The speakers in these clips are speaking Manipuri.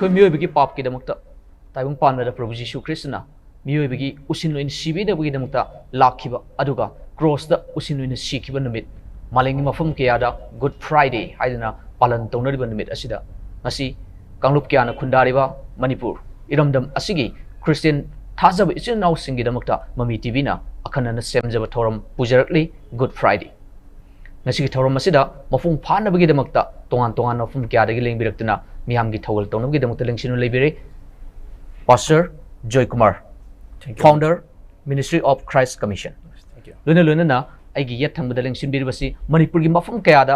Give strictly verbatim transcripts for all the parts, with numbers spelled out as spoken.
ꯑꯩꯈꯣꯏ ꯃꯤꯑꯣꯏꯕꯒꯤ ꯄꯥꯞꯀꯤꯗꯃꯛꯇ ꯇꯥꯏꯕꯪ ꯄꯥꯟꯕꯗ ꯄ꯭ꯔꯚꯨ ꯖꯤꯁꯨ ꯈ꯭ꯔꯤꯁꯇꯅ ꯃꯤꯑꯣꯏꯕꯒꯤ ꯎꯁꯤꯟ ꯑꯣꯏꯅ ꯁꯤꯕꯤꯅꯕꯒꯤꯗꯃꯛꯇ ꯂꯥꯛꯈꯤꯕ, ꯑꯗꯨꯒ ꯀ꯭ꯔꯣꯁꯇ ꯎꯁꯤꯟ ꯑꯣꯏꯅ ꯁꯤꯈꯤꯕ ꯅꯨꯃꯤꯠ, ꯃꯥꯂꯦꯝꯒꯤ ꯃꯐꯝ ꯀꯌꯥꯗ Good Friday ꯍꯥꯏꯗꯨꯅ ꯄꯥꯂꯟ ꯇꯧꯅꯔꯤꯕ ꯅꯨꯃꯤꯠ ꯑꯁꯤꯗ, ꯉꯁꯤ ꯀꯥꯡꯂꯨꯞ ꯀꯌꯥꯅ ꯈꯨꯟꯗꯥꯔꯤꯕ ꯃꯅꯤꯄꯨꯔ ꯏꯔꯝꯗꯝ ꯑꯁꯤꯒꯤ ꯈ꯭ꯔꯤꯁꯇꯤꯌꯟ ꯊꯥꯖꯕ ꯏꯆꯤꯜ ꯏꯅꯥꯎꯁꯤꯡꯒꯤꯗꯃꯛꯇ ꯃꯃꯤ ꯇꯤꯚꯤꯅ ꯑꯈꯟꯅꯅ ꯁꯦꯝꯖꯕ ꯊꯧꯔꯝ ꯄꯨꯖꯔꯛꯂꯤ, Good Friday꯫ ꯉꯁꯤꯒꯤ ꯊꯧꯔꯝ ꯑꯁꯤꯗ ꯃꯄꯨꯡ ꯐꯥꯅꯕꯒꯤꯗꯃꯛꯇ ꯇꯣꯉꯥꯟ ꯇꯣꯉꯥꯟꯕ ꯃꯐꯝ ꯀꯌꯥꯗꯒꯤ ꯂꯦꯡꯕꯤꯔꯛꯇꯨꯅ ꯃꯤꯌꯥꯝꯒꯤ ꯊꯧꯒꯜ ꯇꯧꯅꯕꯒꯤꯗꯃꯛꯇ ꯂꯦꯡꯁꯤꯟꯗꯨꯅ ꯂꯩꯕꯤꯔꯦ pastor Joykumar, Thank you. Founder, Ministry of Christ Commission꯫ Thank you. ꯂꯣꯏꯅ ꯂꯣꯏꯅꯅ ꯑꯩꯒꯤ ꯌꯦꯠ ꯊꯪꯕꯗ ꯂꯦꯡꯁꯤꯟꯕꯤꯔꯤꯕꯁꯤ ꯃꯅꯤꯄꯨꯔꯒꯤ ꯃꯐꯝ ꯀꯌꯥꯗ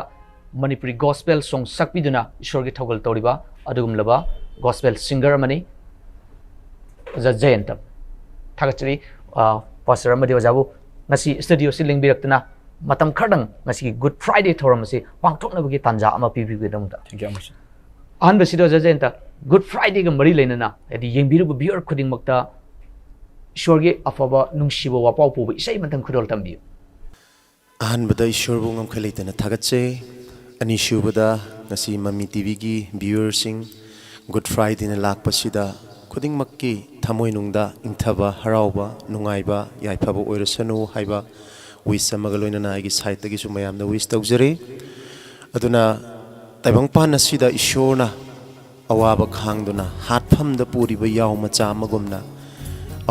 ꯃꯅꯤꯄꯨꯔꯤ ꯒꯣꯁꯄꯦꯜ ꯁꯣꯡ ꯁꯛꯄꯤꯗꯨꯅ ꯏꯁꯣꯔꯒꯤ ꯊꯧꯒꯜ ꯇꯧꯔꯤꯕ ꯑꯗꯨꯒꯨꯝꯂꯕ ꯒꯣꯁꯄꯦꯜ ꯁꯤꯡꯒꯔ ꯑꯃꯅꯤ, ꯑꯣꯖꯥ ꯖꯌꯟꯇ꯫ ꯊꯥꯒꯠꯆꯔꯤ, ꯑ, ꯄꯥꯁꯇꯔ ꯑꯃꯗꯤ ꯑꯣꯖꯥꯕꯨ ꯉꯁꯤ ꯁ꯭ꯇꯨꯗꯤꯑꯣꯁꯤ ꯂꯦꯡꯕꯤꯔꯛꯇꯨꯅ ꯃꯇꯝ ꯈꯔꯗꯪ ꯉꯁꯤꯒꯤ Good Friday ꯊꯧꯔꯝ ꯑꯁꯤ ꯄꯥꯡꯊꯣꯛꯅꯕꯒꯤ ꯇꯥꯟꯖꯥ ꯑꯃ ꯄꯤꯕꯤꯕꯒꯤꯗꯃꯛꯇ꯫ Thank you, ꯑꯃꯔꯁꯤ꯫ ꯑꯍꯥꯟꯕꯁꯤꯗ ꯑꯣꯖꯥ ꯖꯌꯟꯇ, Good Fridayꯒ ꯃꯔꯤ ꯂꯩꯅꯅ, ꯍꯥꯏꯗꯤ ꯌꯦꯡꯕꯤꯔꯤꯕ viewer ꯈꯨꯗꯤꯡꯃꯛꯇ ꯏꯁꯣꯔꯒꯤ ꯑꯐꯕ ꯅꯨꯡꯁꯤꯕ ꯋꯥꯄꯥꯎ ꯄꯨꯕ ꯏꯁꯩ ꯑꯃꯇꯪ ꯈꯨꯗꯣꯜ ꯇꯝꯕꯤꯌꯨ꯫ ꯑꯍꯥꯟꯕꯗ ꯏꯁꯣꯔꯕꯨ ꯉꯝꯈꯩ ꯂꯩꯇꯅ ꯊꯥꯒꯠꯆꯩ꯫ ꯑꯅꯤꯁꯨꯕꯗ, ꯉꯁꯤ ꯃꯃꯤ ꯇꯤꯚꯤꯒꯤ viewerꯁꯤꯡ, Good Fridayꯅ ꯂꯥꯛꯄꯁꯤꯗ ꯈꯨꯗꯤꯡꯃꯛꯀꯤ ꯊꯃꯣꯏꯅꯨꯡꯗ ꯏꯪꯊꯕ, ꯍꯔꯥꯎꯕ, ꯅꯨꯡꯉꯥꯏꯕ, ꯌꯥꯏꯐꯕ ꯑꯣꯏꯔꯁꯅꯨ ꯍꯥꯏꯕ wish ꯑꯃꯒ ꯂꯣꯏꯅꯅ ꯑꯩꯒꯤ sideꯇꯒꯤꯁꯨ ꯃꯌꯥꯝꯗ wish ꯇꯧꯖꯔꯤ꯫ ꯑꯗꯨꯅ ꯇꯥꯏꯕꯪꯄꯥꯟ ꯑꯁꯤꯗ ꯏꯁꯣꯔꯅ ꯑꯋꯥꯕ ꯈꯥꯡꯗꯨꯅ ꯍꯥꯠꯐꯝꯗ ꯄꯨꯔꯤꯕ ꯌꯥꯎ ꯃꯆꯥ ꯑꯃꯒꯨꯝꯅ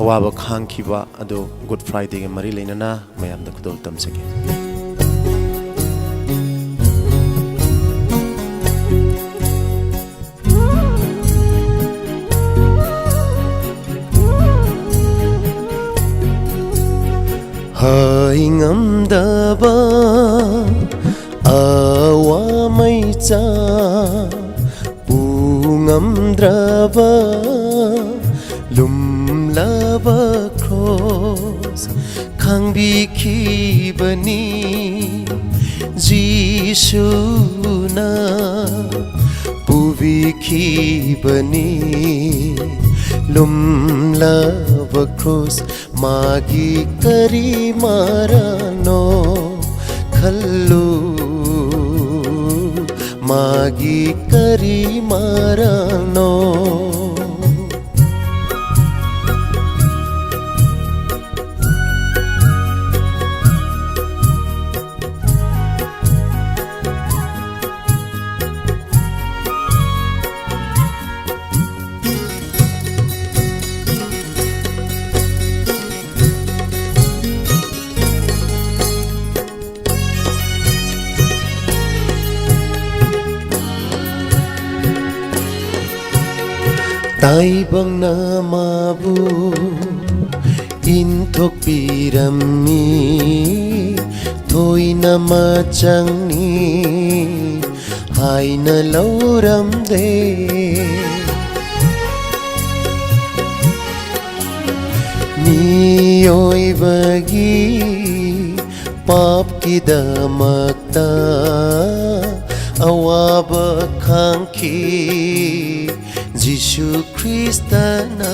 ꯑꯋꯥꯕ ꯈꯥꯡꯈꯤꯕ ꯑꯗꯨ Good Fridayꯒ ꯃꯔꯤ ꯂꯩꯅꯅ ꯃꯌꯥꯝꯗ ꯈꯨꯗꯣꯜ ꯇꯝꯖꯒꯦ꯫ ꯍꯥꯏ ꯉꯝꯗꯕ ꯑꯋꯥ ꯃꯩꯆꯥꯛ, ꯄꯨ ꯉꯝꯗ꯭ꯔꯕ ꯂꯨꯝꯂꯕ ꯀ꯭ꯔꯣꯁ ꯈꯥꯡꯕꯤꯈꯤꯕꯅꯤ ꯖꯤꯁꯨꯅ, ꯄꯨꯕꯤꯈꯤꯕꯅꯤ ꯂꯨꯝꯂꯕ ꯀ꯭ꯔꯣꯁ꯫ ꯃꯥꯒꯤ ꯀꯔꯤ ꯃꯔꯥꯅꯣ ꯈꯜꯂꯨ, ꯃꯥꯒꯤ ꯀꯔꯤ ꯃꯔꯜꯅꯣ? ꯇꯥꯏꯕꯪꯅ ꯃꯥꯕꯨ ꯏꯟꯊꯣꯛꯄꯤꯔꯝꯃꯤ, ꯊꯣꯏꯅ ꯃꯆꯪꯅꯤ ꯍꯥꯏꯅ ꯂꯧꯔꯝꯗꯦ꯫ ꯃꯤꯑꯣꯏꯕꯒꯤ ꯄꯥꯞꯀꯤꯗꯃꯛꯇ ꯑꯋꯥꯕ ꯈꯥꯡꯈꯤ ꯖꯤꯁꯨ ꯈ꯭ꯔꯤꯁꯇꯅ꯫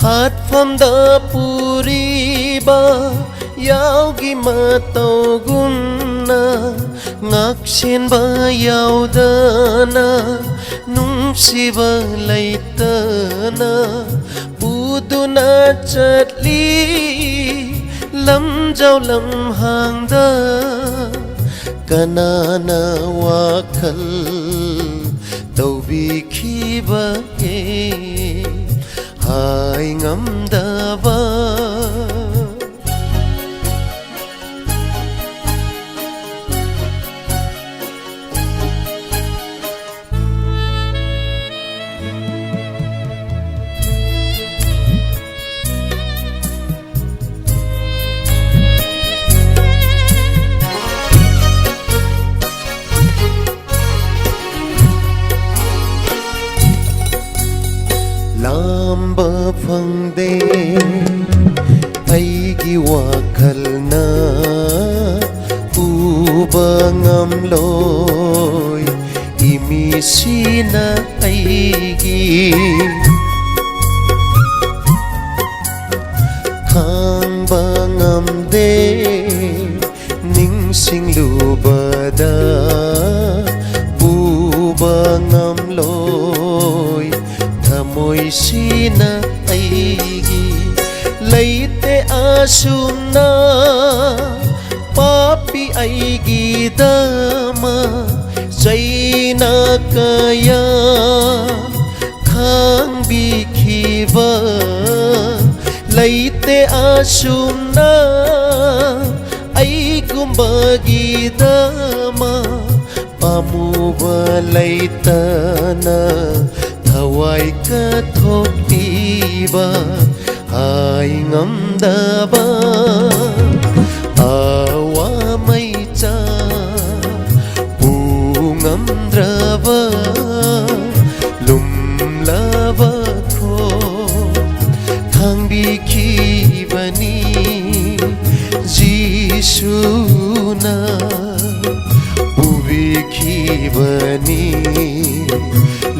ꯍꯥꯠꯐꯝꯗ ꯄꯨꯔꯤꯕ ꯌꯥꯎꯒꯤ ꯃꯇꯧꯒꯨꯝꯅ, ꯉꯥꯛꯁꯦꯟꯕ ꯌꯥꯎꯗꯅ, ꯅꯨꯡꯁꯤꯕ ꯂꯩꯇꯅ ꯄꯨꯗꯨꯅ ꯆꯠꯂꯤ ꯂꯝꯖꯥꯎ ꯂꯝꯍꯥꯡꯗ꯫ ꯀꯅꯥꯅ ꯋꯥꯈꯜ ꯇꯧꯕꯤꯈꯤꯕꯒꯦ ꯍꯥꯏ ꯉꯝꯗꯕ꯫ ꯂꯥꯝꯕ ꯐꯪꯗꯦ ꯑꯩꯒꯤ ꯋꯥꯈꯜꯅ, ꯎꯕ ꯉꯝꯂꯣꯏ ꯏꯃꯤꯁꯤꯅ ꯑꯩꯒꯤ꯫ ꯈꯥꯡꯕ ꯉꯝꯗꯦ ꯅꯤꯡꯁꯤꯡꯂꯨꯕꯗ ꯑꯁꯨꯝꯅ ꯄꯥꯄꯤ ꯑꯩꯒꯤꯗꯃꯛ ꯆꯩꯅ ꯀꯌꯥ ꯈꯥꯡꯕꯤꯈꯤꯕ ꯂꯩꯇꯦ ꯑꯁꯨꯝꯅ ꯑꯩꯒꯨꯝꯕꯒꯤꯗꯃꯛ ꯄꯥꯝꯃꯨꯕ ꯂꯩꯇꯅ ꯊꯋꯥꯏ ꯀꯠꯊꯣꯛꯄꯤꯕ ꯍꯥꯏ ꯉꯝꯗꯕ ꯑꯋꯥ ꯃꯩꯆꯥꯛ ꯄꯨ ꯉꯝꯗ꯭ꯔꯕ ꯂꯨꯝꯂꯕ ꯈꯣꯡ ꯊꯥꯡꯕꯤꯈꯤꯕꯅꯤ ꯖꯤꯁꯨꯅ ꯄꯨꯕꯤꯈꯤꯕꯅꯤ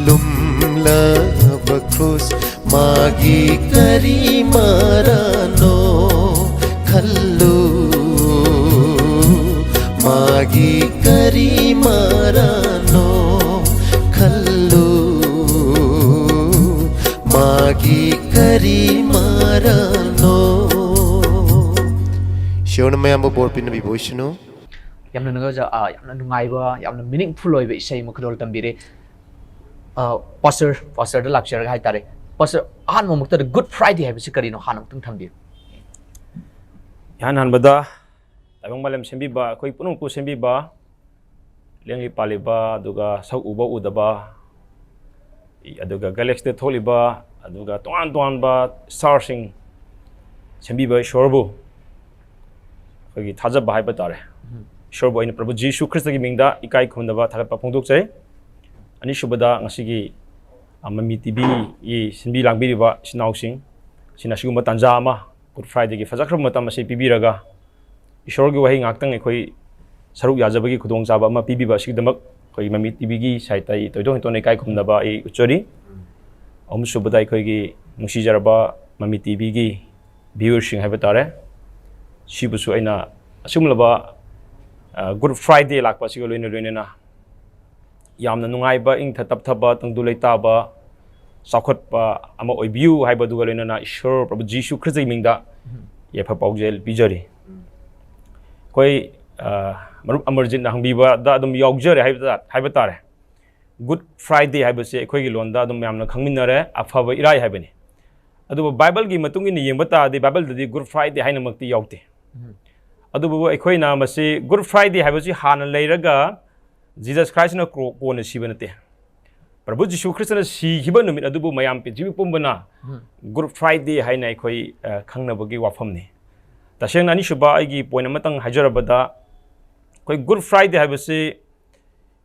ꯂꯨꯝꯂꯕ ꯀ꯭ꯔꯨꯁ ꯃꯥꯒꯤ ꯀꯔꯤ ꯃꯔꯥꯅꯣ ꯈꯜꯂꯨ ꯃꯥꯒꯤ ꯀꯔꯤ ꯃꯔꯥꯅꯣ ꯈꯜꯂꯨ ꯃꯥꯒꯤ ꯀꯔꯤ ꯃꯔꯥꯅꯣ ꯏꯁꯣꯔꯅ ꯃꯌꯥꯝꯕꯨ ꯕꯣꯔ ꯄꯤꯅꯕꯤꯕ ꯑꯣꯏꯁꯅꯨ꯫ ꯌꯥꯝꯅ ꯅꯨꯡꯉꯥꯏꯖ ꯑꯥ, ꯌꯥꯝꯅ ꯅꯨꯡꯉꯥꯏꯕ, ꯌꯥꯝꯅ ꯃꯤꯅꯤꯡꯐꯨꯜ ꯑꯣꯏꯕ ꯏꯁꯩ ꯑꯃ ꯈꯨꯗꯣꯜ ꯇꯝꯕꯤꯔꯦ꯫ ꯄꯥꯁꯇꯔ ꯄꯥꯁꯇꯔꯗ ꯂꯥꯛꯆꯔꯒ ꯍꯥꯏꯇꯥꯔꯦ, ꯄꯥꯁꯇꯔ, ꯑꯍꯥꯟꯕꯃꯛꯇꯗ ꯒꯨꯗ ꯐ꯭ꯔꯥꯏꯗꯦ ꯍꯥꯏꯕꯁꯤ ꯀꯔꯤꯅꯣ ꯍꯥꯟꯅ ꯑꯃꯨꯛꯇꯪ ꯊꯝꯕꯤꯌꯨ꯫ ꯏꯍꯥꯟ ꯍꯥꯟꯕꯗ ꯇꯥꯏꯕꯪ ꯃꯥꯂꯦꯝ ꯁꯦꯝꯕꯤꯕ, ꯑꯩꯈꯣꯏ ꯄꯨꯝꯅꯃꯛꯄꯨ ꯁꯦꯝꯕꯤꯕ, ꯂꯦꯡꯂꯤ ꯄꯥꯜꯂꯤꯕ, ꯑꯗꯨꯒ ꯁꯛ ꯎꯕ ꯎꯗꯕ, ꯑꯗꯨꯒ ꯒꯦꯂꯦꯛꯁꯤꯗ ꯊꯣꯛꯂꯤꯕ, ꯑꯗꯨꯒ ꯇꯣꯉꯥꯟ ꯇꯣꯉꯥꯟꯕ ꯁ꯭ꯇꯥꯔꯁꯤꯡ ꯁꯦꯝꯕꯤꯕ ꯏꯁꯣꯔꯕꯨ ꯑꯩꯈꯣꯏꯒꯤ ꯊꯥꯖꯕ ꯍꯥꯏꯕ ꯇꯥꯔꯦ꯫ ꯏꯁꯣꯔꯕꯨ ꯑꯩꯅ ꯄ꯭ꯔꯚꯨ ꯖꯤꯁꯨ ꯈ꯭ꯔꯤꯁꯇꯒꯤ ꯃꯤꯡꯗ ꯏꯀꯥꯏ ꯈꯨꯝꯅꯕ ꯊꯥꯒꯠꯄ ꯐꯣꯡꯗꯣꯛꯆꯩ꯫ ꯑꯅꯤꯁꯨꯕꯗ, ꯉꯁꯤꯒꯤ, ꯑ, ꯃꯃꯤ ꯇꯤꯚꯤꯒꯤ ꯁꯤꯟꯕꯤ ꯂꯥꯡꯕꯤꯔꯤꯕ ꯏꯆꯤꯟ ꯏꯅꯥꯎꯁꯤꯡ, ꯁꯤꯅ ꯑꯁꯤꯒꯨꯝꯕ ꯇꯥꯟꯖꯥ ꯑꯃ, ꯒꯨꯗ ꯐ꯭ꯔꯥꯏꯗꯦꯒꯤ ꯐꯖꯈ꯭ꯔꯕ ꯃꯇꯝ ꯑꯁꯤ ꯄꯤꯕꯤꯔꯒ, ꯏꯁꯣꯔꯒꯤ ꯋꯥꯍꯩ ꯉꯥꯛꯇꯪ ꯑꯩꯈꯣꯏ ꯁꯔꯨꯛ ꯌꯥꯖꯕꯒꯤ ꯈꯨꯗꯣꯡꯆꯥꯕ ꯑꯃ ꯄꯤꯕꯤꯕ ꯑꯁꯤꯒꯤꯗꯃꯛ ꯑꯩꯈꯣꯏꯒꯤ ꯃꯃꯤ ꯇꯤꯚꯤꯒꯤ ꯁꯥꯏꯠꯇ ꯑꯩ ꯊꯣꯏꯗꯣꯛ ꯍꯦꯟꯗꯣꯛꯅ ꯏꯀꯥꯏ ꯈꯨꯝꯅꯕ ꯑꯩ ꯎꯠꯆꯔꯤ꯫ ꯑꯍꯨꯝꯁꯨꯕꯗ, ꯑꯩꯈꯣꯏꯒꯤ ꯅꯨꯡꯁꯤꯖꯔꯕ ꯃꯃꯤ ꯇꯤꯚꯤꯒꯤ ꯚ꯭ꯌꯨꯋꯔꯁꯤꯡ ꯍꯥꯏꯕ ꯇꯥꯔꯦ, ꯁꯤꯕꯨꯁꯨ ꯑꯩꯅ ꯑꯁꯤꯒꯨꯝꯂꯕ, ꯑ, ꯒꯨꯗ ꯐ꯭ꯔꯥꯏꯗꯦ ꯂꯥꯛꯄ ꯑꯁꯤꯒ ꯂꯣꯏꯅ ꯂꯣꯏꯅꯅ ꯌꯥꯝꯅ ꯅꯨꯡꯉꯥꯏꯕ, ꯏꯪꯊ ꯇꯞꯊꯕ, ꯇꯪꯗꯨ ꯂꯩꯇꯥꯕ, ꯆꯥꯎꯈꯠꯄ ꯑꯃ ꯑꯣꯏꯕꯤꯌꯨ ꯍꯥꯏꯕꯗꯨꯒ ꯂꯣꯏꯅꯅ ꯏꯁꯣꯔ ꯄ꯭ꯔꯚꯨ ꯖꯤꯁꯨ ꯈ꯭ꯔꯤꯁꯇꯒꯤ ꯃꯤꯡꯗ ꯌꯥꯏꯐ ꯄꯥꯎꯖꯦꯜ ꯄꯤꯖꯔꯤ꯫ ꯑꯩꯈꯣꯏ, ꯑ, ꯃꯔꯨꯞ ꯑꯃꯔꯖꯤꯠꯅ ꯍꯪꯕꯤꯕꯗ ꯑꯗꯨꯝ ꯌꯥꯎꯖꯔꯦ ꯍꯥꯏꯕ ꯇꯥ-, ꯍꯥꯏꯕ ꯇꯥꯔꯦ꯫ Good Friday ꯍꯥꯏꯕꯁꯦ ꯑꯩꯈꯣꯏꯒꯤ ꯂꯣꯟꯗ ꯑꯗꯨꯝ ꯃꯌꯥꯝꯅ ꯈꯪꯃꯤꯟꯅꯔꯦ, ꯑꯐꯕ ꯏꯔꯥꯏ ꯍꯥꯏꯕꯅꯤ꯫ ꯑꯗꯨꯕꯨ ꯕꯥꯏꯕꯜꯒꯤ ꯃꯇꯨꯡ ꯏꯟꯅ ꯌꯦꯡꯕ ꯇꯥꯔꯗꯤ ꯕꯥꯏꯕꯜꯗꯗꯤ Good Friday ꯍꯥꯏꯅꯃꯛꯇꯤ ꯌꯥꯎꯗꯦ꯫ ꯎꯝ꯫ ꯑꯗꯨꯕꯨ ꯑꯩꯈꯣꯏꯅ ꯃꯁꯤ Good Friday ꯍꯥꯏꯕꯁꯤ ꯍꯥꯟꯅ ꯂꯩꯔꯒ Jesus Christꯅ ꯀ꯭ꯔꯣ-, ꯀꯣꯟꯅ ꯁꯤꯕ ꯅꯠꯇꯦ꯫ ꯄ꯭ꯔꯚꯨ ꯖꯤꯁꯨ ꯈ꯭ꯔꯤꯁꯇꯅ ꯁꯤꯈꯤꯕ ꯅꯨꯃꯤꯠ ꯑꯗꯨꯕꯨ ꯃꯌꯥꯝ ꯄ꯭ꯔꯤꯊꯤꯕꯤ ꯄꯨꯝꯕꯅ ꯎꯝ꯫ Good Friday ꯍꯥꯏꯅ ꯑꯩꯈꯣꯏ, ꯑ, ꯈꯪꯅꯕꯒꯤ ꯋꯥꯐꯝꯅꯤ꯫ ꯇꯁꯦꯡꯅ ꯑꯅꯤꯁꯨꯕ ꯑꯩꯒꯤ point ꯑꯃꯇꯪ ꯍꯥꯏꯖꯔꯕꯗ, ꯑꯩꯈꯣꯏ Good Friday ꯍꯥꯏꯕꯁꯤ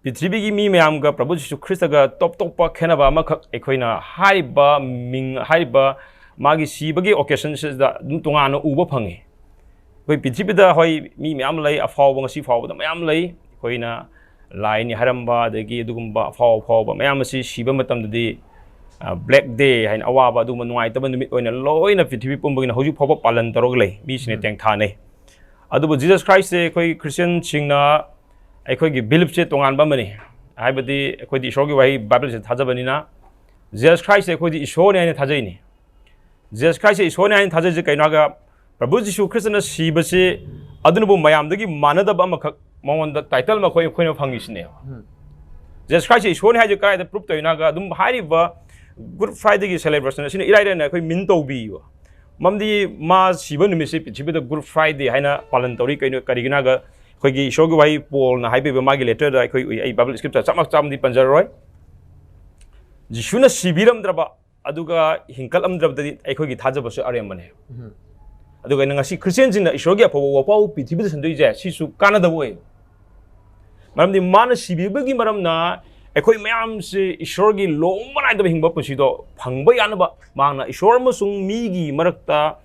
ꯄ꯭ꯔꯤꯊꯤꯕꯤꯒꯤ ꯃꯤ ꯃꯌꯥꯝꯒ ꯄ꯭ꯔꯚꯨ ꯖꯤꯁꯨ ꯈ꯭ꯔꯤꯁꯇꯒ ꯇꯣꯞ ꯇꯣꯞꯄ ꯈꯦꯠꯅꯕ ꯑꯃꯈꯛ ꯑꯩꯈꯣꯏꯅ ꯍꯥꯏꯔꯤꯕ ꯃꯤꯡ, ꯍꯥꯏꯔꯤꯕ ꯃꯥꯒꯤ ꯁꯤꯕꯒꯤ occasionꯁꯤꯗ ꯑꯗꯨꯝ ꯇꯣꯉꯥꯟꯅ ꯎꯕ ꯐꯪꯉꯤ꯫ ꯑꯩꯈꯣꯏ ꯄ꯭ꯔꯤꯊꯤꯕꯤꯗ ꯍꯣꯏ ꯃꯤ ꯃꯌꯥꯝ ꯂꯩ, ꯑꯐꯥꯎꯕ ꯉꯁꯤ ꯐꯥꯎꯕꯗ ꯃꯌꯥꯝ ꯂꯩ꯫ ꯑꯩꯈꯣꯏꯅ ꯂꯥꯏꯅꯤ ꯍꯥꯏꯔꯝꯕ, ꯑꯗꯒꯤ ꯑꯗꯨꯒꯨꯝꯕ ꯑꯐꯥꯎ ꯑꯐꯥꯎꯕ ꯃꯌꯥꯝ ꯑꯁꯤ ꯁꯤꯕ ꯃꯇꯝꯗꯗꯤ, ꯑ, Black Day ꯍꯥꯏꯅ ꯑꯋꯥꯕ ꯑꯗꯨꯒꯨꯝꯕ ꯅꯨꯡꯉꯥꯏꯇꯕ ꯅꯨꯃꯤꯠ ꯑꯣꯏꯅ ꯂꯣꯏꯅ ꯄ꯭ꯔꯤꯊꯤꯕꯤ ꯄꯨꯝꯕꯒꯤꯅ ꯍꯧꯖꯤꯛ ꯐꯥꯎꯕ ꯄꯥꯂꯟ ꯇꯧꯔꯒ ꯂꯩ, ꯃꯤꯁꯤꯡꯅ ꯎꯝ꯫ ꯇꯦꯡꯊꯥꯅꯩ꯫ ꯑꯗꯨꯕꯨ Jesus Christꯁꯦ ꯑꯩꯈꯣꯏ Christianꯁꯤꯡꯅ ꯑꯩꯈꯣꯏꯒꯤ beliefꯁꯦ ꯇꯣꯉꯥꯟꯕ ꯑꯃꯅꯤ꯫ ꯍꯥꯏꯕꯗꯤ ꯑꯩꯈꯣꯏꯗꯤ ꯏꯁꯣꯔꯒꯤ ꯋꯥꯍꯩ ꯕꯥꯏꯕꯜꯁꯦ ꯊꯥꯖꯕꯅꯤꯅ Jesus Christꯁꯦ ꯑꯩꯈꯣꯏꯗꯤ ꯏꯁꯣꯔꯅꯤ ꯍꯥꯏꯅ ꯊꯥꯖꯩꯅꯤ꯫ Jesus Christꯁꯦ ꯏꯁꯣꯔꯅꯤ ꯍꯥꯏꯅ ꯊꯥꯖꯩꯁꯦ ꯀꯩꯅꯣ ꯍꯥꯏꯔꯒ ꯄ꯭ꯔꯚꯨ ꯖꯤꯁꯨ ꯈ꯭ꯔꯤꯁꯇꯅ ꯁꯤꯕꯁꯤ ꯑꯗꯨꯅꯕꯨ ꯃꯌꯥꯝꯗꯒꯤ ꯃꯥꯟꯅꯗꯕ ꯑꯃꯈꯛ ꯃꯉꯣꯟꯗ title ꯑꯃ ꯑꯩꯈꯣꯏ, ꯑꯩꯈꯣꯏꯅ ꯐꯪꯉꯤꯁꯤꯅꯦꯕ꯫ ꯎꯝ꯫ Jesus Christꯁꯦ ꯏꯁꯣꯔꯅꯤ ꯍꯥꯏꯁꯦ ꯀꯗꯥꯏꯗ proof ꯇꯧꯔꯤꯅꯣ ꯍꯥꯏꯔꯒ ꯑꯗꯨꯝ ꯍꯥꯏꯔꯤꯕ Good Fridayꯒꯤ celebration ꯑꯁꯤꯅ ꯏꯔꯥꯏ ꯂꯥꯏꯅ ꯑꯩꯈꯣꯏ mean ꯇꯧꯕꯤꯕ꯫ ꯃꯔꯝꯗꯤ ꯃꯥ ꯁꯤꯕ ꯅꯨꯃꯤꯠꯁꯤ ꯄ꯭ꯔꯤꯊꯤꯕꯤꯗ Good Friday ꯍꯥꯏꯅ ꯄꯥꯂꯟ ꯇꯧꯔꯤ꯫ ꯀꯩꯅꯣ, ꯀꯔꯤꯒꯤꯅꯣ ꯍꯥꯏꯔꯒ ꯑꯩꯈꯣꯏꯒꯤ ꯏꯁꯣꯔꯒꯤ ꯋꯥꯍꯩ ꯄꯣꯜꯅ ꯍꯥꯏꯕꯤꯕ ꯃꯥꯒꯤ letterꯗ ꯑꯩꯈꯣꯏ ꯎꯏ꯫ ꯑꯩ ꯕꯥꯏꯕꯜ scripture ꯆꯞ ꯃꯥꯛ ꯆꯥꯝꯗꯤ ꯄꯟꯖꯔꯔꯣꯏ꯫ ꯖꯤꯁꯨꯅ ꯁꯤꯕꯤꯔꯝꯗ꯭ꯔꯕ ꯑꯗꯨꯒ ꯍꯤꯡꯀꯠꯂꯝꯗ꯭ꯔꯕꯗꯗꯤ ꯑꯩꯈꯣꯏꯒꯤ ꯊꯥꯖꯕꯁꯨ ꯑꯔꯦꯝꯕꯅꯦ꯫ ꯎꯝ꯫ ꯑꯗꯨꯒ ꯑꯩꯅ ꯉꯁꯤ ꯈ꯭ꯔꯤꯁꯇꯤꯌꯥꯟꯁꯤꯡꯅ ꯏꯁꯣꯔꯒꯤ ꯑꯐꯕ ꯋꯥꯄꯥꯎ ꯄ꯭ꯔꯤꯊꯤꯕꯤꯗ ꯁꯟꯗꯣꯛꯏꯁꯦ ꯁꯤꯁꯨ ꯀꯥꯟꯅꯗꯕ ꯑꯣꯏ꯫ ꯃꯔꯝꯗꯤ ꯃꯥꯅ ꯁꯤꯕꯤꯕꯒꯤ ꯃꯔꯝꯅ ꯑꯩꯈꯣꯏ ꯃꯌꯥꯝꯁꯤ ꯏꯁꯣꯔꯒꯤ ꯂꯣꯡꯕ ꯅꯥꯏꯗꯕ ꯍꯤꯡꯕ ꯄꯨꯟꯁꯤꯗꯣ ꯐꯪꯕ ꯌꯥꯅꯕ ꯃꯥꯅ ꯏꯁꯣꯔ ꯑꯃꯁꯨꯡ ꯃꯤꯒꯤ ꯃꯔꯛꯇ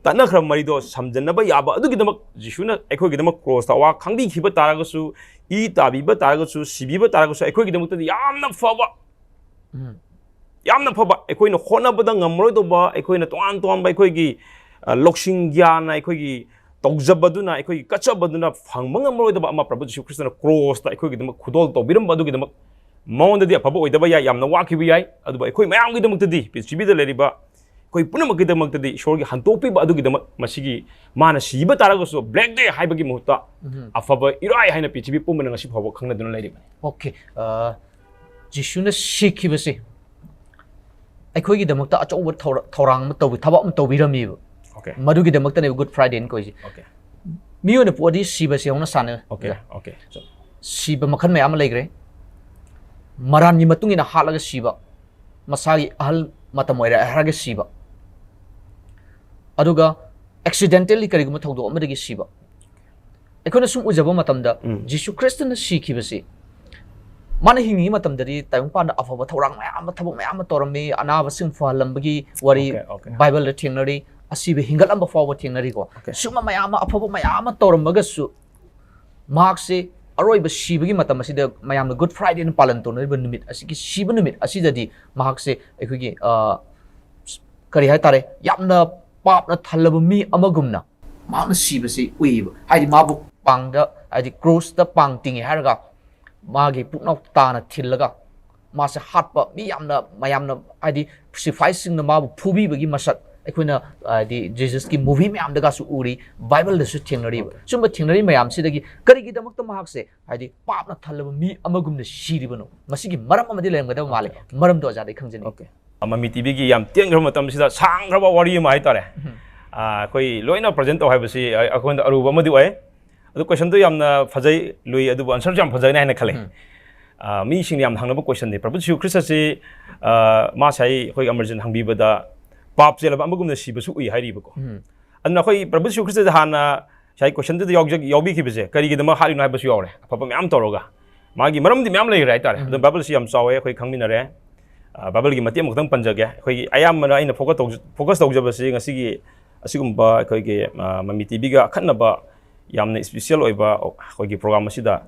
ꯇꯠꯅꯈ꯭ꯔꯕ ꯃꯔꯤꯗꯣ ꯁꯝꯖꯟꯅꯕ ꯌꯥꯕ ꯑꯗꯨꯒꯤꯗꯃꯛ ꯖꯤꯁꯨꯅ ꯑꯩꯈꯣꯏꯒꯤꯗꯃꯛ ꯀ꯭ꯔꯣꯁꯇ ꯑꯋꯥ ꯈꯪꯕꯤꯈꯤꯕ ꯇꯥꯔꯒꯁꯨ, ꯏ ꯇꯥꯕꯤꯕ ꯇꯥꯔꯒꯁꯨ, ꯁꯤꯕꯤꯕ ꯇꯥꯔꯒꯁꯨ ꯑꯩꯈꯣꯏꯒꯤꯗꯃꯛꯇꯗꯤ ꯌꯥꯝꯅ ꯐꯕ, ꯎꯝ꯫ ꯌꯥꯝꯅ ꯐꯕ, ꯑꯩꯈꯣꯏꯅ ꯍꯣꯠꯅꯕꯗ ꯉꯝꯃꯔꯣꯏꯗꯧꯕ, ꯑꯩꯈꯣꯏꯅ ꯇꯣꯉꯥꯟ ꯇꯣꯉꯥꯟꯕ ꯑꯩꯈꯣꯏꯒꯤ, ꯑ, ꯂꯧꯁꯤꯡ ꯒ꯭ꯌꯥꯟꯅ, ꯑꯩꯈꯣꯏꯒꯤ ꯇꯧꯖꯕꯗꯨꯅ, ꯑꯩꯈꯣꯏꯒꯤ ꯀꯠꯆꯕꯗꯨꯅ ꯐꯪꯕ ꯉꯝꯃꯔꯣꯏꯗꯕ ꯑꯃ ꯄ꯭ꯔꯚꯨ ꯖꯤꯁꯨ ꯈ꯭ꯔꯤꯁꯇꯅ ꯀ꯭ꯔꯣꯁꯇ ꯑꯩꯈꯣꯏꯒꯤꯗꯃꯛ ꯈꯨꯗꯣꯜ ꯇꯧꯕꯤꯔꯝꯕ ꯑꯗꯨꯒꯤꯗꯃꯛ ꯃꯉꯣꯟꯗꯗꯤ ꯑꯐꯕ ꯑꯣꯏꯗꯕ ꯌꯥꯏ, ꯌꯥꯝꯅ ꯋꯥꯈꯤꯕ ꯌꯥꯏ, ꯑꯗꯨꯕꯨ ꯑꯩꯈꯣꯏ ꯃꯌꯥꯝꯒꯤꯗꯃꯛꯇꯗꯤ ꯄ꯭ꯔꯤꯊꯤꯕꯤꯗ ꯂꯩꯔꯤꯕ ꯑꯩꯈꯣꯏ ꯄꯨꯝꯅꯃꯛꯀꯤꯗꯃꯛꯇꯗꯤ ꯏꯁꯣꯔꯒꯤ ꯍꯟꯗꯣꯛꯄꯤꯕ ꯑꯗꯨꯒꯤꯗꯃꯛ ꯃꯁꯤꯒꯤ ꯃꯥꯅ ꯁꯤꯕ ꯇꯥꯔꯒꯁꯨ Black Day ꯍꯥꯏꯕꯒꯤ ꯃꯍꯨꯠꯇ ꯑꯐꯕ ꯏꯔꯥꯏ ꯍꯥꯏꯅ ꯄ꯭ꯔꯤꯊꯤꯕꯤ ꯄꯨꯝꯕꯅ ꯉꯁꯤ ꯐꯥꯎꯕ ꯈꯪꯅꯗꯨꯅ ꯂꯩꯔꯤꯕꯅꯤ꯫ ꯑꯣꯀꯦ꯫ ꯖꯤꯁꯨꯅ ꯁꯤꯈꯤꯕꯁꯦ ꯑꯩꯈꯣꯏꯒꯤꯗꯃꯛꯇ ꯑꯆꯧꯕ ꯊꯧꯔ- ꯊꯧꯔꯥꯡ ꯑꯃ ꯇꯧꯕꯤ, ꯊꯕꯛ ꯑꯃ ꯇꯧꯕꯤꯔꯝꯃꯤꯕ꯫ Okay. ꯃꯗꯨꯒꯤꯗꯃꯛꯇꯅꯦꯕ Good Friday ꯀꯧꯏꯁꯦ꯫ Okay. ꯃꯤ ꯑꯣꯏꯅ ꯄꯣꯛꯑꯗꯤ ꯁꯤꯕꯁꯦ ꯍꯧꯅ ꯁꯥꯟꯅ Okay. Okay. ꯁꯤꯕ ꯃꯈꯜ ꯃꯌꯥꯝ ꯑꯃ ꯂꯩꯈ꯭ꯔꯦ꯫ ꯃꯔꯥꯟꯒꯤ ꯃꯇꯨꯡ ꯏꯟꯅ ꯍꯥꯠꯂꯒ ꯁꯤꯕ, ꯃꯁꯥꯒꯤ ꯑꯍꯜ ꯃꯇꯝ ꯑꯣꯏꯔꯦ ꯍꯥꯏꯔꯒ ꯁꯤꯕ, ꯑꯗꯨꯒ accidentally ꯀꯔꯤꯒꯨꯝꯕ ꯊꯧꯗꯣꯛ ꯑꯃꯗꯒꯤ ꯁꯤꯕ꯫ ꯑꯩꯈꯣꯏꯅ ꯁꯨꯝ ꯎꯖꯕ ꯃꯇꯝꯗ ꯎꯝ. ꯖꯤꯁꯨ ꯈ꯭ꯔꯤꯁꯇꯅ ꯁꯤꯈꯤꯕꯁꯤ ꯃꯥꯅ ꯍꯤꯡꯉꯤꯉꯩ ꯃꯇꯝꯗꯗꯤ ꯇꯥꯏꯕꯪꯄꯥꯟꯗ ꯑꯐꯕ ꯊꯧꯔꯥꯡ ꯃꯌꯥꯝ ꯑꯃ, ꯊꯕꯛ ꯃꯌꯥꯝ ꯑꯃ ꯇꯧꯔꯝꯃꯤ, ꯑꯅꯥꯕꯁꯤꯡ ꯐꯍꯜꯂꯝꯕꯒꯤ ꯋꯥꯔꯤ Okay, okay. ꯕꯥꯏꯕꯜꯗ ꯊꯦꯡꯅꯔꯤ, ꯑꯁꯤꯕ ꯍꯤꯡꯒꯠꯂꯝꯕ ꯐꯥꯎꯕ ꯊꯦꯡꯅꯔꯤꯀꯣ꯫ Okay. ꯁꯨꯝꯕ ꯃꯌꯥꯝ ꯑꯃ, ꯑꯐꯕ ꯃꯌꯥꯝ ꯑꯃ ꯇꯧꯔꯝꯃꯒꯁꯨ ꯃꯍꯥꯛꯁꯦ ꯑꯔꯣꯏꯕ ꯁꯤꯕꯒꯤ ꯃꯇꯝ ꯑꯁꯤꯗ ꯃꯌꯥꯝꯅ Good Friday ꯅ ꯄꯥꯂꯟ ꯇꯧꯅꯔꯤꯕ ꯅꯨꯃꯤꯠ ꯑꯁꯤꯒꯤ ꯁꯤꯕ ꯅꯨꯃꯤꯠ ꯑꯁꯤꯗꯗꯤ ꯃꯍꯥꯛꯁꯦ ꯑꯩꯈꯣꯏꯒꯤ, ꯑ, ꯀꯔꯤ ꯍꯥꯏꯇꯥꯔꯦ, ꯌꯥꯝꯅ ꯄꯥꯞꯅ ꯊꯜꯂꯕ ꯃꯤ ꯑꯃꯒꯨꯝꯅ ꯃꯍꯥꯛꯅ ꯁꯤꯕꯁꯤ ꯎꯏꯌꯦꯕ꯫ ꯍꯥꯏꯗꯤ ꯃꯥꯕꯨ ꯄꯥꯡꯗ, ꯍꯥꯏꯗꯤ ꯀ꯭ꯔꯣꯁꯇ ꯄꯥꯡ ꯇꯤꯡꯉꯦ ꯍꯥꯏꯔꯒ ꯃꯥꯒꯤ ꯄꯨꯛꯅꯥꯎ ꯇꯥꯅ ꯊꯤꯜꯂꯒ ꯃꯥꯁꯦ ꯍꯥꯠꯄ, ꯃꯤ ꯌꯥꯝꯅ, ꯃꯌꯥꯝꯅ, ꯍꯥꯏꯗꯤ ꯁꯤꯐꯥꯏꯁꯤꯡꯅ ꯃꯥꯕꯨ ꯐꯨꯕꯤꯕꯒꯤ ꯃꯁꯛ ꯑꯩꯈꯣꯏꯅ, ꯍꯥꯏꯗꯤ ꯖꯤꯖꯁꯀꯤ movie ꯃꯌꯥꯝꯗꯒꯁꯨ ꯎꯔꯤ, ꯕꯥꯏꯕꯜꯗꯁꯨ ꯊꯦꯡꯅꯔꯤꯕ꯫ Okay. ꯁꯨꯝꯕ ꯊꯦꯡꯅꯔꯤ ꯃꯌꯥꯝꯁꯤꯗꯒꯤ ꯀꯔꯤꯒꯤꯗꯃꯛꯇ ꯃꯍꯥꯛꯁꯦ, ꯍꯥꯏꯗꯤ ꯄꯥꯞꯅ ꯊꯜꯂꯕ ꯃꯤ ꯑꯃꯒꯨꯝꯅ ꯁꯤꯔꯤꯕꯅꯣ? ꯃꯁꯤꯒꯤ ꯃꯔꯝ ꯑꯃꯗꯤ ꯂꯩꯔꯝꯒꯗꯕ ꯃꯥꯜꯂꯦ꯫ Okay, okay. ꯃꯔꯝꯗꯣ ꯑꯣꯖꯥꯗꯒꯤ ꯈꯪꯖꯅꯤꯡꯉꯤ꯫ Okay. ꯃꯃꯤ ꯇꯤꯚꯤꯒꯤ ꯌꯥꯝ ꯇꯦꯟꯈ꯭ꯔꯕ ꯃꯇꯝꯁꯤꯗ ꯁꯥꯡꯈ꯭ꯔꯕ ꯋꯥꯔꯤ ꯑꯃ ꯍꯥꯏꯇꯥꯔꯦ꯫ ꯎꯝ. ꯑꯥ, ꯑꯩꯈꯣꯏ ꯂꯣꯏꯅ present ꯇꯧ ꯍꯥꯏꯕꯁꯤ ꯑꯩ-, ꯑꯩꯉꯣꯟꯗ ꯑꯔꯨꯕ ꯑꯃꯗꯤ ꯑꯣꯏ꯫ ꯑꯗꯨ question ꯗꯨ ꯌꯥꯝꯅ ꯐꯖꯩ, ꯂꯨꯏ, ꯑꯗꯨꯕꯨ answer ꯁꯨ ꯌꯥꯝ ꯐꯖꯒꯅꯤ ꯍꯥꯏꯅ ꯈꯜꯂꯤ꯫ ꯎꯝ. ꯑꯥ, ꯃꯤꯁꯤꯡꯅ ꯌꯥꯝꯅ ꯍꯪꯅꯕ question ꯅꯤ꯫ ꯄ꯭ꯔꯚꯨ ꯖꯤꯁꯨ ꯈ꯭ꯔꯤꯁꯇꯁꯤ, ꯑꯥ, ꯃꯥ ꯉꯁꯥꯏ ꯑꯩꯈꯣꯏ ꯑꯃꯔꯖꯤꯠꯅ ꯍꯪꯕꯤꯕꯗ ꯄꯥꯞ ꯆꯦꯜꯂꯕ ꯑꯃꯒꯨꯝꯅ ꯁꯤꯕꯁꯨ ꯎꯏ ꯍꯥꯏꯔꯤꯕꯀꯣ꯫ ꯎꯝ. ꯑꯗꯨꯅ ꯑꯩꯈꯣꯏ ꯄ꯭ꯔꯚꯨ ꯖꯤꯁꯨ ꯈ꯭ꯔꯤꯁꯇꯗ ꯍꯥꯟꯅ ꯉꯁꯥꯏ question ꯗꯨꯗ ꯌꯥꯎꯖ-, ꯌꯥꯎꯕꯤꯈꯤꯕꯁꯦ ꯀꯔꯤꯒꯤꯗꯃꯛ ꯍꯥꯠꯂꯤꯅꯣ ꯍꯥꯏꯕꯁꯨ ꯌꯥꯎꯔꯦ꯫ ꯑꯐꯕ ꯃꯌꯥꯝ ꯇꯧꯔꯒ꯫ ꯃꯥꯒꯤ ꯃꯔꯝꯗꯤ ꯃꯌꯥꯝ ꯂꯩꯈ꯭ꯔꯦ ꯍꯥꯏꯇꯥꯔꯦ꯫ ꯎꯝ. ꯑꯗꯨ ꯕꯥꯏꯕꯜꯁꯤ ꯌꯥꯝ ꯆꯥꯎꯋꯦ, ꯑꯩꯈꯣꯏ ꯈꯪꯃꯤꯟꯅꯔꯦ꯫ ꯑꯥ, ꯕꯥꯏꯕꯜꯒꯤ ꯃꯇꯦꯛ ꯑꯃꯈꯛꯇꯪ ꯄꯟꯖꯒꯦ꯫ ꯑꯩꯈꯣꯏꯒꯤ ꯑꯌꯥꯝꯕꯅ ꯑꯩꯅ focus ꯇꯧꯖ-, focus ꯇꯧꯖꯕꯁꯤ ꯉꯁꯤꯒꯤ ꯑꯁꯤꯒꯨꯝꯕ ꯑꯩꯈꯣꯏꯒꯤ, ꯑꯥ, ꯃꯃꯤ ꯇꯤꯚꯤꯒ ꯑꯈꯟꯅꯕ ꯌꯥꯝꯅ special ꯑꯣꯏꯕ ꯑꯩꯈꯣꯏꯒꯤ program ꯑꯁꯤꯗ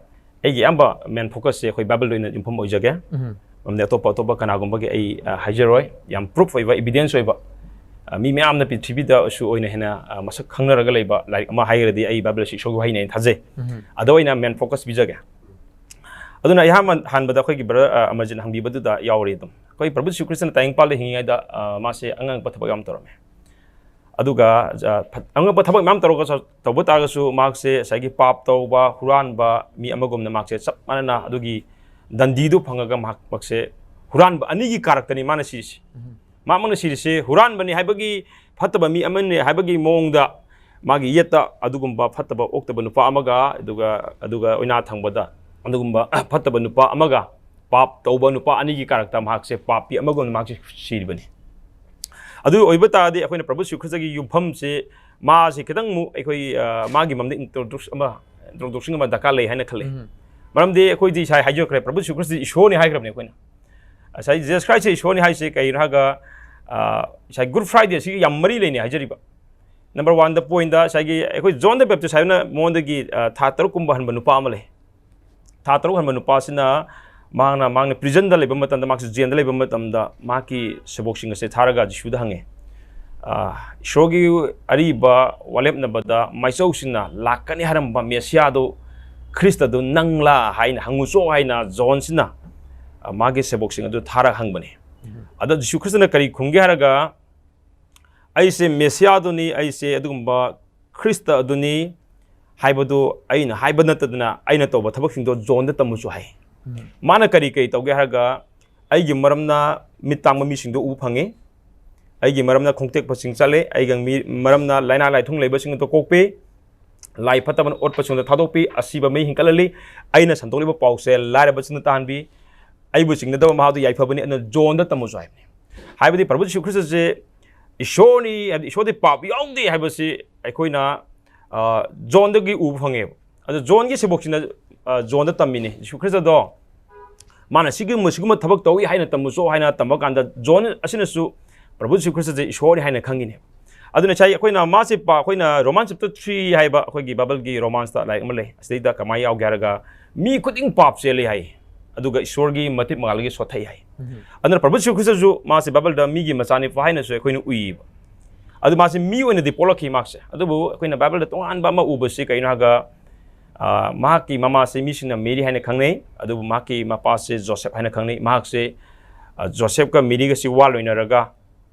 ꯑꯩꯒꯤ ꯑꯌꯥꯝꯕ main focus ꯁꯦ ꯑꯩꯈꯣꯏ ꯕꯥꯏꯕꯜꯗ ꯑꯣꯏꯅ ꯌꯨꯝꯐꯝ ꯑꯣꯏꯖꯒꯦ꯫ ꯎꯝ. ꯃꯔꯝꯗꯤ ꯑꯇꯣꯞꯄ, ꯑꯇꯣꯞꯄ ꯀꯅꯥꯒꯨꯝꯕꯒꯤ ꯑꯩ, ꯑ, ꯍꯥꯏꯖꯔꯣꯏ꯫ ꯌꯥꯝ proof ꯑꯣꯏꯕ, evidence ꯑꯣꯏꯕ, ꯑ, ꯃꯤ ꯃꯌꯥꯝꯅ ꯄ꯭ꯔꯤꯊꯤꯕꯤꯗꯁꯨ ꯑꯣꯏꯅ ꯍꯦꯟꯅ, ꯑ, ꯃꯁꯛ ꯈꯪꯅꯔꯒ ꯂꯩꯕ ꯂꯥꯏꯔꯤꯛ ꯑꯃ ꯍꯥꯏꯔꯒꯗꯤ ꯑꯩ ꯕꯥꯏꯕꯜ ꯑꯁꯤ ꯏꯁꯣꯔꯒꯤ ꯋꯥꯍꯩꯅꯦ ꯍꯥꯏꯅ ꯊꯥꯖꯩ꯫ ꯎꯝ. ꯑꯗ ꯑꯣꯏꯅ main focus ꯄꯤꯖꯒꯦ꯫ ꯑꯗꯨꯅ ꯑꯩꯍꯥꯟꯕ, ꯑꯍꯥꯟꯕꯗ ꯑꯩꯈꯣꯏꯒꯤ brother, ꯑ, ꯑꯃꯔꯖꯤꯠ ꯍꯪꯕꯤꯕꯗꯨꯗ ꯌꯥꯎꯔꯤ ꯑꯗꯨꯝ꯫ ꯑꯩꯈꯣꯏ ꯄ꯭ꯔꯚꯨ ꯖꯤꯁꯨ ꯈ꯭ꯔꯤꯁꯇꯅ ꯇꯥꯏꯕꯪꯄꯥꯜꯗ ꯍꯤꯡꯉꯤꯉꯩꯗ, ꯑ, ꯃꯥꯁꯦ ꯑꯉꯛꯄ ꯊꯕꯛ ꯌꯥꯝ ꯇꯧꯔꯝꯃꯦ꯫ ꯑꯗꯨꯒ, ꯑ, ꯐꯠ-, ꯑꯉꯛꯄ ꯊꯕꯛ ꯃꯌꯥꯝ ꯇꯧꯔꯒꯁꯨ, ꯇꯧꯕ ꯇꯥꯔꯒꯁꯨ, ꯃꯍꯥꯛꯁꯦ ꯉꯁꯥꯏꯒꯤ ꯄꯥꯞ ꯇꯧꯕ, ꯍꯨꯔꯥꯟꯕ ꯃꯤ ꯑꯃꯒꯨꯝꯅ ꯃꯍꯥꯛꯁꯦ ꯆꯞ ꯃꯥꯟꯅꯅ ꯑꯗꯨꯒꯤ ꯗꯟꯗꯤꯗꯨ ꯐꯪꯉꯒ ꯃꯍꯥꯛ, ꯃꯍꯥꯛꯁꯦ ꯍꯨꯔꯥꯟꯕ ꯑꯅꯤꯒꯤ ꯀꯥꯔꯛꯇꯅꯤ ꯃꯥꯅ ꯁꯤꯔꯤꯁꯦ꯫ ꯃꯍꯥꯛꯃꯛꯅ ꯁꯤꯔꯤꯁꯦ ꯍꯨꯔꯥꯟꯕꯅꯤ ꯍꯥꯏꯕꯒꯤ, ꯐꯠꯇꯕ ꯃꯤ ꯑꯃꯅꯤ ꯍꯥꯏꯕꯒꯤ ꯃꯑꯣꯡꯗ ꯃꯥꯒꯤ ꯌꯦꯠꯇ ꯑꯗꯨꯒꯨꯝꯕ ꯐꯠꯇꯕ ꯑꯣꯛꯇꯕ ꯅꯨꯄꯥ ꯑꯃꯒ, ꯑꯗꯨꯒ, ꯑꯗꯨꯒ ꯑꯣꯏꯅꯥ ꯊꯪꯕꯗ ꯑꯗꯨꯒꯨꯝꯕ ꯐꯠꯇꯕ ꯅꯨꯄꯥ ꯑꯃꯒ, ꯄꯥꯞ ꯇꯧꯕ ꯅꯨꯄꯥ ꯑꯅꯤꯒꯤ ꯀꯥꯔꯛꯇ ꯃꯍꯥꯛꯁꯦ ꯄꯥꯞꯄꯤ ꯑꯃꯒꯨꯝꯅ ꯃꯍꯥꯛꯁꯦ ꯁꯤꯔꯤꯕꯅꯤ꯫ ꯑꯗꯨ ꯑꯣꯏꯕ ꯇꯥꯔꯗꯤ ꯑꯩꯈꯣꯏꯅ ꯄ꯭ꯔꯚꯨ ꯖꯤꯁꯨ ꯈ꯭ꯔꯤꯁꯇꯒꯤ ꯌꯨꯝꯐꯝꯁꯦ, ꯃꯥꯁꯦ ꯈꯤꯇꯪ ꯑꯃꯨꯛ ꯑꯩꯈꯣꯏ, ꯑ, ꯃꯥꯒꯤ ꯃꯔꯝꯗ introduce ꯑꯃ, introduction ꯑꯃ ꯗꯔꯀꯥꯔ ꯂꯩ ꯍꯥꯏꯅ ꯈꯜꯂꯤ꯫ ꯎꯝ꯫ ꯃꯔꯝꯗꯤ ꯑꯩꯈꯣꯏꯗꯤ ꯉꯁꯥꯏ ꯍꯥꯏꯖꯈ꯭ꯔꯦ, ꯄ꯭ꯔꯚꯨ ꯖꯤꯁꯨ ꯈ꯭ꯔꯤꯁꯇ ꯏꯁꯣꯔꯅꯤ ꯍꯥꯏꯈ꯭ꯔꯕꯅꯤ ꯑꯩꯈꯣꯏꯅ꯫ ꯉꯁꯥꯏ ꯖꯤꯁꯁ ꯈ꯭ꯔꯥꯏꯁꯁꯦ ꯏꯁꯣꯔꯅꯤ ꯍꯥꯏꯁꯦ ꯀꯩꯅꯣ ꯍꯥꯏꯔꯒ, ꯑ, ꯉꯁꯥꯏ Good Friday ꯑꯁꯤꯒ ꯌꯥꯝ ꯃꯔꯤ ꯂꯩꯅꯩ ꯍꯥꯏꯖꯔꯤꯕ꯫ Number one ꯗ point ꯉꯁꯥꯏꯒꯤ ꯑꯩꯈꯣꯏ John the Baptist ꯍꯥꯏꯕꯅ ꯃꯉꯣꯟꯗꯒꯤ, ꯑ, ꯊꯥ ꯇꯔꯨꯛ ꯀꯨꯝꯕ ꯍꯟꯕ ꯅꯨꯄꯥ ꯑꯃ ꯂꯩ꯫ ꯊꯥ ꯇꯔꯨꯛ ꯍꯟꯕ ꯅꯨꯄꯥꯁꯤꯅ ꯃꯍꯥꯛꯅ, ꯃꯍꯥꯛꯅ prison ꯗ ꯂꯩꯕ ꯃꯇꯝꯗ, ꯃꯍꯥꯛꯁꯨ ꯖꯦꯜꯗ ꯂꯩꯕ ꯃꯇꯝꯗ, ꯃꯍꯥꯛꯀꯤ ꯁꯦꯕꯣꯛꯁꯤꯡ ꯑꯁꯦ ꯊꯥꯔꯒ ꯖꯤꯁꯨꯗ ꯍꯪꯉꯦ, "ꯑ, ꯏꯁꯣꯔꯒꯤ ꯑꯔꯤꯕ ꯋꯥꯂꯦꯞꯅꯕꯗ ꯃꯥꯏꯆꯧꯁꯤꯡꯅ ꯂꯥꯛꯀꯅꯤ ꯍꯥꯏꯔꯝꯕ ꯃꯦꯁꯤꯌꯥꯗꯨ, ꯈ꯭ꯔꯤꯁꯇꯗꯨ ꯅꯪꯂꯥ ꯍꯥꯏꯅ ꯍꯪꯉꯨꯆꯣ" ꯍꯥꯏꯅ ꯖꯣꯟꯁꯤꯅ, ꯑ, ꯃꯥꯒꯤ ꯁꯦꯕꯣꯛꯁꯤꯡ ꯑꯗꯨ ꯊꯥꯔꯒ ꯍꯪꯕꯅꯤ꯫ ꯎꯝ꯫ ꯑꯗ ꯖꯤꯁꯨ ꯈ꯭ꯔꯤꯁꯇꯅ ꯀꯔꯤ ꯈꯨꯝꯒꯦ ꯍꯥꯏꯔꯒ, "ꯑꯩꯁꯦ ꯃꯦꯁꯤꯌꯥꯗꯨꯅꯤ, ꯑꯩꯁꯦ ꯑꯗꯨꯒꯨꯝꯕ ꯈ꯭ꯔꯤꯁꯇ ꯑꯗꯨꯅꯤ ꯍꯥꯏꯕꯗꯨ ꯑꯩꯅ ꯍꯥꯏꯕ ꯅꯠꯇꯗꯅ ꯑꯩꯅ ꯇꯧꯕ ꯊꯕꯛꯁꯤꯡꯗꯣ ꯖꯣꯟꯗ ꯇꯝꯃꯨꯆꯣ" ꯍꯥꯏ꯫ ꯎꯝ꯫ ꯃꯥꯅ ꯀꯔꯤ ꯀꯔꯤ ꯇꯧꯒꯦ ꯍꯥꯏꯔꯒ, "ꯑꯩꯒꯤ ꯃꯔꯝꯅ ꯃꯤꯠ ꯇꯥꯡꯕ ꯃꯤꯁꯤꯡꯗꯣ ꯎꯕ ꯐꯪꯉꯤ, ꯑꯩꯒꯤ ꯃꯔꯝꯅ ꯈꯣꯡꯇꯦꯛꯄꯁꯤꯡ ꯆꯠꯂꯦ, ꯑꯩꯒꯤ ꯃꯤ-, ꯃꯔꯝꯅ ꯂꯥꯏꯅꯥ ꯂꯥꯏꯊꯨꯡ ꯂꯩꯕꯁꯤꯡ ꯑꯗꯨ ꯀꯣꯛꯄꯤ, ꯂꯥꯏ ꯐꯠꯇꯕꯅ ꯑꯣꯠꯄꯁꯤꯡꯗ ꯊꯥꯗꯣꯛꯄꯤ, ꯑꯁꯤꯕ ꯃꯩ ꯍꯦꯟꯀꯠꯍꯜꯂꯤ, ꯑꯩꯅ ꯁꯟꯗꯣꯛꯂꯤꯕ ꯄꯥꯎꯁꯦ ꯂꯥꯏꯔꯕꯁꯤꯡꯗ ꯇꯥꯍꯟꯕꯤ, ꯑꯩꯕꯨ ꯆꯤꯡꯅꯗꯕ ꯃꯍꯥꯛꯇꯨ ꯌꯥꯏꯐꯕꯅꯤ, ꯑꯗꯨꯅ ꯖꯣꯟꯗ ꯇꯝꯃꯨꯆꯣ" ꯍꯥꯏꯕꯅꯤ꯫ ꯍꯥꯏꯕꯗꯤ ꯄ꯭ꯔꯚꯨ ꯖꯤꯁꯨ ꯈ꯭ꯔꯤꯁꯇꯁꯦ ꯏꯁꯣꯔꯅꯤ, ꯍꯥꯏꯕꯗꯤ ꯏꯁꯣꯔꯗꯤ ꯄꯥꯞ ꯌꯥꯎꯗꯦ ꯍꯥꯏꯕꯁꯤ ꯑꯩꯈꯣꯏꯅ, ꯑ, ꯖꯣꯟꯗꯒꯤ ꯎꯕ ꯐꯪꯉꯦꯕ꯫ ꯑꯗꯣ ꯖꯣꯟꯒꯤ ꯁꯦꯕꯣꯛꯁꯤꯡꯅ, ꯑ, ꯖꯣꯟꯗ ꯇꯝꯃꯤꯅꯤ꯫ ꯖꯤꯁꯨ ꯈ꯭ꯔꯤꯁꯇꯗꯣ ꯃꯥꯅ ꯁꯤꯒꯨꯝꯕ, ꯁꯤꯒꯨꯝꯕ ꯊꯕꯛ ꯇꯧꯏ ꯍꯥꯏꯅ ꯇꯝꯃꯨꯆꯣ ꯍꯥꯏꯅ ꯇꯝꯕ ꯀꯥꯟꯗ ꯖꯣꯟ ꯑꯁꯤꯅꯁꯨ ꯄ꯭ꯔꯚꯨ ꯖꯤꯁꯨ ꯈ꯭ꯔꯤꯁꯇꯁꯦ ꯏꯁꯣꯔꯅꯤ ꯍꯥꯏꯅ ꯈꯪꯉꯤꯅꯦ꯫ ꯑꯗꯨꯅ ꯉꯁꯥꯏ ꯑꯩꯈꯣꯏꯅ ꯃꯥꯁꯦ ꯄꯥ-, ꯑꯩꯈꯣꯏꯅ Roman chapter three ꯍꯥꯏꯕ ꯑꯩꯈꯣꯏꯒꯤ ꯕꯥꯏꯕꯜꯒꯤ ꯔꯣꯃꯥꯟꯁꯇ ꯂꯥꯏꯔꯤꯛ ꯑꯃ ꯂꯩ꯫ ꯑꯁꯤꯗꯩꯗ ꯀꯃꯥꯏꯅ ꯌꯥꯎꯒꯦ ꯍꯥꯏꯔꯒ, "ꯃꯤ ꯈꯨꯗꯤꯡ ꯄꯥꯞ ꯆꯦꯜꯂꯤ" ꯍꯥꯏ, ꯑꯗꯨꯒ ꯏꯁꯣꯔꯒꯤ ꯃꯇꯤꯛ ꯃꯉꯥꯜꯒꯤ ꯁꯣꯠꯊꯩ ꯍꯥꯏ꯫ ꯎꯝ꯫ ꯑꯗꯨꯅ ꯄ꯭ꯔꯚꯨ ꯖꯤꯁꯨ ꯈ꯭ꯔꯤꯁꯇꯁꯨ ꯃꯥꯁꯦ ꯕꯥꯏꯕꯜꯗ ꯃꯤꯒꯤ ꯃꯆꯥꯅꯤꯄꯥ ꯍꯥꯏꯅꯁꯨ ꯑꯩꯈꯣꯏꯅ ꯎꯏꯌꯦꯕ꯫ ꯑꯗꯨ ꯃꯥꯁꯦ ꯃꯤ ꯑꯣꯏꯅꯗꯤ ꯄꯣꯛꯂꯛꯈꯤ ꯃꯍꯥꯛꯁꯦ꯫ ꯑꯗꯨꯕꯨ ꯑꯩꯈꯣꯏꯅ ꯕꯥꯏꯕꯜꯗ ꯇꯣꯉꯥꯟꯕ ꯑꯃ ꯎꯕꯁꯤ ꯀꯩꯅꯣ ꯍꯥꯏꯔꯒ, ꯑ, ꯃꯍꯥꯛꯀꯤ ꯃꯃꯥꯁꯦ ꯃꯤꯁꯤꯡꯅ ꯃꯦꯔꯤ ꯍꯥꯏꯅ ꯈꯪꯅꯩ, ꯑꯗꯨꯕꯨ ꯃꯍꯥꯛꯀꯤ ꯃꯄꯥꯁꯦ ꯖꯣꯁꯦꯐ ꯍꯥꯏꯅ ꯈꯪꯅꯩ꯫ ꯃꯍꯥꯛꯁꯦ ꯑ, ꯖꯣꯁꯦꯐꯀ ꯃꯦꯔꯤꯒꯁꯤ ꯋꯥ ꯂꯣꯏꯅꯔꯒ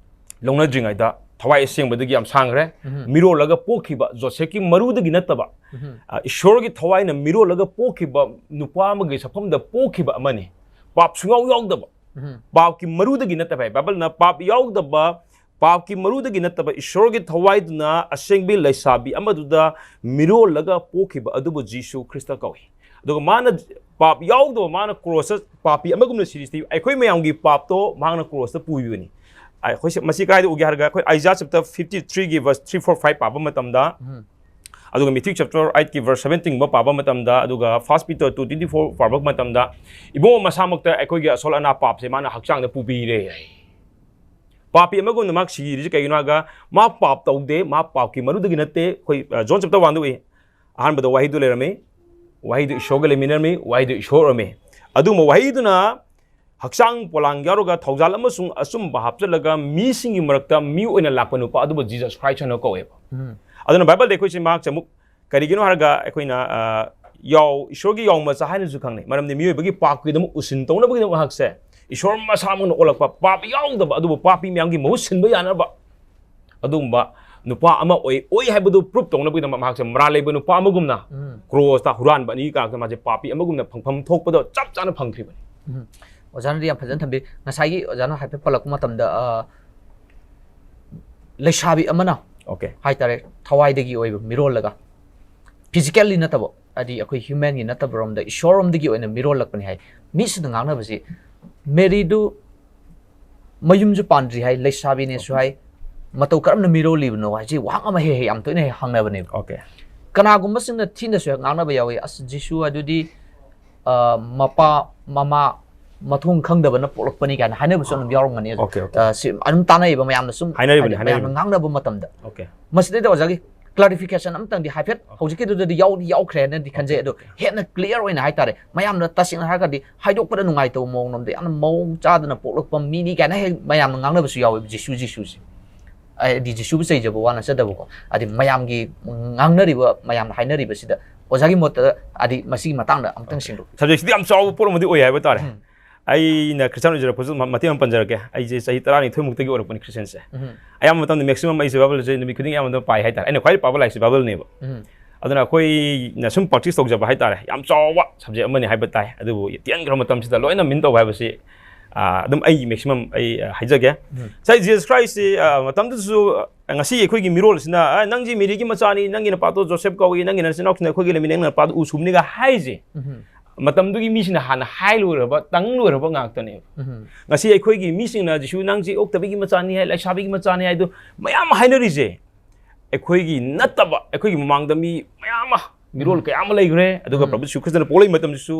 ꯂꯧꯅꯗ꯭ꯔꯤꯉꯩꯗ ꯊꯋꯥꯏ ꯑꯁꯦꯡꯕꯗꯒꯤ ꯌꯥꯝ ꯁꯥꯡꯈ꯭ꯔꯦ꯫ ꯎꯝ. ꯃꯤꯔꯣꯜꯂꯒ ꯄꯣꯛꯈꯤꯕ ꯖꯣꯁꯦꯐꯀꯤ ꯃꯔꯨꯗꯒꯤ ꯅꯠꯇꯕ, ꯎꯝ. ꯑ, ꯏꯁꯣꯔꯒꯤ ꯊꯋꯥꯏꯅ ꯃꯤꯔꯣꯜꯂꯒ ꯄꯣꯛꯈꯤꯕ ꯅꯨꯄꯥ ꯑꯃꯒꯤ ꯁꯛꯐꯝꯗ ꯄꯣꯛꯈꯤꯕ ꯑꯃꯅꯤ꯫ ꯄꯥꯞ ꯁꯨꯡꯌꯥꯎ ꯌꯥꯎꯗꯕ, ꯎꯝ. ꯄꯥꯞꯀꯤ ꯃꯔꯨꯗꯒꯤ ꯅꯠꯇꯕ ꯍꯥꯏ ꯕꯥꯏꯕꯜꯅ꯫ ꯄꯥꯞ ꯌꯥꯎꯗꯕ, ꯄꯥꯞꯀꯤ ꯃꯔꯨꯗꯒꯤ ꯅꯠꯇꯕ ꯏꯁꯣꯔꯒꯤ ꯊꯋꯥꯏꯗꯨꯅ ꯑꯁꯦꯡꯕꯤ ꯂꯩꯁꯥꯕꯤ ꯑꯃꯗꯨꯗ ꯃꯤꯔꯣꯜꯂꯒ ꯄꯣꯛꯈꯤꯕ ꯑꯗꯨꯕꯨ ꯖꯤꯁꯨ ꯈ꯭ꯔꯤꯁꯇ ꯀꯧꯏ꯫ ꯑꯗꯨꯒ ꯃꯥꯅ ꯄꯥꯞ ꯌꯥꯎꯗꯕ, ꯃꯥꯅ ꯀ꯭ꯔꯣꯁꯇ ꯄꯥꯄꯤ ꯑꯃꯒꯨꯝꯅ ꯁꯤꯔꯤꯁꯤ ꯑꯩꯈꯣꯏ ꯃꯌꯥꯝꯒꯤ ꯄꯥꯞꯇꯣ ꯃꯍꯥꯛꯅ ꯀ꯭ꯔꯣꯁꯇ ꯄꯨꯕꯤꯕꯅꯤ꯫ ꯑꯩꯈꯣꯏ ꯁꯤ-, ꯃꯁꯤ ꯀꯥꯏꯗ ꯎꯒꯦ ꯍꯥꯏꯔꯒ, ꯑꯩꯈꯣꯏ ꯑꯥꯏꯖꯥ ꯆꯦꯞꯇꯔ ꯐꯤꯐꯇꯤ ꯊ꯭ꯔꯤꯒꯤ ꯚꯔꯁ ꯊ꯭ꯔꯤ, ꯐꯣꯔ, ꯐꯥꯏꯚ ꯄꯥꯕ ꯃꯇꯝꯗ, ꯎꯝ. ꯑꯗꯨꯒ ꯃꯤꯊꯤꯛ ꯆꯦꯞꯇꯔ ꯑꯩꯠꯀꯤ ꯚꯔꯁ ꯁꯚꯦꯟꯇꯤꯟꯒꯨꯝꯕ ꯄꯥꯕ ꯃꯇꯝꯗ, ꯑꯗꯨꯒ first Peter two twenty four ꯄꯥꯕ ꯃꯇꯝꯗ, ꯏꯕꯨꯡꯉꯣ ꯃꯁꯥꯃꯛꯇ ꯑꯩꯈꯣꯏꯒꯤ ꯑꯁꯣꯜ ꯑꯅꯥ ꯄꯥꯞꯁꯦ ꯃꯥꯅ ꯍꯛꯆꯥꯡꯗ ꯄꯨꯕꯤꯔꯦ ꯍꯥꯏ꯫ ꯄꯥꯄꯤ ꯑꯃꯒꯨꯝꯅ ꯃꯍꯥꯛ ꯁꯤꯔꯤꯁꯦ ꯀꯩꯒꯤꯅꯣ ꯍꯥꯏꯔꯒ, ꯃꯥ ꯄꯥꯞ ꯇꯧꯗꯦ, ꯃꯥ ꯄꯥꯞꯀꯤ ꯃꯔꯨꯗꯒꯤ ꯅꯠꯇꯦ꯫ ꯑꯩꯈꯣꯏ, ꯑ, ꯖꯣꯟ ꯆꯦꯞꯇꯔ ꯋꯥꯟꯗ ꯎꯏ, ꯑꯍꯥꯟꯕꯗ ꯋꯥꯍꯩꯗꯨ ꯂꯩꯔꯝꯃꯤ, ꯋꯥꯍꯩꯗꯨ ꯏꯁꯣꯔꯒ ꯂꯩꯃꯤꯟꯅꯔꯝꯃꯤ, ꯋꯥꯍꯩꯗꯨ ꯏꯁꯣꯔ ꯑꯣꯏꯔꯝꯃꯤ꯫ ꯑꯗꯨꯒꯨꯝꯕ ꯋꯥꯍꯩꯗꯨꯅ ꯍꯛꯆꯥꯡ ꯄꯣꯂꯥꯡ ꯌꯥꯎꯔꯒ ꯊꯧꯖꯥꯜ ꯑꯃꯁꯨꯡ ꯑꯆꯨꯝꯕ ꯍꯥꯞꯆꯤꯜꯂꯒ ꯃꯤꯁꯤꯡꯒꯤ ꯃꯔꯛꯇ ꯃꯤ ꯑꯣꯏꯅ ꯂꯥꯛꯄ ꯅꯨꯄꯥ ꯑꯗꯨꯕꯨ ꯖꯤꯖꯁ ꯈ꯭ꯔꯥꯏꯁ ꯍꯥꯏꯅ ꯀꯧꯋꯦꯕ꯫ ꯎꯝ. ꯑꯗꯨꯅ ꯕꯥꯏꯕꯜꯗ ꯑꯩꯈꯣꯏꯁꯦ ꯃꯍꯥꯛꯁꯦ ꯑꯃꯨꯛ ꯀꯔꯤꯒꯤꯅꯣ ꯍꯥꯏꯔꯒ, ꯑꯩꯈꯣꯏꯅ, ꯑ, ꯌꯥꯎ-, ꯏꯁꯣꯔꯒꯤ ꯌꯥꯎ ꯃꯆꯥ ꯍꯥꯏꯅꯁꯨ ꯈꯪꯅꯩ꯫ ꯃꯔꯝꯗꯤ ꯃꯤꯑꯣꯏꯕꯒꯤ ꯄꯥꯞꯀꯤꯗꯃꯛ ꯎꯁꯤꯟ ꯇꯧꯅꯕꯒꯤꯗꯃꯛ ꯃꯍꯥꯛꯁꯦ ꯏꯁꯣꯔ ꯃꯁꯥꯃꯛꯅ ꯑꯣꯜꯂꯛꯄ, ꯄꯥꯞ ꯌꯥꯎꯗꯕ ꯑꯗꯨꯕꯨ ꯄꯥꯄꯤ ꯃꯌꯥꯝꯒꯤ ꯃꯍꯨꯠ ꯁꯤꯟꯕ ꯌꯥꯅꯕ ꯑꯗꯨꯒꯨꯝꯕ ꯅꯨꯄꯥ ꯑꯃ ꯑꯣꯏ, ꯑꯣꯏ ꯍꯥꯏꯕꯗꯨ ꯄ꯭ꯔꯨꯞ ꯇꯧꯅꯕꯒꯤꯗꯃꯛ ꯃꯍꯥꯛꯁꯦ ꯃꯔꯥꯜ ꯂꯩꯕ ꯅꯨꯄꯥ ꯑꯃꯒꯨꯝꯅ, ꯎꯝ. ꯀ꯭ꯔꯣꯁꯇ ꯍꯨꯔꯥꯟꯕ ꯑꯅꯤꯒꯤ ꯀꯥꯔꯛꯇ ꯃꯥꯁꯦ ꯄꯥꯄꯤ ꯑꯃꯒꯨꯝꯅ ꯐꯪꯐꯝ ꯊꯣꯛꯄꯗꯣ ꯆꯞ ꯆꯥꯅ ꯐꯪꯈ꯭ꯔꯤꯕꯅꯤ꯫ ꯎꯝ. ꯑꯣꯖꯥꯅꯗꯤ ꯌꯥꯝ ꯐꯖꯅ ꯊꯝꯕꯤ꯫ ꯉꯁꯥꯏꯒꯤ ꯑꯣꯖꯥꯅ ꯍꯥꯏꯐꯦꯠ ꯄꯜꯂꯛꯄ ꯃꯇꯝꯗ, ꯑ, ꯂꯩꯁꯥꯕꯤ ꯑꯃꯅ ꯑꯣꯀꯦ꯫ ꯍꯥꯏꯇꯥꯔꯦ, ꯊꯋꯥꯏꯗꯒꯤ ꯑꯣꯏꯕ ꯃꯤꯔꯣꯜꯂꯒ, ꯐꯤꯖꯤꯀꯦꯜꯂꯤ ꯅꯠꯇꯕ, ꯍꯥꯏꯗꯤ ꯑꯩꯈꯣꯏ ꯍ꯭ꯌꯨꯃꯦꯟꯒꯤ ꯅꯠꯇꯕ ꯔꯣꯝꯗ, ꯏꯁꯣꯔꯔꯣꯝꯗꯒꯤ ꯑꯣꯏꯅ ꯃꯤꯔꯣꯜꯂꯛꯄꯅꯤ ꯍꯥꯏ꯫ ꯃꯤꯁꯤꯅ ꯉꯥꯡꯅꯕꯁꯤ, ꯃꯦꯔꯤꯗꯨ ꯃꯌꯨꯝꯁꯨ ꯄꯥꯟꯗ꯭ꯔꯤ ꯍꯥꯏ, ꯂꯩꯁꯥꯕꯤꯅꯦꯁꯨ ꯍꯥꯏ, ꯃꯇꯧ ꯀꯔꯝꯅ ꯃꯤꯔꯣꯜꯂꯤꯕꯅꯣ ꯍꯥꯏꯁꯤ ꯋꯥꯍꯪ ꯑꯃ ꯍꯦꯛ ꯍꯦꯛ ꯌꯥꯝ ꯇꯣꯏꯅ ꯍꯦꯛ ꯍꯪꯅꯕꯅꯦꯕ꯫ ꯑꯣꯀꯦ꯫ ꯀꯅꯥꯒꯨꯝꯕꯁꯤꯡꯅ ꯊꯤꯅꯁꯨ ꯍꯦꯛ ꯉꯥꯡꯅꯕ ꯌꯥꯎꯏ, "ꯑꯁ, ꯖꯤꯁꯨ ꯑꯗꯨꯗꯤ, ꯑ, ꯃꯄꯥ ꯃꯃꯥ ꯃꯊꯣꯡ ꯈꯪꯗꯕꯅ ꯄꯣꯛꯂꯛꯄꯅꯤ" ꯀꯥꯏꯅ ꯍꯥꯏꯅꯕꯁꯨ ꯑꯗꯨꯝ ꯌꯥꯎꯔꯝꯒꯅꯤ꯫ Okay, okay. ꯑ, ꯁꯤ ꯑꯗꯨꯝ ꯇꯥꯟꯅꯩꯌꯦꯕ ꯃꯌꯥꯝꯅ ꯁꯨꯝ, ꯍꯥꯏꯅꯔꯤꯕꯅꯤ, ꯍꯥꯏꯗꯤ ꯃꯌꯥꯝꯅ ꯍꯥꯏꯅꯔꯤꯕꯅꯤ꯫ ꯉꯥꯡꯅꯕ ꯃꯇꯝꯗ꯫ ꯑꯣꯀꯦ꯫ ꯃꯁꯤꯗꯩꯗ ꯑꯣꯖꯥꯒꯤ ꯀ꯭ꯂꯥꯔꯤꯐꯤꯀꯦꯁꯟ ꯑꯃꯇꯪꯗꯤ ꯍꯥꯏꯐꯦꯠ ꯍꯧꯖꯤꯛꯀꯤꯗꯨꯗꯗꯤ ꯌꯥꯎꯗꯤ ꯌꯥꯎꯈ꯭ꯔꯦ ꯍꯥꯏꯅꯗꯤ ꯈꯟꯖꯩ꯫ ꯑꯗꯣ ꯍꯦꯟꯅ ꯀ꯭ꯂꯤꯌꯥꯔ ꯑꯣꯏꯅ ꯍꯥꯏꯇꯥꯔꯦ, ꯃꯌꯥꯝꯅ ꯇꯁꯦꯡꯅ ꯍꯥꯏꯔꯒꯗꯤ ꯍꯥꯏꯗꯣꯛꯄꯗ ꯅꯨꯡꯉꯥꯏꯇꯕ ꯃꯑꯣꯡ ꯂꯣꯝꯗ ꯌꯥꯝꯅ ꯃꯑꯣꯡ ꯆꯥꯗꯅ ꯄꯣꯛꯂꯛꯄ ꯃꯤꯅꯤ ꯀꯥꯏꯅ ꯍꯦꯛ ꯃꯌꯥꯝꯅ ꯉꯥꯡꯅꯕꯁꯨ ꯌꯥꯎꯋꯦꯕ, ꯖꯤꯁꯨ, ꯖꯤꯁꯨꯁꯦ꯫ ꯍꯥꯏꯗꯤ ꯖꯤꯁꯨꯕꯨ ꯆꯩꯖꯕ ꯋꯥ ꯅꯠꯆꯗꯕꯀꯣ꯫ ꯍꯥꯏꯗꯤ ꯃꯌꯥꯝꯒꯤ ꯉꯥꯡꯅꯔꯤꯕ, ꯃꯌꯥꯝꯅ ꯍꯥꯏꯅꯔꯤꯕꯁꯤꯗ ꯑꯣꯖꯥꯒꯤ ꯃꯣꯠꯇ ꯍꯥꯏꯗꯤ ꯃꯁꯤꯒꯤ ꯃꯇꯥꯡꯗ ꯑꯃꯇꯪ ꯁꯦꯡꯗꯣꯛꯄꯤꯌꯨ꯫ ꯁꯕꯖꯦꯛꯁꯤꯗꯤ ꯌꯥꯝ ꯆꯥꯎꯕ ꯄꯣꯠ ꯑꯃꯗꯤ ꯑꯣꯏ ꯍꯥꯏꯕ ꯇꯥꯔꯦ꯫ ꯎꯝ. ꯑꯩꯅ ꯈ꯭ꯔꯤꯁꯇꯥꯟ ꯑꯣꯏꯖꯔꯛꯄꯁꯨ ꯃ- ꯃꯇꯦꯛ ꯑꯃ ꯄꯟꯖꯔꯛꯀꯦ꯫ ꯑꯩꯁꯦ ꯆꯍꯤ ꯇꯔꯥꯅꯤꯊꯣꯏꯃꯨꯛꯇꯒꯤ ꯑꯣꯏꯔꯛꯄꯅꯤ ꯈ꯭ꯔꯤꯁꯇꯥꯟꯁꯦ꯫ ꯎꯝ. ꯑꯌꯥꯝꯕ ꯃꯇꯝꯗ ꯃꯦꯛꯁꯤꯃꯝ ꯑꯩꯁꯦ ꯕꯥꯏꯕꯜꯁꯦ ꯅꯨꯃꯤꯠ ꯈꯨꯗꯤꯡꯒꯤ ꯑꯌꯥꯝꯕ ꯃꯇꯝꯗ ꯄꯥꯏ ꯍꯥꯏꯇꯥꯔꯦ꯫ ꯑꯩꯅ ꯈ꯭ꯋꯥꯏꯗꯒꯤ ꯄꯥꯕ ꯂꯥꯏꯔꯤꯛꯁꯦ ꯕꯥꯏꯕꯜꯅꯦꯕ꯫ ꯎꯝ. ꯑꯗꯨꯅ ꯑꯩꯈꯣꯏꯅ ꯁꯨꯝ ꯄ꯭ꯔꯦꯛꯇꯤꯁ ꯇꯧꯖꯕ ꯍꯥꯏꯇꯥꯔꯦ, ꯌꯥꯝ ꯆꯥꯎꯕ ꯁꯕꯖꯦꯛ ꯑꯃꯅꯤ ꯍꯥꯏꯕ ꯇꯥꯏ꯫ ꯑꯗꯨꯕꯨ ꯇꯦꯟꯈ꯭ꯔꯕ ꯃꯇꯝꯁꯤꯗ ꯂꯣꯏꯅ ꯃꯤꯟ ꯇꯧꯕ ꯍꯥꯏꯕꯁꯤ, ꯑꯥ, ꯑꯗꯨꯝ ꯑꯩ ꯃꯦꯛꯁꯤꯃꯝ ꯑꯩ, ꯑꯥ, ꯍꯥꯏꯖꯒꯦ꯫ ꯎꯝ. ꯉꯁꯥꯏ ꯖꯤꯁꯁ ꯈ꯭ꯔꯥꯏꯁꯁꯤ, ꯑꯥ, ꯃꯇꯝꯗꯨꯗꯁꯨ, ꯑꯥ, ꯉꯁꯤ ꯑꯩꯈꯣꯏꯒꯤ ꯃꯤꯔꯣꯜꯁꯤꯅ, "ꯑꯥ, ꯅꯪꯁꯤ ꯃꯦꯔꯤꯒꯤ ꯃꯆꯥꯅꯤ, ꯅꯪꯒꯤ ꯅꯄꯥꯗꯣ ꯖꯣꯁꯦꯐ ꯀꯧꯏ, ꯅꯪꯒꯤ ꯅꯆꯤꯟ ꯏꯅꯥꯎꯁꯤꯡꯅ ꯑꯩꯈꯣꯏꯒꯤ ꯂꯩꯃꯤꯟꯅ ꯅꯪꯒꯤ ꯅꯄꯥꯗꯣ ꯎ ꯁꯨꯝꯅꯤꯒ" ꯍꯥꯏꯁꯦ꯫ ꯎꯝ. ꯃꯇꯝꯗꯨꯒꯤ ꯃꯤꯁꯤꯡꯅ ꯍꯥꯟꯅ ꯍꯥꯏ ꯂꯣꯏꯔꯕ, ꯇꯪ ꯂꯣꯏꯔꯕ ꯉꯥꯛꯇꯅꯦꯕ꯫ ꯎꯝ. ꯉꯁꯤ ꯑꯩꯈꯣꯏꯒꯤ ꯃꯤꯁꯤꯡꯅ ꯖꯤꯁꯨ ꯅꯪꯁꯤ ꯑꯣꯛꯇꯕꯤꯒꯤ ꯃꯆꯥꯅꯤ ꯍꯥꯏ, ꯂꯩꯁꯥꯕꯤꯒꯤ ꯃꯆꯥꯅꯤ ꯍꯥꯏꯗꯣ ꯃꯌꯥꯝ ꯑꯃ ꯍꯥꯏꯅꯔꯤꯁꯦ, ꯑꯩꯈꯣꯏꯒꯤ ꯅꯠꯇꯕ, ꯑꯩꯈꯣꯏꯒꯤ ꯃꯃꯥꯡꯗ ꯃꯤ ꯃꯌꯥꯝ ꯑꯃ, ꯃꯤꯔꯣꯜ ꯎꯝ. ꯀꯌꯥ ꯑꯃ ꯂꯩꯈ꯭ꯔꯦ꯫ ꯑꯗꯨꯒ ꯎꯝ. ꯄ꯭ꯔꯚꯨ ꯖꯤꯁꯨ ꯈ꯭ꯔꯤꯁꯇꯅ ꯄꯣꯛꯂꯛꯏ ꯃꯇꯝꯗꯁꯨ,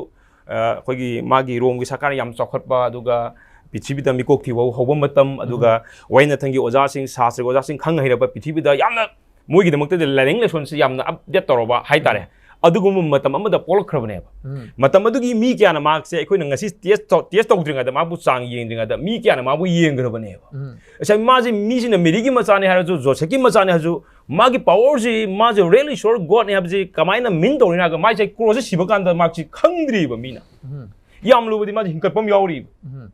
ꯑ, ꯑꯩꯈꯣꯏꯒꯤ ꯃꯥꯒꯤ ꯔꯣꯝꯒꯤ ꯁꯔꯀꯥꯔꯅ ꯌꯥꯝ ꯆꯥꯎꯈꯠꯄ, ꯑꯗꯨꯒ ꯄ꯭ꯔꯤꯊꯤꯕꯤꯗ ꯃꯤꯀꯣꯛ ꯊꯤꯕ ꯍꯧꯕ ꯃꯇꯝ, ꯑꯗꯨꯒ ꯋꯥꯌꯦꯜ ꯅꯥꯊꯪꯒꯤ ꯑꯣꯖꯥꯁꯤꯡ, ꯁꯥꯁꯇ꯭ꯔꯒꯤ ꯑꯣꯖꯥꯁꯤꯡ, ꯈꯪ ꯍꯩꯔꯕ ꯄ꯭ꯔꯤꯊꯤꯕꯤꯗ ꯌꯥꯝꯅ ꯃꯣꯏꯒꯤꯗꯃꯛꯇꯗꯤ ꯂꯥꯏꯅꯤꯡ ꯂꯥꯏꯁꯣꯟꯁꯤ ꯌꯥꯝꯅ ꯑꯞꯗꯦꯠ ꯇꯧꯔꯕ ꯍꯥꯏꯇꯥꯔꯦ꯫ ꯑꯗꯨꯒꯨꯝꯕ ꯃꯇꯝ ꯑꯃꯗ ꯄꯣꯛꯂꯛꯈ꯭ꯔꯕꯅꯦꯕ꯫ ꯎꯝ. ꯃꯇꯝ ꯑꯗꯨꯒꯤ ꯃꯤ ꯀꯌꯥꯅ ꯃꯍꯥꯛꯁꯦ ꯑꯩꯈꯣꯏꯅ ꯉꯁꯤ ꯇꯦꯁ ꯇꯧ- ꯇꯦꯁ ꯇꯧꯗ꯭ꯔꯤꯉꯩꯗ, ꯃꯥꯕꯨ ꯆꯥꯡ ꯌꯦꯡꯗ꯭ꯔꯤꯉꯩꯗ ꯃꯤ ꯀꯌꯥꯅ ꯃꯥꯕꯨ ꯌꯦꯡꯈ꯭ꯔꯕꯅꯦꯕ꯫ ꯎꯝ. ꯉꯁꯥꯏ ꯃꯥꯁꯦ, ꯃꯤꯁꯤꯡꯅ ꯃꯦꯔꯤꯒꯤ ꯃꯆꯥꯅꯤ ꯍꯥꯏꯔꯁꯨ, ꯖꯣꯁꯦꯐꯀꯤ ꯃꯆꯥꯅꯤ ꯍꯥꯏꯔꯁꯨ, ꯃꯥꯒꯤ ꯄꯋꯥꯔꯁꯤ, ꯃꯥꯁꯦ ꯔꯤꯌꯦꯜ ꯏꯁꯣꯔ ꯒꯣꯗꯅꯤ ꯍꯥꯏꯕꯁꯤ ꯀꯃꯥꯏꯅ ꯃꯤꯟ ꯇꯧꯔꯤꯅꯣ ꯍꯥꯏꯔꯒ, ꯃꯥꯁꯦ ꯀ꯭ꯔꯣꯁꯁꯦ ꯁꯤꯕ ꯀꯥꯟꯗ ꯃꯥꯁꯤ ꯈꯪꯗ꯭ꯔꯤꯕ ꯃꯤꯅ꯫ ꯎꯝ. ꯌꯥꯝ ꯂꯨꯕꯗꯤ ꯃꯥꯁꯦ ꯍꯤꯡꯒꯠꯄ ꯑꯃ ꯌꯥꯎꯔꯤꯕ꯫ ꯎꯝ.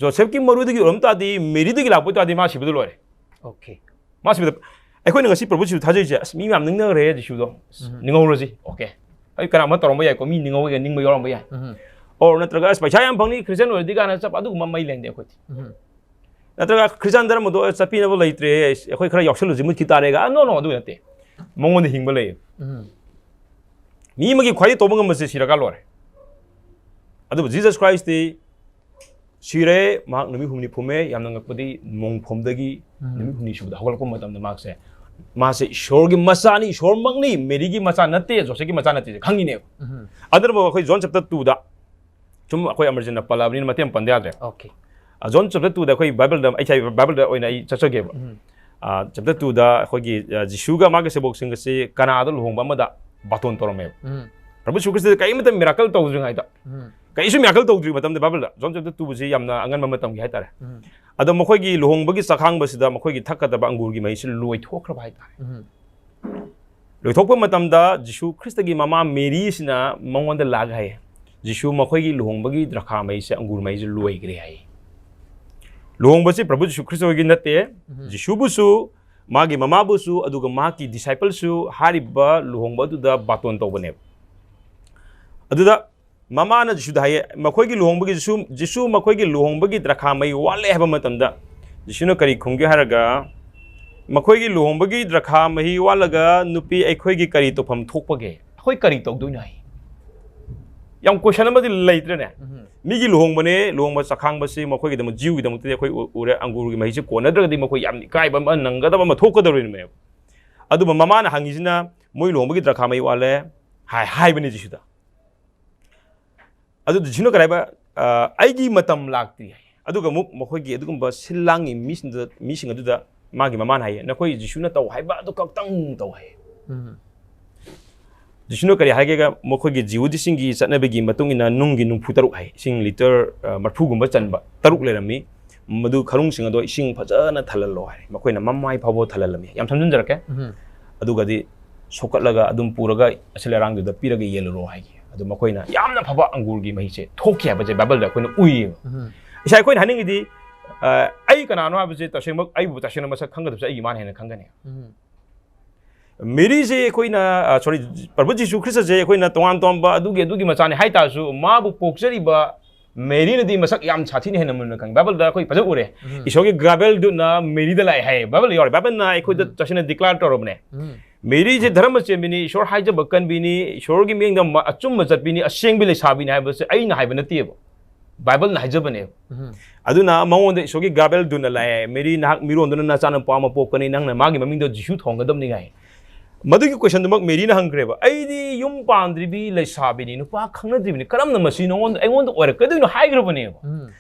ꯖꯣꯁꯦꯐꯀꯤ ꯃꯔꯨꯗꯒꯤ ꯑꯣꯏꯔꯝ ꯇꯥꯔꯗꯤ, ꯃꯦꯔꯤꯗꯒꯤ ꯂꯥꯛꯄ ꯇꯥꯔꯗꯤ ꯃꯥ ꯁꯤꯕꯗ ꯂꯣꯏꯔꯦ꯫ Okay. ꯃꯥ ꯁꯤꯕꯗ, ꯑꯩꯈꯣꯏꯅ ꯉꯁꯤ ꯄ꯭ꯔꯚꯨ ꯖꯤꯁꯨ ꯊꯥꯖꯔꯤꯁꯦ, "ꯑꯁ, ꯃꯤ ꯃꯌꯥꯝ ꯅꯤꯡꯅꯈ꯭ꯔꯦ ꯖꯤꯁꯨꯗꯣ꯫ ꯑꯁ, ꯎꯝ. ꯅꯤꯡꯍꯧꯔꯁꯤ꯫ Okay." ꯑꯩ ꯀꯅꯥ ꯑꯃ ꯇꯧꯔꯝꯕ ꯌꯥꯏꯀꯣ, ꯃꯤ ꯅꯤꯡꯍꯧꯔꯒ ꯅꯤꯡꯕ ꯌꯥꯎꯔꯝꯕ ꯌꯥꯏ꯫ ꯎꯝ. Or ꯅꯠꯇ꯭ꯔꯒ, "ꯑꯁ, ꯄꯩꯁꯥ ꯌꯥꯝ ꯐꯪꯅꯤ ꯈ꯭ꯔꯤꯁꯇꯤꯌꯥꯟ ꯑꯣꯏꯔꯗꯤ" ꯀꯥꯏꯅ ꯆꯠꯄ, ꯑꯗꯨꯒꯨꯝꯕ ꯃꯩ ꯂꯦꯡꯗꯦ ꯑꯩꯈꯣꯏꯗꯤ꯫ ꯎꯝ. ꯅꯠꯇ꯭ꯔꯒ, "ꯈ꯭ꯔꯤꯁꯇꯤꯌꯥꯟ ꯙꯔꯃꯗꯣ ꯆꯠꯄꯤꯅꯕ ꯂꯩꯇ꯭ꯔꯦ, ꯑꯩꯈꯣꯏ ꯈꯔ ꯌꯥꯎꯁꯜꯂꯨꯁꯤ, ꯃꯨꯠꯈꯤ ꯇꯥꯔꯦꯒ", ꯑ, no, no, ꯑꯗꯨ ꯅꯠꯇꯦ꯫ ꯃꯉꯣꯟꯗ ꯍꯤꯡꯕ ꯂꯩꯌꯦꯕ꯫ ꯎꯝ. ꯃꯤ ꯑꯃꯒꯤ ꯈ꯭ꯋꯥꯏꯗꯒꯤ ꯇꯧꯕ ꯉꯝꯕꯁꯦ ꯁꯤꯔꯀꯥꯟ ꯂꯣꯏꯔꯦ꯫ ꯑꯗꯨꯕꯨ ꯖꯤꯁꯁ ꯈ꯭ꯔꯥꯏꯁꯇꯤ ꯁꯤꯔꯦ, ꯃꯍꯥꯛ ꯅꯨꯃꯤꯠ ꯍꯨꯝꯅꯤ ꯐꯨꯝꯃꯦ, ꯌꯥꯝꯅ ꯉꯛꯄꯗꯤ ꯃꯣꯡ ꯐꯣꯝꯗꯒꯤ ꯎꯝ. ꯅꯨꯃꯤꯠ ꯍꯨꯝꯅꯤ ꯁꯨꯕꯗ ꯍꯧꯒꯠꯂꯛꯄ ꯃꯇꯝꯗ ꯃꯍꯥꯛꯁꯦ, ꯃꯥꯁꯦ ꯏꯁꯣꯔꯒꯤ ꯃꯆꯥꯅꯤ, ꯏꯁꯣꯔꯃꯛꯅꯤ, ꯃꯦꯔꯤꯒꯤ ꯃꯆꯥ ꯅꯠꯇꯦ, ꯖꯣꯁꯦꯐꯀꯤ ꯃꯆꯥ ꯅꯠꯇꯦ ꯈꯪꯉꯤꯅꯦꯕ꯫ ꯎꯝ. ꯑꯗꯨꯅ ꯑꯩꯈꯣꯏ ꯖꯣꯟ ꯆꯦꯞꯇꯔ ꯇꯨꯗ, ꯁꯨꯝ ꯑꯩꯈꯣꯏ ꯑꯃꯔꯖꯤꯠꯅ ꯄꯜꯂꯛꯑꯕꯅꯤꯅ ꯃꯇꯦꯡ ꯄꯟꯗ ꯌꯥꯗ꯭ꯔꯦ꯫ Okay. ꯑ, ꯖꯣꯟ ꯆꯦꯞꯇꯔ ꯇꯨꯗ ꯑꯩꯈꯣꯏ ꯕꯥꯏꯕꯜꯗ, ꯑꯩ ꯉꯁꯥꯏ ꯕꯥꯏꯕꯜꯗ ꯑꯣꯏꯅ ꯑꯩ ꯆꯠꯆꯒꯦꯕ꯫ ꯎꯝ. ꯑ, ꯆꯦꯞꯇꯔ ꯇꯨꯗ ꯑꯩꯈꯣꯏꯒꯤ, ꯑ, ꯖꯤꯁꯨꯒ ꯃꯥꯒꯤ ꯁꯦꯕꯣꯛꯁꯤꯡ ꯑꯁꯤ ꯀꯅꯥꯗ ꯂꯨꯍꯣꯡꯕ ꯑꯃꯗ ꯕꯥꯇꯣꯟ ꯇꯧꯔꯝꯃꯦꯕ꯫ ꯎꯝ. ꯄ꯭ꯔꯚꯨ ꯖꯤꯁꯨ ꯈ꯭ꯔꯤꯁꯇ ꯀꯔꯤꯃꯇ ꯃꯤꯔꯥꯀꯜ ꯇꯧꯗ꯭ꯔꯤꯉꯩꯗ, ꯎꯝ. ꯀꯔꯤꯁꯨ ꯃꯤꯔꯥꯀꯜ ꯇꯧꯗ꯭ꯔꯤ ꯃꯇꯝꯗ ꯕꯥꯏꯕꯜꯗ ꯖꯣꯟ ꯆꯦꯞꯇꯔ ꯇꯨꯁꯤ ꯌꯥꯝꯅ ꯑꯉꯟꯕ ꯃꯇꯝꯒꯤ ꯍꯥꯏꯇꯥꯔꯦ꯫ ꯎꯝ. ꯑꯗꯣ ꯃꯈꯣꯏꯒꯤ ꯂꯨꯍꯣꯡꯕꯒꯤ ꯆꯥꯛꯈꯥꯡꯕꯁꯤꯗ ꯃꯈꯣꯏꯒꯤ ꯊꯛꯀꯗꯕ ꯑꯪꯒꯨꯔꯒꯤ ꯃꯍꯤꯁꯤ ꯂꯣꯏꯊꯣꯛꯈ꯭ꯔꯕ ꯍꯥꯏꯇꯥꯔꯦ꯫ ꯎꯝ. ꯂꯣꯏꯊꯣꯛꯄ ꯃꯇꯝꯗ ꯖꯤꯁꯨ ꯈ꯭ꯔꯤꯁꯇꯒꯤ ꯃꯃꯥ ꯃꯦꯔꯤꯁꯤꯅ ꯃꯉꯣꯟꯗ ꯂꯥꯛꯑꯒ ꯍꯥꯏꯌꯦ, ꯖꯤꯁꯨ ꯃꯈꯣꯏꯒꯤ ꯂꯨꯍꯣꯡꯕꯒꯤ ꯗ꯭ꯔꯈꯥ ꯃꯍꯤꯁꯦ, ꯑꯪꯒꯨꯔ ꯃꯍꯤꯁꯦ ꯂꯣꯏꯈ꯭ꯔꯦ ꯍꯥꯏꯌꯦ꯫ ꯂꯨꯍꯣꯡꯕꯁꯤ ꯄ꯭ꯔꯚꯨ ꯖꯤꯁꯨ ꯈ꯭ꯔꯤꯁꯇ ꯍꯣꯏꯒꯤ ꯅꯠꯇꯦ꯫ ꯎꯝ꯫ ꯖꯤꯁꯨꯕꯨꯁꯨ, ꯃꯥꯒꯤ ꯃꯃꯥꯕꯨꯁꯨ, ꯑꯗꯨꯒ ꯃꯍꯥꯛꯀꯤ ꯗꯤꯁꯥꯏꯄꯜꯁꯨ ꯍꯥꯏꯔꯤꯕ ꯂꯨꯍꯣꯡꯕ ꯑꯗꯨꯗ ꯕꯥꯇꯣꯟ ꯇꯧꯕꯅꯦꯕ꯫ ꯑꯗꯨꯗ ꯃꯃꯥꯅ ꯖꯤꯁꯨꯗ ꯍꯥꯏꯌꯦ, ꯃꯈꯣꯏꯒꯤ ꯂꯨꯍꯣꯡꯕꯒꯤ, ꯖꯤꯁꯨ, ꯖꯤꯁꯨ ꯃꯈꯣꯏꯒꯤ ꯂꯨꯍꯣꯡꯕꯒꯤ ꯗ꯭ꯔꯈꯥ ꯃꯍꯤ ꯋꯥꯠꯂꯦ ꯍꯥꯏꯕ ꯃꯇꯝꯗ, ꯖꯤꯁꯨꯅ ꯀꯔꯤ ꯈꯨꯝꯒꯦ ꯍꯥꯏꯔꯒ, "ꯃꯈꯣꯏꯒꯤ ꯂꯨꯍꯣꯡꯕꯒꯤ ꯗ꯭ꯔꯈꯥ ꯃꯍꯤ ꯋꯥꯠꯂꯒ ꯅꯨꯄꯤ ꯑꯩꯈꯣꯏꯒꯤ ꯀꯔꯤ ꯇꯧꯐꯝ ꯊꯣꯛꯄꯒꯦ? ꯑꯩꯈꯣꯏ ꯀꯔꯤ ꯇꯧꯗꯣꯏꯅꯣ?" ꯍꯥꯏ꯫ ꯌꯥꯝ ꯀꯣꯏꯁꯟ ꯑꯃꯗꯤ ꯂꯩꯇ꯭ꯔꯅꯦ? ꯎꯝ꯫ ꯃꯤꯒꯤ ꯂꯨꯍꯣꯡꯕꯅꯦ, ꯂꯨꯍꯣꯡꯕ ꯆꯥꯛꯈꯥꯡꯕꯁꯤ ꯃꯈꯣꯏꯒꯤꯗꯃꯛ, ꯖꯤꯎꯒꯤꯗꯃꯛꯇꯗꯤ ꯑꯩꯈꯣꯏ ꯎ-, ꯎꯔꯦ, ꯑꯪꯒꯨꯔꯒꯤ ꯃꯍꯤꯁꯦ ꯀꯣꯟꯅꯗ꯭ꯔꯒꯗꯤ ꯃꯈꯣꯏ ꯌꯥꯝ ꯏꯀꯥꯏꯕ ꯑꯃ, ꯅꯪꯒꯗꯕ ꯑꯃ ꯊꯣꯛꯀꯗꯧꯔꯤꯕꯅꯦꯕ꯫ ꯑꯗꯨꯕꯨ ꯃꯃꯥꯅ ꯍꯪꯉꯤꯁꯤꯅ, "ꯃꯣꯏ ꯂꯨꯍꯣꯡꯕꯒꯤ ꯗ꯭ꯔꯈꯥ ꯃꯍꯤ ꯋꯥꯠꯂꯦ" ꯍꯥꯏ-, ꯍꯥꯏꯕꯅꯤ ꯖꯤꯁꯨꯗ꯫ ꯑꯗꯨ ꯖꯤꯁꯨꯅ ꯀꯔꯤ ꯍꯥꯏꯕ? "ꯑ, ꯑꯩꯒꯤ ꯃꯇꯝ ꯂꯥꯛꯇ꯭ꯔꯤ" ꯍꯥꯏ꯫ ꯑꯗꯨꯒ ꯑꯃꯨꯛ ꯃꯈꯣꯏꯒꯤ ꯑꯗꯨꯒꯨꯝꯕ ꯁꯤꯜ ꯂꯥꯡꯉꯤ ꯃꯤꯁꯤꯡꯗꯨꯗ, ꯃꯤꯁꯤꯡ ꯑꯗꯨꯗ ꯃꯥꯒꯤ ꯃꯃꯥꯅ ꯍꯥꯏꯌꯦ, "ꯅꯈꯣꯏ ꯖꯤꯁꯨꯅ ꯇꯧ ꯍꯥꯏꯕ ꯑꯗꯨ ꯈꯛꯇꯪ ꯇꯧ" ꯍꯥꯏꯌꯦ꯫ ꯎꯝ꯫ ꯖꯤꯁꯨꯅ ꯀꯔꯤ ꯍꯥꯏꯒꯦꯒ, ꯃꯈꯣꯏꯒꯤ ꯖꯤꯍꯨꯗꯤꯁꯤꯡꯒꯤ ꯆꯠꯅꯕꯤꯒꯤ ꯃꯇꯨꯡ ꯏꯟꯅ ꯅꯨꯡꯒꯤ ꯅꯨꯡꯐꯨ ꯇꯔꯨꯛ ꯍꯥꯏ, ꯏꯁꯤꯡ ꯂꯤꯇꯔ, ꯑ, ꯃꯔꯤꯐꯨꯒꯨꯝꯕ ꯆꯟꯕ ꯇꯔꯨꯛ ꯂꯩꯔꯝꯃꯤ꯫ ꯃꯗꯨ ꯈꯔꯨꯡꯁꯤꯡ ꯑꯗꯣ ꯏꯁꯤꯡ ꯐꯖꯅ ꯊꯜꯍꯜꯂꯣ ꯍꯥꯏ꯫ ꯃꯈꯣꯏꯅ ꯃꯃꯥꯏ ꯐꯥꯎꯕ ꯊꯜꯍꯜꯂꯝꯃꯤ꯫ ꯌꯥꯝ ꯁꯝꯖꯤꯟꯖꯔꯛꯀꯦ꯫ ꯎꯝ꯫ ꯑꯗꯨꯒꯗꯤ ꯁꯣꯛꯀꯠꯂꯒ ꯑꯗꯨꯝ ꯄꯨꯔꯒ ꯑꯁꯤꯜ ꯑꯔꯥꯡꯗꯨꯗ ꯄꯤꯔꯒ ꯌꯦꯜꯂꯨꯔꯣ ꯍꯥꯏꯈꯤ꯫ ꯑꯗꯨ ꯃꯈꯣꯏꯅ ꯌꯥꯝꯅ ꯐꯕ ꯑꯪꯒꯨꯔꯒꯤ ꯃꯍꯤꯁꯦ ꯊꯣꯛꯈꯤ ꯍꯥꯏꯕꯁꯦ ꯕꯥꯏꯕꯜꯗ ꯑꯩꯈꯣꯏꯅ ꯎꯏꯌꯦꯕ꯫ ꯎꯝ꯫ ꯏꯁꯥ ꯑꯩꯈꯣꯏꯅ ꯍꯥꯏꯅꯤꯡꯉꯤꯗꯤ, ꯑ, ꯑꯩ ꯀꯅꯥꯅꯣ ꯍꯥꯏꯕꯁꯦ ꯇꯁꯦꯡꯃꯛ ꯑꯩꯕꯨ ꯇꯁꯦꯡꯅ ꯃꯁꯛ ꯈꯪꯒꯗꯕꯁꯦ ꯑꯩꯒꯤ ꯏꯃꯥꯅ ꯍꯦꯟꯅ ꯈꯪꯒꯅꯤ꯫ ꯎꯝ꯫ ꯃꯦꯔꯤꯁꯦ ꯑꯩꯈꯣꯏꯅ, ꯑ, sorry, ꯄ꯭ꯔꯚꯨ ꯖꯤꯁꯨ ꯈ꯭ꯔꯤꯁꯇꯁꯦ ꯑꯩꯈꯣꯏꯅ ꯇꯣꯉꯥꯟ ꯇꯣꯉꯥꯟꯕ ꯑꯗꯨꯒꯤ, ꯑꯗꯨꯒꯤ ꯃꯆꯥꯅꯤ ꯍꯥꯏ ꯇꯥꯔꯁꯨ, ꯃꯥꯕꯨ ꯄꯣꯛꯆꯔꯤꯕ ꯃꯦꯔꯤꯅꯗꯤ ꯃꯁꯛ ꯌꯥꯝ ꯁꯥꯊꯤꯅ ꯍꯦꯟꯅ ꯃꯨꯟꯅ ꯈꯪꯉꯤ꯫ ꯕꯥꯏꯕꯜꯗ ꯑꯩꯈꯣꯏ ꯐꯖꯅ ꯎꯔꯦ꯫ ꯎꯝ꯫ ꯏꯁꯣꯔꯒꯤ ꯒꯥꯕꯦꯜꯗꯨꯅ ꯃꯦꯔꯤꯗ ꯂꯥꯛꯑꯦ ꯍꯥꯏꯌꯦ꯫ ꯕꯥꯏꯕꯜꯗ ꯌꯥꯎꯔꯦ꯫ ꯕꯥꯏꯕꯜꯅ ꯑꯩꯈꯣꯏꯗ ꯎꯝ꯫ ꯇꯁꯦꯡꯅ declare ꯇꯧꯔꯕꯅꯦ꯫ ꯎꯝ꯫ ꯃꯦꯔꯤꯁꯦ ꯙꯔꯃ ꯆꯦꯟꯕꯤꯅꯤ, ꯏꯁꯣꯔ ꯍꯥꯏꯖꯕ ꯀꯟꯕꯤꯅꯤ, ꯏꯁꯣꯔꯒꯤ ꯃꯤꯠꯌꯦꯡꯗ ꯃ-, ꯑꯆꯨꯝꯕ ꯆꯠꯄꯤꯅꯤ, ꯑꯁꯦꯡꯕꯤ ꯂꯩꯁꯥꯕꯤꯅꯤ ꯍꯥꯏꯕꯁꯦ ꯑꯩꯅ ꯍꯥꯏꯕ ꯅꯠꯇꯦꯕ꯫ ꯕꯥꯏꯕꯜꯅ ꯍꯥꯏꯖꯕꯅꯦꯕ꯫ ꯎꯝ꯫ ꯑꯗꯨꯅ ꯃꯉꯣꯟꯗ ꯏꯁꯣꯔꯒꯤ ꯒꯥꯕꯦꯜꯗꯨꯅ ꯂꯥꯛꯑꯦ, "ꯃꯦꯔꯤ, ꯅꯍꯥꯛ ꯃꯤꯔꯣꯟꯗꯨꯅ ꯅꯆꯥꯅꯨꯄꯥ ꯑꯃ ꯄꯣꯛꯀꯅꯤ, ꯅꯪꯅ ꯃꯥꯒꯤ ꯃꯃꯤꯡꯗꯣ ꯖꯤꯁꯨ ꯊꯣꯟꯒꯗꯕꯅꯤ" ꯍꯥꯏ꯫ ꯃꯗꯨꯒꯤ ꯀꯣꯏꯁꯟꯗꯨꯃꯛ ꯃꯦꯔꯤꯅ ꯍꯪꯈ꯭ꯔꯦꯕ, "ꯑꯩꯗꯤ ꯌꯨꯝ ꯄꯥꯟꯗ꯭ꯔꯤꯕꯤ ꯂꯩꯁꯥꯕꯤꯅꯤ, ꯅꯨꯄꯥ ꯈꯪꯅꯗ꯭ꯔꯤꯕꯅꯤ, ꯀꯔꯝꯅ ꯃꯁꯤ ꯅꯉꯣꯟꯗ, ꯑꯩꯉꯣꯟꯗ ꯑꯣꯏꯔꯛꯀꯗꯣꯏꯅꯣ?" ꯍꯥꯏꯈ꯭ꯔꯕꯅꯦꯕ꯫ ꯎꯝ꯫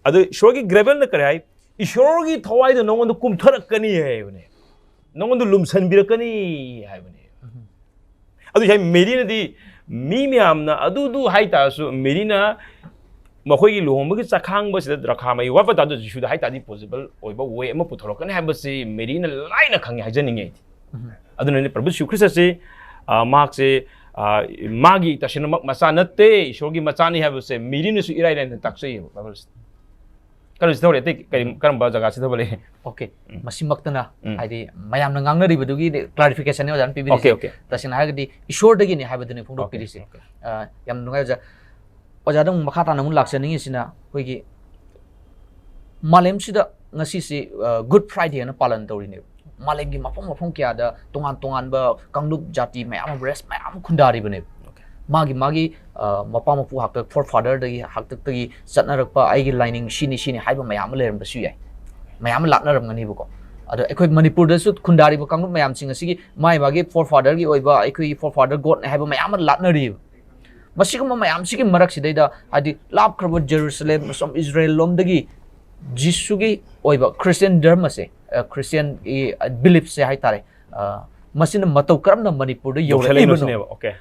ꯑꯗꯣ ꯏꯁꯣꯔꯒꯤ ꯒꯥꯕꯦꯜꯅ ꯀꯔꯤ ꯍꯥꯏ? "ꯏꯁꯣꯔꯒꯤ ꯊꯋꯥꯏꯗꯣ ꯅꯉꯣꯟꯗ ꯀꯨꯝꯊꯔꯛꯀꯅꯤ" ꯍꯥꯏꯕꯅꯦ, "ꯅꯉꯣꯟꯗ ꯂꯨꯝꯁꯟꯕꯤꯔꯛꯀꯅꯤ" ꯍꯥꯏꯕꯅꯦ꯫ ꯎꯝ꯫ ꯑꯗꯨ ꯍꯥꯏ, ꯃꯦꯔꯤꯅꯗꯤ, ꯃꯤ ꯃꯌꯥꯝꯅ ꯑꯗꯨꯗꯨ ꯍꯥꯏ ꯇꯥꯔꯁꯨ, ꯃꯦꯔꯤꯅ ꯃꯈꯣꯏꯒꯤ ꯂꯨꯍꯣꯡꯕꯒꯤ ꯆꯥꯛꯈꯥꯡꯕꯁꯤꯗ ꯗ꯭ꯔꯈꯥ ꯃꯍꯤ ꯋꯥꯠꯄ ꯇꯥꯔꯁꯨ, ꯖꯤꯁꯨꯗ ꯍꯥꯏ ꯇꯥꯔꯗꯤ possible ꯑꯣꯏꯕ way ꯑꯃ ꯄꯨꯊꯣꯔꯛꯀꯅꯤ ꯍꯥꯏꯕꯁꯤ ꯃꯦꯔꯤꯅ ꯂꯥꯏꯅ ꯈꯪꯉꯤ ꯍꯥꯏꯖꯅꯤꯡꯉꯤ ꯑꯩꯗꯤ꯫ ꯎꯝ꯫ ꯑꯗꯨꯅꯅꯤ ꯄ꯭ꯔꯚꯨ ꯖꯤꯁꯨ ꯈ꯭ꯔꯤꯁꯇꯁꯤ, ꯑ, ꯃꯍꯥꯛꯁꯦ ꯑ, ꯃꯥꯒꯤ ꯇꯁꯦꯡꯅꯃꯛ ꯃꯆꯥ ꯅꯠꯇꯦ, ꯏꯁꯣꯔꯒꯤ ꯃꯆꯥꯅꯤ ꯍꯥꯏꯕꯁꯦ ꯃꯤꯔꯤꯅꯁꯨ ꯏꯔꯥꯏ ꯂꯥꯏꯅ ꯇꯥꯛꯆꯩꯌꯦꯕ ꯕꯥꯏꯕꯜꯁꯦ꯫ ꯀꯔꯝꯕ ꯖꯒꯥꯁꯤꯗ ꯂꯩ? Okay, ꯃꯁꯤꯃꯛꯇꯅ ꯎꯝ꯫ ꯍꯥꯏꯗꯤ ꯃꯌꯥꯝꯅ ꯉꯥꯡꯅꯔꯤꯕꯗꯨꯒꯤ clarification ꯅꯤ ꯑꯣꯖꯥꯅ ꯄꯤꯕꯤꯔꯤꯁꯦ꯫ Okay, okay꯫ ꯇꯁꯦꯡꯅ ꯍꯥꯏꯔꯒꯗꯤ ꯏꯁꯣꯔꯗꯒꯤꯅꯤ ꯍꯥꯏꯕꯗꯨꯅꯤ ꯐꯣꯡꯗꯣꯛꯄꯤꯔꯤꯁꯦ꯫ Okay, okay꯫ ꯑ, ꯌꯥꯝ ꯅꯨꯡꯉꯥꯏ ꯑꯣꯖꯥ꯫ ꯑꯣꯖꯥꯗ ꯑꯃꯨꯛ ꯃꯈꯥ ꯇꯥꯅ ꯑꯃꯨꯛ ꯂꯥꯛꯆꯅꯤꯡꯉꯤꯁꯤꯅ ꯑꯩꯈꯣꯏꯒꯤ ꯃꯥꯂꯦꯝꯁꯤꯗ ꯉꯁꯤꯁꯤ, ꯑ, Good Friday ꯍꯥꯏꯅ ꯄꯥꯂꯟ ꯇꯧꯔꯤꯅꯦꯕ꯫ ꯃꯥꯂꯦꯝꯒꯤ ꯃꯐꯝ ꯃꯐꯝ ꯀꯌꯥꯗ ꯇꯣꯉꯥꯟ ꯇꯣꯉꯥꯟꯕ ꯀꯥꯡꯂꯨꯞ ꯖꯥꯇꯤ ꯃꯌꯥꯝ ꯑꯃ, race ꯃꯌꯥꯝ ꯑꯃ ꯈꯨꯟꯗꯥꯔꯤꯕꯅꯦꯕ꯫ Okay꯫ ꯃꯥꯒꯤ ꯃꯥꯒꯤ, ꯑ, ꯃꯄꯥ ꯃꯄꯨ ꯍꯥꯛꯇꯛ, forefather ꯗꯒꯤ ꯍꯥꯛꯇꯛꯇꯒꯤ ꯆꯠꯅꯔꯛꯄ ꯑꯩꯒꯤ ꯂꯥꯏꯅꯤꯡ ꯁꯤꯅꯤ ꯁꯤꯅꯤ ꯍꯥꯏꯕ ꯃꯌꯥꯝ ꯑꯃ ꯂꯩꯔꯝꯕꯁꯨ ꯌꯥꯏ꯫ ꯃꯌꯥꯝ ꯑꯃ ꯂꯥꯠꯅꯔꯝꯒꯅꯤꯕꯀꯣ꯫ ꯑꯗꯣ ꯑꯩꯈꯣꯏ ꯃꯅꯤꯄꯨꯔꯗꯁꯨ ꯈꯨꯟꯗꯥꯔꯤꯕ ꯀꯥꯡꯂꯨꯞ ꯃꯌꯥꯝꯁꯤꯡ ꯑꯁꯤꯒꯤ ꯃꯥꯒꯤ ꯃꯥꯒꯤ forefather ꯒꯤ ꯑꯣꯏꯕ, ꯑꯩꯈꯣꯏꯒꯤ forefather God ꯅꯤ ꯍꯥꯏꯕ ꯃꯌꯥꯝ ꯑꯃ ꯂꯥꯠꯅꯔꯤꯕ꯫ ꯃꯁꯤꯒꯨꯝꯕ ꯃꯌꯥꯝꯁꯤꯒꯤ ꯃꯔꯛꯁꯤꯗꯩꯗ, ꯍꯥꯏꯗꯤ, ꯂꯥꯞꯈ꯭ꯔꯕ ꯖꯦꯔꯨꯁꯂꯦꯝ, ꯑꯁꯣꯝ ꯏꯖꯔꯦꯜ ꯂꯣꯝꯗꯒꯤ ꯖꯤꯁꯨꯒꯤ ꯑꯣꯏꯕ ꯈ꯭ꯔꯤꯁꯇꯤꯌꯥꯟ ꯙꯔꯃꯁꯦ, ꯑ, ꯈ꯭ꯔꯤꯁꯇꯤꯌꯥꯟꯒꯤ, ꯑ, belief ꯁꯦ ꯍꯥꯏꯇꯥꯔꯦ, ꯑ, ꯃꯁꯤꯅ ꯃꯇꯧ ꯀꯔꯝꯅ ꯃꯅꯤꯄꯨꯔꯗ ꯌꯧꯔꯛꯂꯤꯕꯅꯣ? ꯌꯧꯁꯜꯂꯛꯏꯕꯁꯤꯅꯦꯕ, okay꯫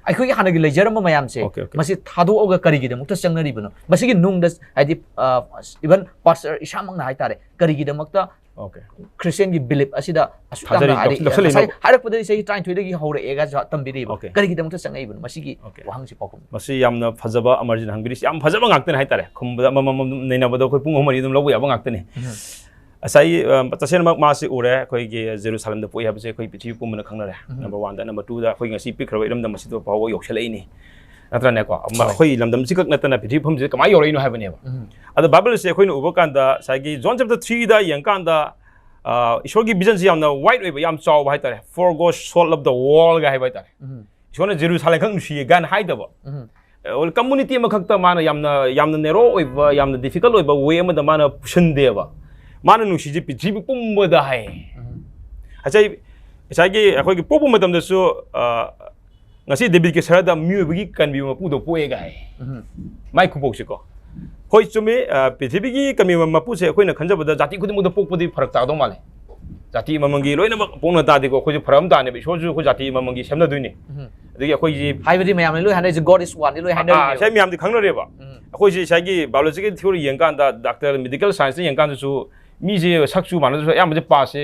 ꯑꯩꯈꯣꯏꯒꯤ ꯍꯥꯟꯅꯒꯤ ꯂꯩꯖꯔꯝꯕ ꯃꯌꯥꯝꯁꯦ, Okay, okay꯫ ꯃꯁꯤ ꯊꯥꯗꯣꯛꯑꯒ ꯀꯔꯤꯒꯤꯗꯃꯛꯇ ꯆꯪꯅꯔꯤꯕꯅꯣ? ꯃꯁꯤꯒꯤ ꯅꯨꯡꯗ, ꯍꯥꯏꯗꯤ, ꯑ, even pastor ꯏꯁꯥꯃꯛꯅ ꯍꯥꯏꯇꯥꯔꯦ, ꯀꯔꯤꯒꯤꯗꯃꯛꯇ Okay꯫ ꯈ꯭ꯔꯤꯁꯇꯤꯌꯥꯟꯒꯤ belief ꯑꯁꯤꯗ ꯑꯁꯨꯛ ꯌꯥꯝꯅ, ꯊꯥꯖꯔꯤ, ꯍꯥꯏꯗꯤ, ꯂꯧꯁꯤꯜꯂꯛꯏꯅꯣ? ꯉꯁꯥꯏ ꯍꯥꯏꯔꯛꯄꯗꯗꯤ ꯆꯍꯤ ꯇꯔꯥꯅꯤꯊꯣꯏꯗꯒꯤ ꯍꯧꯔꯛꯑꯦꯒ ꯇꯝꯕꯤꯔꯤꯕ꯫ Okay꯫ ꯀꯔꯤꯒꯤꯗꯃꯛꯇ ꯆꯪꯉꯛꯏꯕꯅꯣ? ꯃꯁꯤꯒꯤ Okay꯫ ꯋꯥꯍꯪꯁꯤ ꯄꯥꯎꯈꯨꯝ꯫ ꯃꯁꯤ ꯌꯥꯝꯅ ꯐꯖꯕ ꯑꯃꯔꯖꯤꯠꯅ ꯍꯪꯕꯤꯔꯤꯁꯤ, ꯌꯥꯝ ꯐꯖꯕ ꯉꯥꯛꯇꯅꯦ ꯍꯥꯏꯇꯥꯔꯦ꯫ ꯈꯨꯝꯕꯗ ꯑꯃꯃꯝ ꯅꯩꯅꯕꯗ ꯑꯩꯈꯣꯏ ꯄꯨꯡ ꯑꯍꯨꯝ ꯃꯔꯤ ꯑꯗꯨꯝ ꯂꯧꯕ ꯌꯥꯕ ꯉꯥꯛꯇꯅꯦ꯫ ꯎꯝ꯫ ꯉꯁꯥꯏ, ꯑ, ꯇꯁꯦꯡꯅꯃꯛ ꯃꯥꯁꯤ ꯎꯔꯦ, ꯑꯩꯈꯣꯏꯒꯤ ꯖꯦꯔꯨꯁꯥꯂꯦꯝꯗ ꯄꯣꯛꯏ ꯍꯥꯏꯕꯁꯦ ꯑꯩꯈꯣꯏ ꯄ꯭ꯔꯤꯊꯤꯕꯤ ꯄꯨꯝꯕꯅ ꯈꯪꯅꯔꯦ꯫ ꯎꯝ꯫ Number one ꯗ꯫ Number two ꯗ ꯑꯩꯈꯣꯏ ꯉꯁꯤ ꯄꯤꯛꯈ꯭ꯔꯕ ꯏꯔꯝꯗꯝ ꯑꯁꯤꯗ ꯐꯥꯎꯕ ꯌꯧꯁꯜꯂꯛꯏꯅꯤ꯫ ꯅꯠꯇ꯭ꯔꯅꯦꯀꯣ? ꯃ-, ꯍꯣꯏ꯫ ꯑꯩꯈꯣꯏ ꯂꯝꯗꯝꯁꯤ ꯈꯛ ꯅꯠꯇꯅ ꯄ꯭ꯔꯤꯊꯤꯕꯤ ꯃꯐꯝꯁꯤꯗ ꯀꯃꯥꯏꯅ ꯌꯧꯔꯛꯏꯅꯣ ꯍꯥꯏꯕꯅꯦꯕ꯫ ꯎꯝ꯫ ꯑꯗꯣ ꯕꯥꯏꯕꯜꯁꯦ ꯑꯩꯈꯣꯏꯅ ꯎꯕ ꯀꯥꯟꯗ ꯉꯁꯥꯏꯒꯤ ꯖꯣꯟ chapter three ꯗ ꯌꯦꯡꯀꯥꯟꯗ, ꯑ, ꯏꯁꯣꯔꯒꯤ vision ꯁꯤ ꯌꯥꯝꯅ wide ꯑꯣꯏꯕ, ꯌꯥꯝ ꯆꯥꯎꯕ ꯍꯥꯏꯇꯥꯔꯦ꯫ "For God so loved the world" ꯒ ꯍꯥꯏꯕ ꯍꯥꯏꯇꯥꯔꯦ꯫ ꯎꯝ꯫ ꯏꯁꯣꯔꯅ ꯖꯦꯔꯨꯁꯥꯂꯦꯝ ꯈꯛ ꯅꯨꯡꯁꯤꯌꯦ ꯀꯥꯏꯅ ꯍꯥꯏꯗꯕ꯫ ꯎꯝ꯫ ꯑ, community ꯑꯃꯈꯛꯇ ꯃꯥꯅ ꯌꯥꯝꯅ, ꯌꯥꯝꯅ narrow ꯑꯣꯏꯕ, ꯌꯥꯝꯅ difficult ꯑꯣꯏꯕ way ꯑꯃꯗ ꯃꯥꯅ ꯄꯨꯁꯤꯟꯗꯦꯕ꯫ ꯃꯥꯅ ꯅꯨꯡꯁꯤꯁꯦ ꯄ꯭ꯔꯤꯊꯤꯕꯤ ꯄꯨꯝꯕꯗ ꯍꯥꯏ꯫ ꯎꯝ꯫ ꯉꯁꯥꯏ, ꯉꯁꯥꯏꯒꯤ ꯑꯩꯈꯣꯏꯒꯤ ꯄꯣꯛꯄ ꯃꯇꯝꯗꯁꯨ, ꯑ, ꯉꯁꯤ ꯗꯦꯕꯤꯠꯀꯤ ꯁꯍꯔꯗ ꯃꯤꯑꯣꯏꯕꯒꯤ ꯀꯟꯕꯤꯕ ꯃꯄꯨꯗꯣ ꯄꯣꯛꯑꯦ ꯀꯥꯏ꯫ ꯎꯝ꯫ ꯃꯥꯏ ꯈꯨꯄꯣꯛꯁꯤꯀꯣ꯫ ꯍꯣꯏ, ꯆꯨꯝꯃꯤ, ꯑ, ꯄ꯭ꯔꯤꯊꯤꯕꯤꯒꯤ ꯀꯟꯕꯤꯕ ꯃꯄꯨꯁꯦ ꯑꯩꯈꯣꯏꯅ ꯈꯟꯖꯕꯗ ꯖꯥꯇꯤ ꯈꯨꯗꯤꯡꯃꯛꯇ ꯄꯣꯛꯄꯗꯤ ꯐꯔꯛ ꯇꯥꯗꯧ ꯃꯥꯜꯂꯦ꯫ ꯖꯥꯇꯤ ꯑꯃꯃꯝꯒꯤ ꯂꯣꯏꯅꯃꯛ ꯄꯣꯛꯅ ꯇꯥꯔꯗꯤꯀꯣ, ꯑꯩꯈꯣꯏꯁꯨ ꯐꯔꯛ ꯑꯃ ꯇꯥꯅꯦꯕ, ꯏꯁꯣꯔꯁꯨ ꯑꯩꯈꯣꯏ ꯖꯥꯇꯤ ꯑꯃꯃꯝꯒꯤ ꯁꯦꯝꯅꯗꯣꯏꯅꯤ꯫ ꯎꯝ꯫ ꯑꯗꯒꯤ ꯑꯩꯈꯣꯏꯁꯤ ꯍꯥꯏꯕꯗꯤ ꯃꯌꯥꯝꯅ ꯂꯣꯏ ꯍꯥꯏꯅꯔꯤꯁꯦ, "God is one" ꯗꯤ ꯂꯣꯏ ꯑꯥ, ꯍꯥꯏꯅꯔꯤꯅꯦꯕ꯫ ꯉꯁꯥꯏ ꯃꯌꯥꯝꯗꯤ ꯈꯪꯅꯔꯦꯕ꯫ ꯎꯝ꯫ ꯑꯩꯈꯣꯏꯁꯤ ꯉꯁꯥꯏꯒꯤ biological theory ꯌꯦꯡꯀꯥꯟꯗ, doctor medical science ꯇ ꯌꯦꯡꯀꯥꯟꯗꯁꯨ, ꯃꯤꯁꯦ ꯁꯛꯁꯨ ꯃꯥꯟꯅꯗ꯭ꯔꯁꯨ ꯑꯌꯥꯝꯕꯁꯦ ꯄꯥꯁꯁꯦ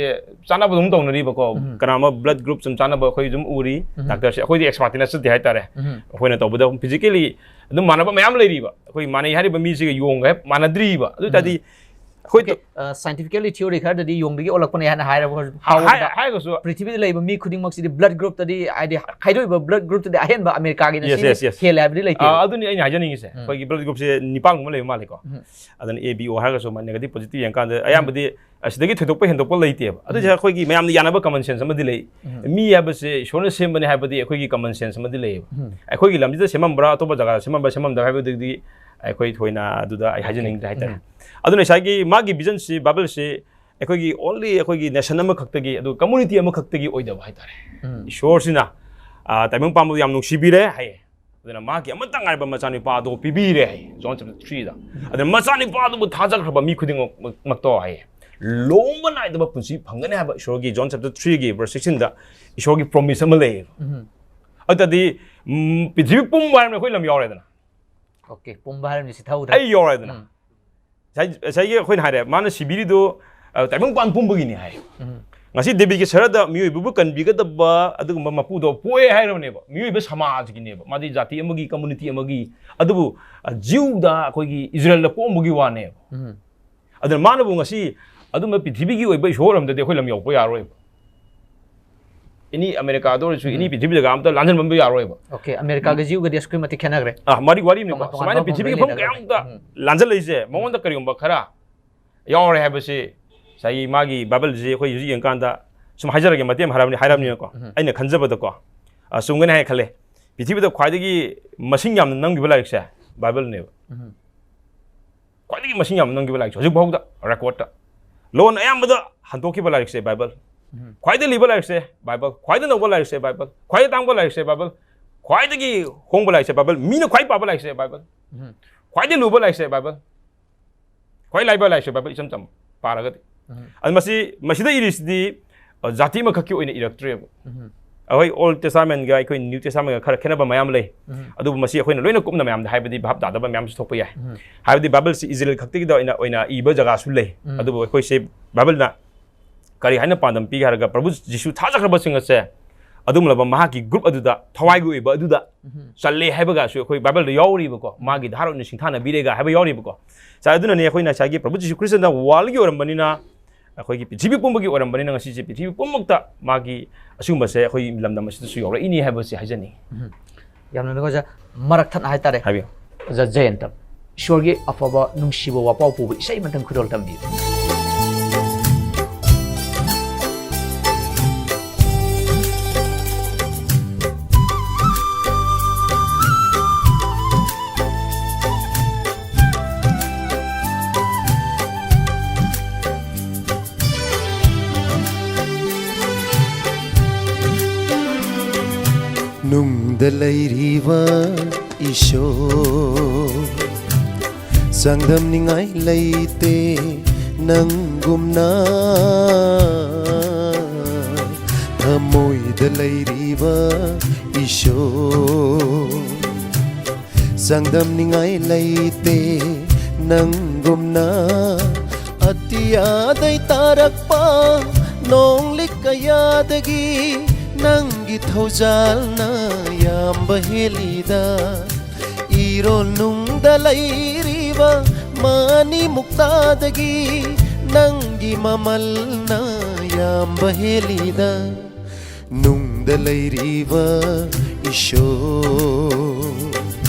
ꯆꯥꯟꯅꯕ ꯑꯗꯨꯝ ꯇꯧꯅꯔꯤꯕꯀꯣ꯫ ꯎꯝ꯫ ꯀꯅꯥꯒꯨꯝꯕ blood group ꯁꯨꯝ ꯆꯥꯟꯅꯕ ꯑꯩꯈꯣꯏ ꯑꯗꯨꯝ ꯎꯔꯤ꯫ ꯎꯝ꯫ ꯗꯥꯛꯇꯔꯁꯦ ꯑꯩꯈꯣꯏꯗꯤ expert ꯅꯠꯆꯗꯦ ꯍꯥꯏꯇꯥꯔꯦ꯫ ꯎꯝ꯫ ꯑꯩꯈꯣꯏꯅ ꯇꯧꯕꯗ physically ꯑꯗꯨꯝ ꯃꯥꯟꯅꯕ ꯃꯌꯥꯝ ꯂꯩꯔꯤꯕ꯫ ꯑꯩꯈꯣꯏ ꯃꯥꯟꯅꯩ ꯍꯥꯏꯔꯤꯕ ꯃꯤꯁꯤꯒ ꯌꯣꯡꯒ ꯍꯦꯛ ꯃꯥꯟꯅꯗ꯭ꯔꯤꯕ꯫ ꯑꯗꯨ ꯑꯣꯏ ꯇꯥꯔꯗꯤ ꯑꯩꯈꯣꯏ Okay, ꯑ, scientifically theory ꯈꯔꯗꯗꯤ ꯌꯣꯡꯗꯒꯤ ꯑꯣꯜꯂꯛꯄꯅꯦ ꯍꯥꯏꯅ ꯍꯥꯏꯔꯕ ꯍꯥꯏ-, ꯍꯥꯏꯔꯒꯁꯨ ꯄ꯭ꯔꯤꯊꯤꯕꯤꯗ ꯂꯩꯕ ꯃꯤ ꯈꯨꯗꯤꯡꯃꯛꯁꯤꯗꯤ blood group ꯇꯗꯤ, ꯍꯥꯏꯗꯤ ꯈꯥꯏꯗꯣꯛꯏꯕ blood group ꯇꯗꯤ ꯑꯍꯦꯟꯕ ꯑꯃꯦꯔꯤꯀꯥꯒꯤꯅ Yes, ꯁꯤꯅ yes, yes. ꯍꯦꯜꯂꯦ ꯍꯥꯏꯕꯗꯤ ꯂꯩꯇꯦ꯫ ꯑꯥ, ꯑꯗꯨꯅꯤ ꯑꯩꯅ ꯍꯥꯏꯖꯅꯤꯡꯉꯤꯁꯦ꯫ ꯎꯝ꯫ ꯑꯩꯈꯣꯏꯒꯤ blood group ꯁꯦ ꯅꯤꯄꯥꯟꯒꯨꯝꯕ ꯂꯩꯕ ꯃꯥꯜꯂꯦꯀꯣ꯫ ꯎꯝ꯫ ꯑꯗꯨꯅ A B O ꯍꯥꯏꯔꯒꯁꯨ negative positive ꯌꯦꯡꯀꯥꯟꯗ ꯑꯌꯥꯝꯕꯗꯤ ꯑꯁꯤꯗꯒꯤ ꯊꯣꯏꯗꯣꯛꯄ ꯍꯦꯟꯗꯣꯛꯄ ꯂꯩꯇꯦꯕ꯫ ꯑꯗꯨꯁꯦ ꯎꯝ꯫ ꯑꯩꯈꯣꯏꯒꯤ ꯃꯌꯥꯝꯅ ꯌꯥꯅꯕ common sense ꯑꯃꯗꯤ ꯂꯩ꯫ ꯎꯝ꯫ ꯃꯤ ꯍꯥꯏꯕꯁꯦ ꯏꯁꯣꯔꯅ ꯁꯦꯝꯕꯅꯤ ꯍꯥꯏꯕꯗꯤ ꯑꯩꯈꯣꯏꯒꯤ common sense ꯑꯃꯗꯤ ꯂꯩꯌꯦꯕ꯫ ꯎꯝ꯫ ꯑꯩꯈꯣꯏꯒꯤ ꯂꯝꯁꯤꯗ ꯁꯦꯝꯃꯝꯕ꯭ꯔꯥ, ꯑꯇꯣꯞꯄ ꯖꯒꯥꯗ ꯁꯦꯝꯃꯝꯕ꯭ꯔꯥ, ꯁꯦꯝꯃꯝꯗꯕ꯭ꯔꯥ ꯍꯥꯏꯕꯗꯨꯗꯤ ꯑꯩꯈꯣꯏ ꯊꯣꯏꯅ ꯑꯗꯨꯗ ꯑꯩ ꯍꯥꯏꯖꯅꯤꯡꯗ꯭ꯔꯦ ꯍꯥꯏꯇꯥꯔꯦ꯫ ꯎꯝ꯫ ꯑꯗꯨꯅ ꯉꯁꯥꯏꯒꯤ ꯃꯥꯒꯤ vision ꯁꯤ, Bible ꯁꯤ ꯑꯩꯈꯣꯏꯒꯤ only ꯑꯩꯈꯣꯏꯒꯤ nation ꯑꯃꯈꯛꯇꯒꯤ, ꯑꯗꯨ community ꯑꯃꯈꯛꯇꯒꯤ ꯑꯣꯏꯗꯕ ꯍꯥꯏꯇꯥꯔꯦ꯫ ꯎꯝ꯫ ꯏꯁꯣꯔꯁꯤꯅ, ꯑ, ꯇꯥꯏꯕꯪ ꯄꯥꯟꯕꯕꯨ ꯌꯥꯝ ꯅꯨꯡꯁꯤꯕꯤꯔꯦ ꯍꯥꯏꯌꯦ꯫ ꯑꯗꯨꯅ ꯃꯥꯒꯤ ꯑꯃꯠꯇ ꯉꯥꯏꯔꯕ ꯃꯆꯥꯅꯨꯄꯥꯗꯣ ꯄꯤꯕꯤꯔꯦ ꯍꯥꯏꯌꯦ, John chapter three ꯗ꯫ ꯑꯗꯨꯅ ꯃꯆꯥꯅꯨꯄꯥꯗꯨꯕꯨ ꯊꯥꯖꯈ꯭ꯔꯕ ꯃꯤ ꯈꯨꯗꯤꯡꯃꯛꯇꯣ ꯍꯥꯏꯌꯦ, ꯂꯣꯝꯕ ꯅꯥꯏꯗꯕ ꯄꯨꯟꯁꯤ ꯐꯪꯒꯅꯤ ꯍꯥꯏꯕ ꯏꯁꯣꯔꯒꯤ John chapter three ꯒꯤ verse sixteen ꯗ ꯏꯁꯣꯔꯒꯤ promise ꯑꯃ ꯂꯩꯌꯦꯕ꯫ ꯎꯝ꯫ ꯑꯗꯨꯗꯤ, ꯎꯝ, ꯄ꯭ꯔꯤꯊꯤꯕꯤ ꯄꯨꯝꯕ ꯍꯥꯏꯔꯝꯃꯤ ꯑꯩꯈꯣꯏ ꯂꯝ ꯌꯥꯎꯔꯦꯗꯅ꯫ Okay, ꯄꯨꯝꯕ ꯍꯥꯏꯔꯝꯃꯤ ꯁꯤ ꯊꯧꯗ꯭ꯔꯦ꯫ ꯑꯩ ꯌꯥꯎꯔꯦꯗꯅ꯫ ꯎꯝ꯫ ꯉꯁꯥꯏ-, ꯉꯁꯥꯏꯒꯤ ꯑꯩꯈꯣꯏꯅ ꯍꯥꯏꯔꯦ, ꯃꯥꯅ ꯁꯤꯕꯤꯔꯤꯗꯨ, ꯑ, ꯇꯥꯏꯕꯪꯄꯥꯟ ꯄꯨꯝꯕꯒꯤꯅꯤ ꯍꯥꯏ꯫ ꯎꯝ꯫ ꯉꯁꯤ ꯗꯦꯕꯤꯠꯀꯤ ꯁꯍꯔꯗ ꯃꯤꯑꯣꯏꯕꯕꯨ ꯀꯟꯕꯤꯒꯗꯕ ꯑꯗꯨꯒꯨꯝꯕ ꯃꯄꯨꯗꯣ ꯄꯣꯛꯑꯦ ꯍꯥꯏꯔꯕꯅꯦꯕ꯫ ꯃꯤꯑꯣꯏꯕ ꯁꯃꯥꯖꯒꯤꯅꯦꯕ꯫ ꯃꯥꯗꯤ ꯖꯥꯇꯤ ꯑꯃꯒꯤ, community ꯑꯃꯒꯤ, ꯑꯗꯨꯕꯨ, ꯑ, ꯖꯤꯎꯗ ꯑꯩꯈꯣꯏꯒꯤ ꯏꯖꯔꯦꯜꯗ ꯄꯣꯛꯑꯝꯕꯒꯤ ꯋꯥꯅꯦꯕ꯫ ꯎꯝ꯫ ꯑꯗꯨꯅ ꯃꯥꯅꯕꯨ ꯉꯁꯤ ꯑꯗꯨꯝꯕ ꯄ꯭ꯔꯤꯊꯤꯕꯤꯒꯤ ꯑꯣꯏꯕ ꯏꯁꯣꯔ ꯑꯃꯗꯗꯤ ꯑꯩꯈꯣꯏ ꯂꯝ ꯌꯧꯔꯛꯄ ꯌꯥꯔꯣꯏꯕ꯫ Any ꯑꯃꯦꯔꯤꯀꯥꯗ ꯑꯣꯏꯔꯁꯨ, ꯎꯝ꯫ Any ꯄ꯭ꯔꯤꯊꯤꯕꯤ ꯖꯒꯥ ꯑꯃꯗ ꯂꯥꯟꯖꯟꯕ ꯑꯃ ꯌꯥꯔꯣꯏꯕ꯫ Okay, ꯑꯃꯦꯔꯤꯀꯥꯒ ꯖꯤꯎꯒꯗꯤ ꯑꯁꯨꯛꯀꯤ ꯃꯇꯤꯛ ꯈꯦꯠꯅꯈ꯭ꯔꯦ꯫ ꯑꯥ, ꯃꯔꯤ ꯋꯥꯔꯤꯅꯤꯀꯣ꯫ ꯇꯣꯉꯥꯟ ꯇꯣꯉꯥꯟꯕ ꯁꯨꯃꯥꯏꯅ ꯄ꯭ꯔꯤꯊꯤꯕꯤꯒꯤ ꯃꯐꯝ ꯃꯐꯝꯗ ꯀꯌꯥꯃꯨꯛꯇ ꯂꯩꯅꯈ꯭ꯔꯦ꯫ ꯎꯝ꯫ ꯂꯥꯟꯖꯜꯂꯛꯏꯁꯦ, ꯎꯝ꯫ ꯃꯉꯣꯟꯗ ꯀꯔꯤꯒꯨꯝꯕ ꯈꯔ ꯌꯥꯎꯔꯦ ꯍꯥꯏꯕꯁꯤ ꯉꯁꯥꯏꯒꯤ ꯃꯥꯒꯤ ꯕꯥꯏꯕꯜꯁꯤ ꯑꯩꯈꯣꯏ ꯍꯧꯖꯤꯛ ꯌꯦꯡꯀꯥꯟꯗ ꯁꯨꯝ ꯍꯥꯏꯖꯔꯒꯦ, ꯃꯇꯦꯛ ꯑꯃ ꯍꯥꯏꯔꯕꯅꯤ-, ꯍꯥꯏꯔꯕꯅꯤꯅꯀꯣ꯫ ꯎꯝ꯫ ꯑꯩꯅ ꯈꯟꯖꯕꯗꯀꯣ, ꯑ, ꯆꯨꯝꯒꯅꯤ ꯍꯥꯏꯅ ꯈꯜꯂꯦ꯫ ꯄ꯭ꯔꯤꯊꯤꯕꯤꯗ ꯈ꯭ꯋꯥꯏꯗꯒꯤ ꯃꯁꯤꯡ ꯌꯥꯝꯅ ꯅꯝꯈꯤꯕ ꯂꯥꯏꯔꯤꯛꯁꯦ ꯕꯥꯏꯕꯜꯅꯦꯕ꯫ ꯎꯝ꯫ ꯈ꯭ꯋꯥꯏꯗꯒꯤ ꯃꯁꯤꯡ ꯌꯥꯝꯅ ꯅꯝꯈꯤꯕ ꯂꯥꯏꯔꯤꯛꯁꯦ ꯍꯧꯖꯤꯛ ꯐꯥꯎꯗ ꯔꯦꯀꯣꯔꯠꯇ꯫ ꯂꯣꯟ ꯑꯌꯥꯝꯕꯗ ꯍꯟꯗꯣꯛꯈꯤꯕ ꯂꯥꯏꯔꯤꯛꯁꯦ ꯕꯥꯏꯕꯜ꯫ ꯎꯝ꯫ ꯈ꯭ꯋꯥꯏꯗꯒꯤ ꯂꯤꯕ ꯂꯥꯏꯔꯤꯛꯁꯦ ꯕꯥꯏꯕꯜ꯫ ꯈ꯭ꯋꯥꯏꯗꯒꯤ ꯅꯧꯕ ꯂꯥꯏꯔꯤꯛꯁꯦ ꯕꯥꯏꯕꯜ꯫ ꯈ꯭ꯋꯥꯏꯗꯒꯤ ꯇꯥꯡꯕ ꯂꯥꯏꯔꯤꯛꯁꯦ ꯕꯥꯏꯕꯜ꯫ ꯈ꯭ꯋꯥꯏꯗꯒꯤ ꯍꯣꯡꯕ ꯂꯥꯏꯔꯤꯛꯁꯦ ꯕꯥꯏꯕꯜ꯫ ꯃꯤꯅ ꯈ꯭ꯋꯥꯏ ꯄꯥꯕ ꯂꯥꯏꯔꯤꯛꯁꯦ ꯕꯥꯏꯕꯜ꯫ ꯎꯝ꯫ ꯈ꯭ꯋꯥꯏꯗꯒꯤ ꯂꯨꯕ ꯂꯥꯏꯔꯤꯛꯁꯦ ꯕꯥꯏꯕꯜ꯫ ꯈ꯭ꯋꯥꯏ ꯂꯥꯏꯕ ꯂꯥꯏꯔꯤꯛꯁꯦ ꯕꯥꯏꯕꯜ ꯏꯆꯝ ꯆꯝꯕ ꯄꯥꯔꯒꯗꯤ꯫ ꯎꯝ꯫ ꯑꯗꯨ ꯃꯁꯤ, ꯃꯁꯤꯗ ꯏꯔꯤꯁꯤꯗꯤ, ꯑ, ꯖꯥꯇꯤ ꯑꯃꯈꯛꯀꯤ ꯑꯣꯏꯅ ꯏꯔꯛꯇ꯭ꯔꯦꯕ꯫ ꯎꯝ꯫ ꯑꯩꯈꯣꯏ Old Testamentꯒ ꯑꯩꯈꯣꯏ New Testamentꯒ ꯈꯔ ꯈꯦꯠꯅꯕ ꯃꯌꯥꯝ ꯂꯩ꯫ ꯎꯝ꯫ ꯑꯗꯨꯕꯨ ꯃꯁꯤ ꯑꯩꯈꯣꯏꯅ ꯂꯣꯏꯅ ꯀꯨꯞꯅ ꯃꯌꯥꯝꯗ ꯍꯥꯏꯕꯗꯤ ꯚꯥꯞ ꯇꯥꯗꯕ ꯃꯌꯥꯝꯁꯨ ꯊꯣꯛꯄ ꯌꯥꯏ꯫ ꯎꯝ꯫ ꯍꯥꯏꯕꯗꯤ Bibleꯁꯤ ꯏꯖꯔꯦꯜ ꯈꯛꯇꯒꯤꯗ ꯑꯣꯏꯅ, ꯑꯣꯏꯅ ꯏꯕ ꯖꯒꯥꯁꯨ ꯂꯩ꯫ ꯎꯝ꯫ ꯑꯗꯨꯕꯨ ꯑꯩꯈꯣꯏꯁꯦ Bibleꯅ ꯀꯔꯤ ꯍꯥꯏꯅ ꯄꯥꯟꯗꯝ ꯄꯤꯒꯦ ꯍꯥꯏꯔꯒ, ꯄ꯭ꯔꯚꯨ ꯖꯤꯁꯨ ꯊꯥꯖꯈ꯭ꯔꯕꯁꯤꯡ ꯑꯁꯦ ꯑꯗꯨꯒꯨꯝꯂꯕ ꯃꯍꯥꯛꯀꯤ group ꯑꯗꯨꯗ, ꯊꯋꯥꯏꯒꯤ ꯑꯣꯏꯕ ꯑꯗꯨꯗ ꯎꯝ꯫ ꯆꯜꯂꯦ ꯍꯥꯏꯕꯒꯁꯨ ꯑꯩꯈꯣꯏ Bibleꯗ ꯌꯥꯎꯔꯤꯕꯀꯣ, ꯃꯥꯒꯤ ꯙꯥꯔ ꯑꯣꯏꯅ ꯁꯤꯡꯊꯥꯅꯕꯤꯔꯦꯒ ꯍꯥꯏꯕ ꯌꯥꯎꯔꯤꯕꯀꯣ꯫ ꯁꯥꯏ, ꯑꯗꯨꯅꯅꯦ ꯑꯩꯈꯣꯏ ꯉꯁꯥꯏꯒꯤ ꯄ꯭ꯔꯚꯨ ꯖꯤꯁꯨ ꯈ꯭ꯔꯤꯁꯇꯅ worldꯒꯤ ꯑꯣꯏꯔꯝꯕꯅꯤꯅ, ꯑꯩꯈꯣꯏꯒꯤ ꯄ꯭ꯔꯤꯊꯤꯕꯤ ꯄꯨꯝꯕꯒꯤ ꯑꯣꯏꯔꯝꯕꯅꯤꯅ, ꯉꯁꯤꯁꯦ ꯄ꯭ꯔꯤꯊꯤꯕꯤ ꯄꯨꯝꯅꯃꯛꯇ ꯃꯥꯒꯤ ꯑꯁꯤꯒꯨꯝꯕꯁꯦ ꯑꯩꯈꯣꯏ ꯂꯝꯗꯝ ꯑꯁꯤꯗꯁꯨ ꯌꯧꯔꯛꯏꯅꯤ ꯍꯥꯏꯕꯁꯤ ꯍꯥꯏꯖꯅꯤꯡꯉꯤ꯫ ꯎꯝ꯫ ꯌꯥꯝꯅ ꯅꯨꯡꯉꯥꯏꯖꯩ꯫ ꯃꯔꯛ ꯊꯠꯅ ꯍꯥꯏꯇꯥꯔꯦ꯫ ꯍꯥꯏꯕꯤꯌꯨ꯫ ꯑꯣꯖꯥ ꯖꯌꯟꯇ, ꯏꯁꯣꯔꯒꯤ ꯑꯐꯕ ꯅꯨꯡꯁꯤꯕ ꯋꯥꯄꯥꯎ ꯄꯨꯕ ꯏꯁꯩ ꯑꯃꯇꯪ ꯈꯨꯗꯣꯜ ꯇꯝꯕꯤꯌꯨ꯫ ꯅꯨꯡꯗ ꯂꯩꯔꯤꯕ ꯏꯁꯣꯔ, ꯆꯥꯡꯗꯝꯅꯤꯡꯉꯥꯏ ꯂꯩꯇꯦ ꯅꯪꯒꯨꯝꯅ꯫ ꯊꯃꯣꯏꯗ ꯂꯩꯔꯤꯕ ꯏꯁꯣꯔ, ꯆꯥꯡꯗꯝꯅꯤꯡꯉꯥꯏ ꯂꯩꯇꯦ ꯅꯪꯒꯨꯝꯅ꯫ ꯑꯇꯤꯌꯥꯗꯩ ꯇꯥꯔꯛꯄ ꯅꯣꯡꯂꯤꯛ ꯀꯌꯥꯗꯒꯤ ꯅꯪꯒꯤ ꯊꯧꯖꯥꯜꯅ ꯌꯥꯝꯕ ꯍꯦꯜꯂꯤꯗ꯫ ꯏꯔꯣꯜ ꯅꯨꯡꯗ ꯂꯩꯔꯤꯕ ꯃꯥꯅꯤ ꯃꯨꯛꯇꯥꯗꯒꯤ ꯅꯪꯒꯤ ꯃꯃꯜꯅ ꯌꯥꯝꯕ ꯍꯦꯜꯂꯤꯗ꯫ ꯅꯨꯡꯗ ꯂꯩꯔꯤꯕ ꯏꯁꯣꯔ,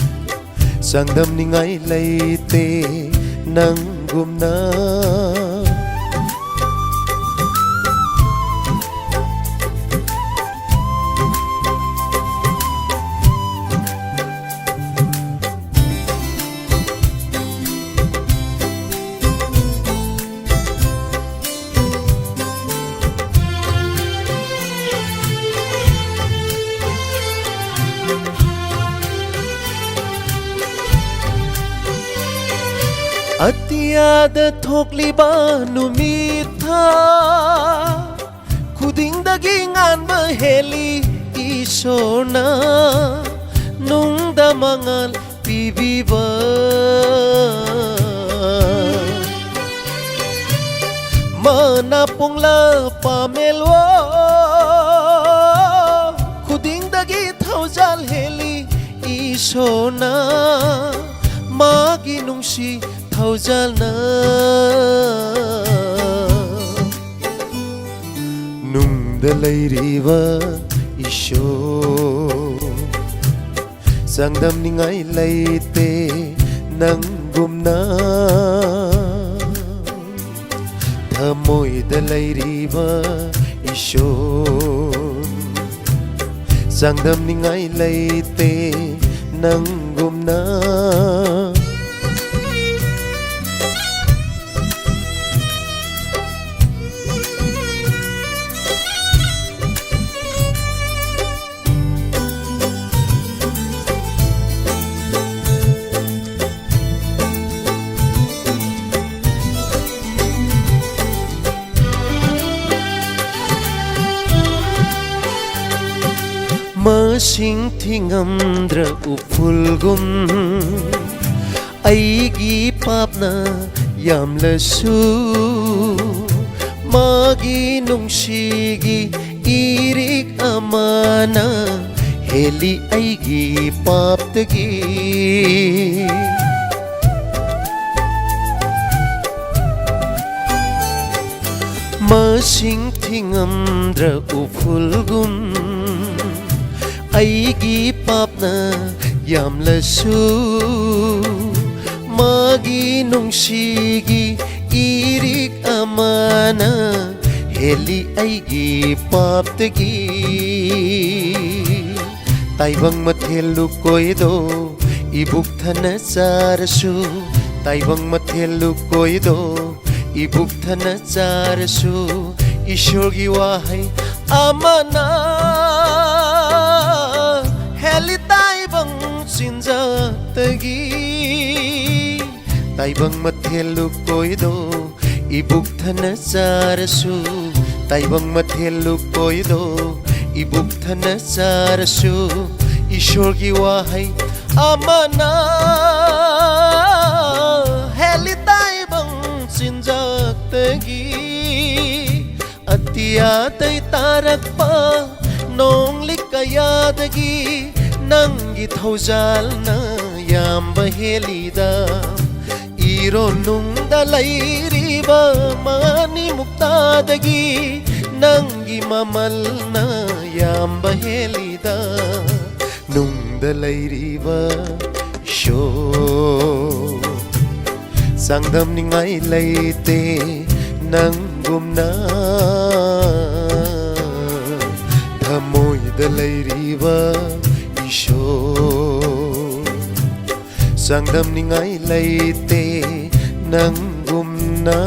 ꯆꯥꯡꯗꯝꯅꯤꯡꯉꯥꯏ ꯂꯩꯇꯦ ꯅꯪꯒꯨꯝꯅ꯫ ꯑꯇꯤꯌꯥꯗ ꯊꯣꯛꯂꯤꯕ ꯅꯨꯃꯤꯠ ꯊꯥ ꯈꯨꯗꯤꯡꯗꯒꯤ ꯉꯥꯟꯕ ꯍꯦꯜꯂꯤ ꯏꯁꯣꯔꯅ ꯅꯨꯡꯗ ꯃꯉꯥꯜ ꯄꯤꯕꯤꯕ꯫ ꯃꯅꯥ ꯄꯨꯡꯂꯥ ꯄꯥꯃꯦꯜꯋꯣ ꯈꯨꯗꯤꯡꯗꯒꯤ ꯊꯧꯖꯥꯜ ꯍꯦꯜꯂꯤ ꯏꯁꯣꯔꯅ ꯃꯥꯒꯤ ꯅꯨꯡꯁꯤ ꯊꯧꯖꯥꯜꯅ꯫ ꯅꯨꯡꯗ ꯂꯩꯔꯤꯕ ꯏꯁꯣꯔ ꯆꯥꯡꯗꯝꯅꯤꯡꯉꯥꯏ ꯂꯩꯇꯦ ꯅꯪꯒꯨꯝꯅ꯫ ꯊꯃꯣꯏꯗ ꯂꯩꯔꯤꯕ ꯏꯁꯣꯔ ꯆꯥꯡꯗꯝꯅꯤꯡꯉꯥꯏ ꯂꯩꯇꯦ ꯅꯪꯒꯨꯝꯅ꯫ ꯃꯁꯤꯡ ꯊꯤꯉꯝꯗ꯭ꯔ ꯎꯐꯨꯜꯒꯨꯝ ꯑꯩꯒꯤ ꯄꯥꯞꯅ ꯌꯥꯝꯂꯁꯨ ꯃꯥꯒꯤ ꯅꯨꯡꯁꯤꯒꯤ ꯏꯔꯤꯛ ꯑꯃꯅ ꯍꯦꯜꯂꯤ ꯑꯩꯒꯤ ꯄꯥꯞꯇꯒꯤ꯫ ꯃꯁꯤꯡ ꯊꯤꯉꯝꯗ꯭ꯔ ꯎꯐꯨꯜꯒꯨꯝ ꯑꯩꯒꯤ ꯄꯥꯞꯅ ꯌꯥꯝꯂꯁꯨ ꯃꯥꯒꯤ ꯅꯨꯡꯁꯤꯒꯤ ꯏꯔꯤꯛ ꯑꯃꯅ ꯍꯦꯜꯂꯤ ꯑꯩꯒꯤ ꯄꯥꯞꯇꯒꯤ꯫ ꯇꯥꯏꯕꯪ ꯃꯊꯦꯜ ꯂꯨꯀꯣꯏꯗꯣ ꯏꯕꯨꯛ ꯊꯟꯅ ꯆꯥꯔꯁꯨ, ꯇꯥꯏꯕꯪ ꯃꯊꯦꯜ ꯂꯨꯀꯣꯏꯗꯣ ꯏꯕꯨꯛ ꯊꯟꯅ ꯆꯥꯔꯁꯨ, ꯏꯁꯣꯔꯒꯤ ꯋꯥꯍꯩ ꯑꯃꯅ ꯍꯦꯜꯂꯤ ꯇꯥꯏꯕꯪ ꯆꯤꯟꯖꯥꯛꯇꯒꯤ꯫ ꯇꯥꯏꯕꯪ ꯃꯊꯦꯜ ꯂꯨꯀꯣꯏꯗꯣ ꯏꯕꯨꯛ ꯊꯟꯅ ꯆꯥꯔꯁꯨ, ꯇꯥꯏꯕꯪ ꯃꯊꯦꯜ ꯂꯨꯀꯣꯏꯗꯣ ꯏꯕꯨꯛ ꯊꯟꯅ ꯆꯥꯔꯁꯨ, ꯏꯁꯣꯔꯒꯤ ꯋꯥꯍꯩ ꯑꯃꯅ ꯍꯦꯜꯂꯤ ꯇꯥꯏꯕꯪ ꯆꯤꯟꯖꯥꯛꯇꯒꯤ꯫ ꯑꯇꯤꯌꯥꯗꯩ ꯇꯥꯔꯛꯄ ꯅꯣꯡꯂꯤꯛ ꯀꯌꯥꯗꯒꯤ ꯅꯪꯒꯤ ꯊꯧꯖꯥꯜꯅ ꯌꯥꯝꯕ ꯍꯦꯜꯂꯤꯗ꯫ ꯏꯔꯣꯟ ꯅꯨꯡꯗ ꯂꯩꯔꯤꯕ ꯃꯅꯤ ꯃꯨꯛꯇꯥꯗꯒꯤ ꯅꯪꯒꯤ ꯃꯃꯜꯅ ꯌꯥꯝꯕ ꯍꯦꯜꯂꯤꯗ꯫ ꯅꯨꯡꯗ ꯂꯩꯔꯤꯕ ꯏꯁꯣꯔ, ꯆꯥꯡꯗꯝꯅꯤꯡꯉꯥꯏ ꯂꯩꯇꯦ ꯅꯪꯒꯨꯝꯅ꯫ ꯊꯃꯣꯏꯗ ꯂꯩꯔꯤꯕ ꯏꯁꯣꯔ, ꯆꯥꯡꯗꯝꯅꯤꯡꯉꯥꯏ ꯂꯩꯇꯦ ꯅꯪꯒꯨꯝꯅ꯫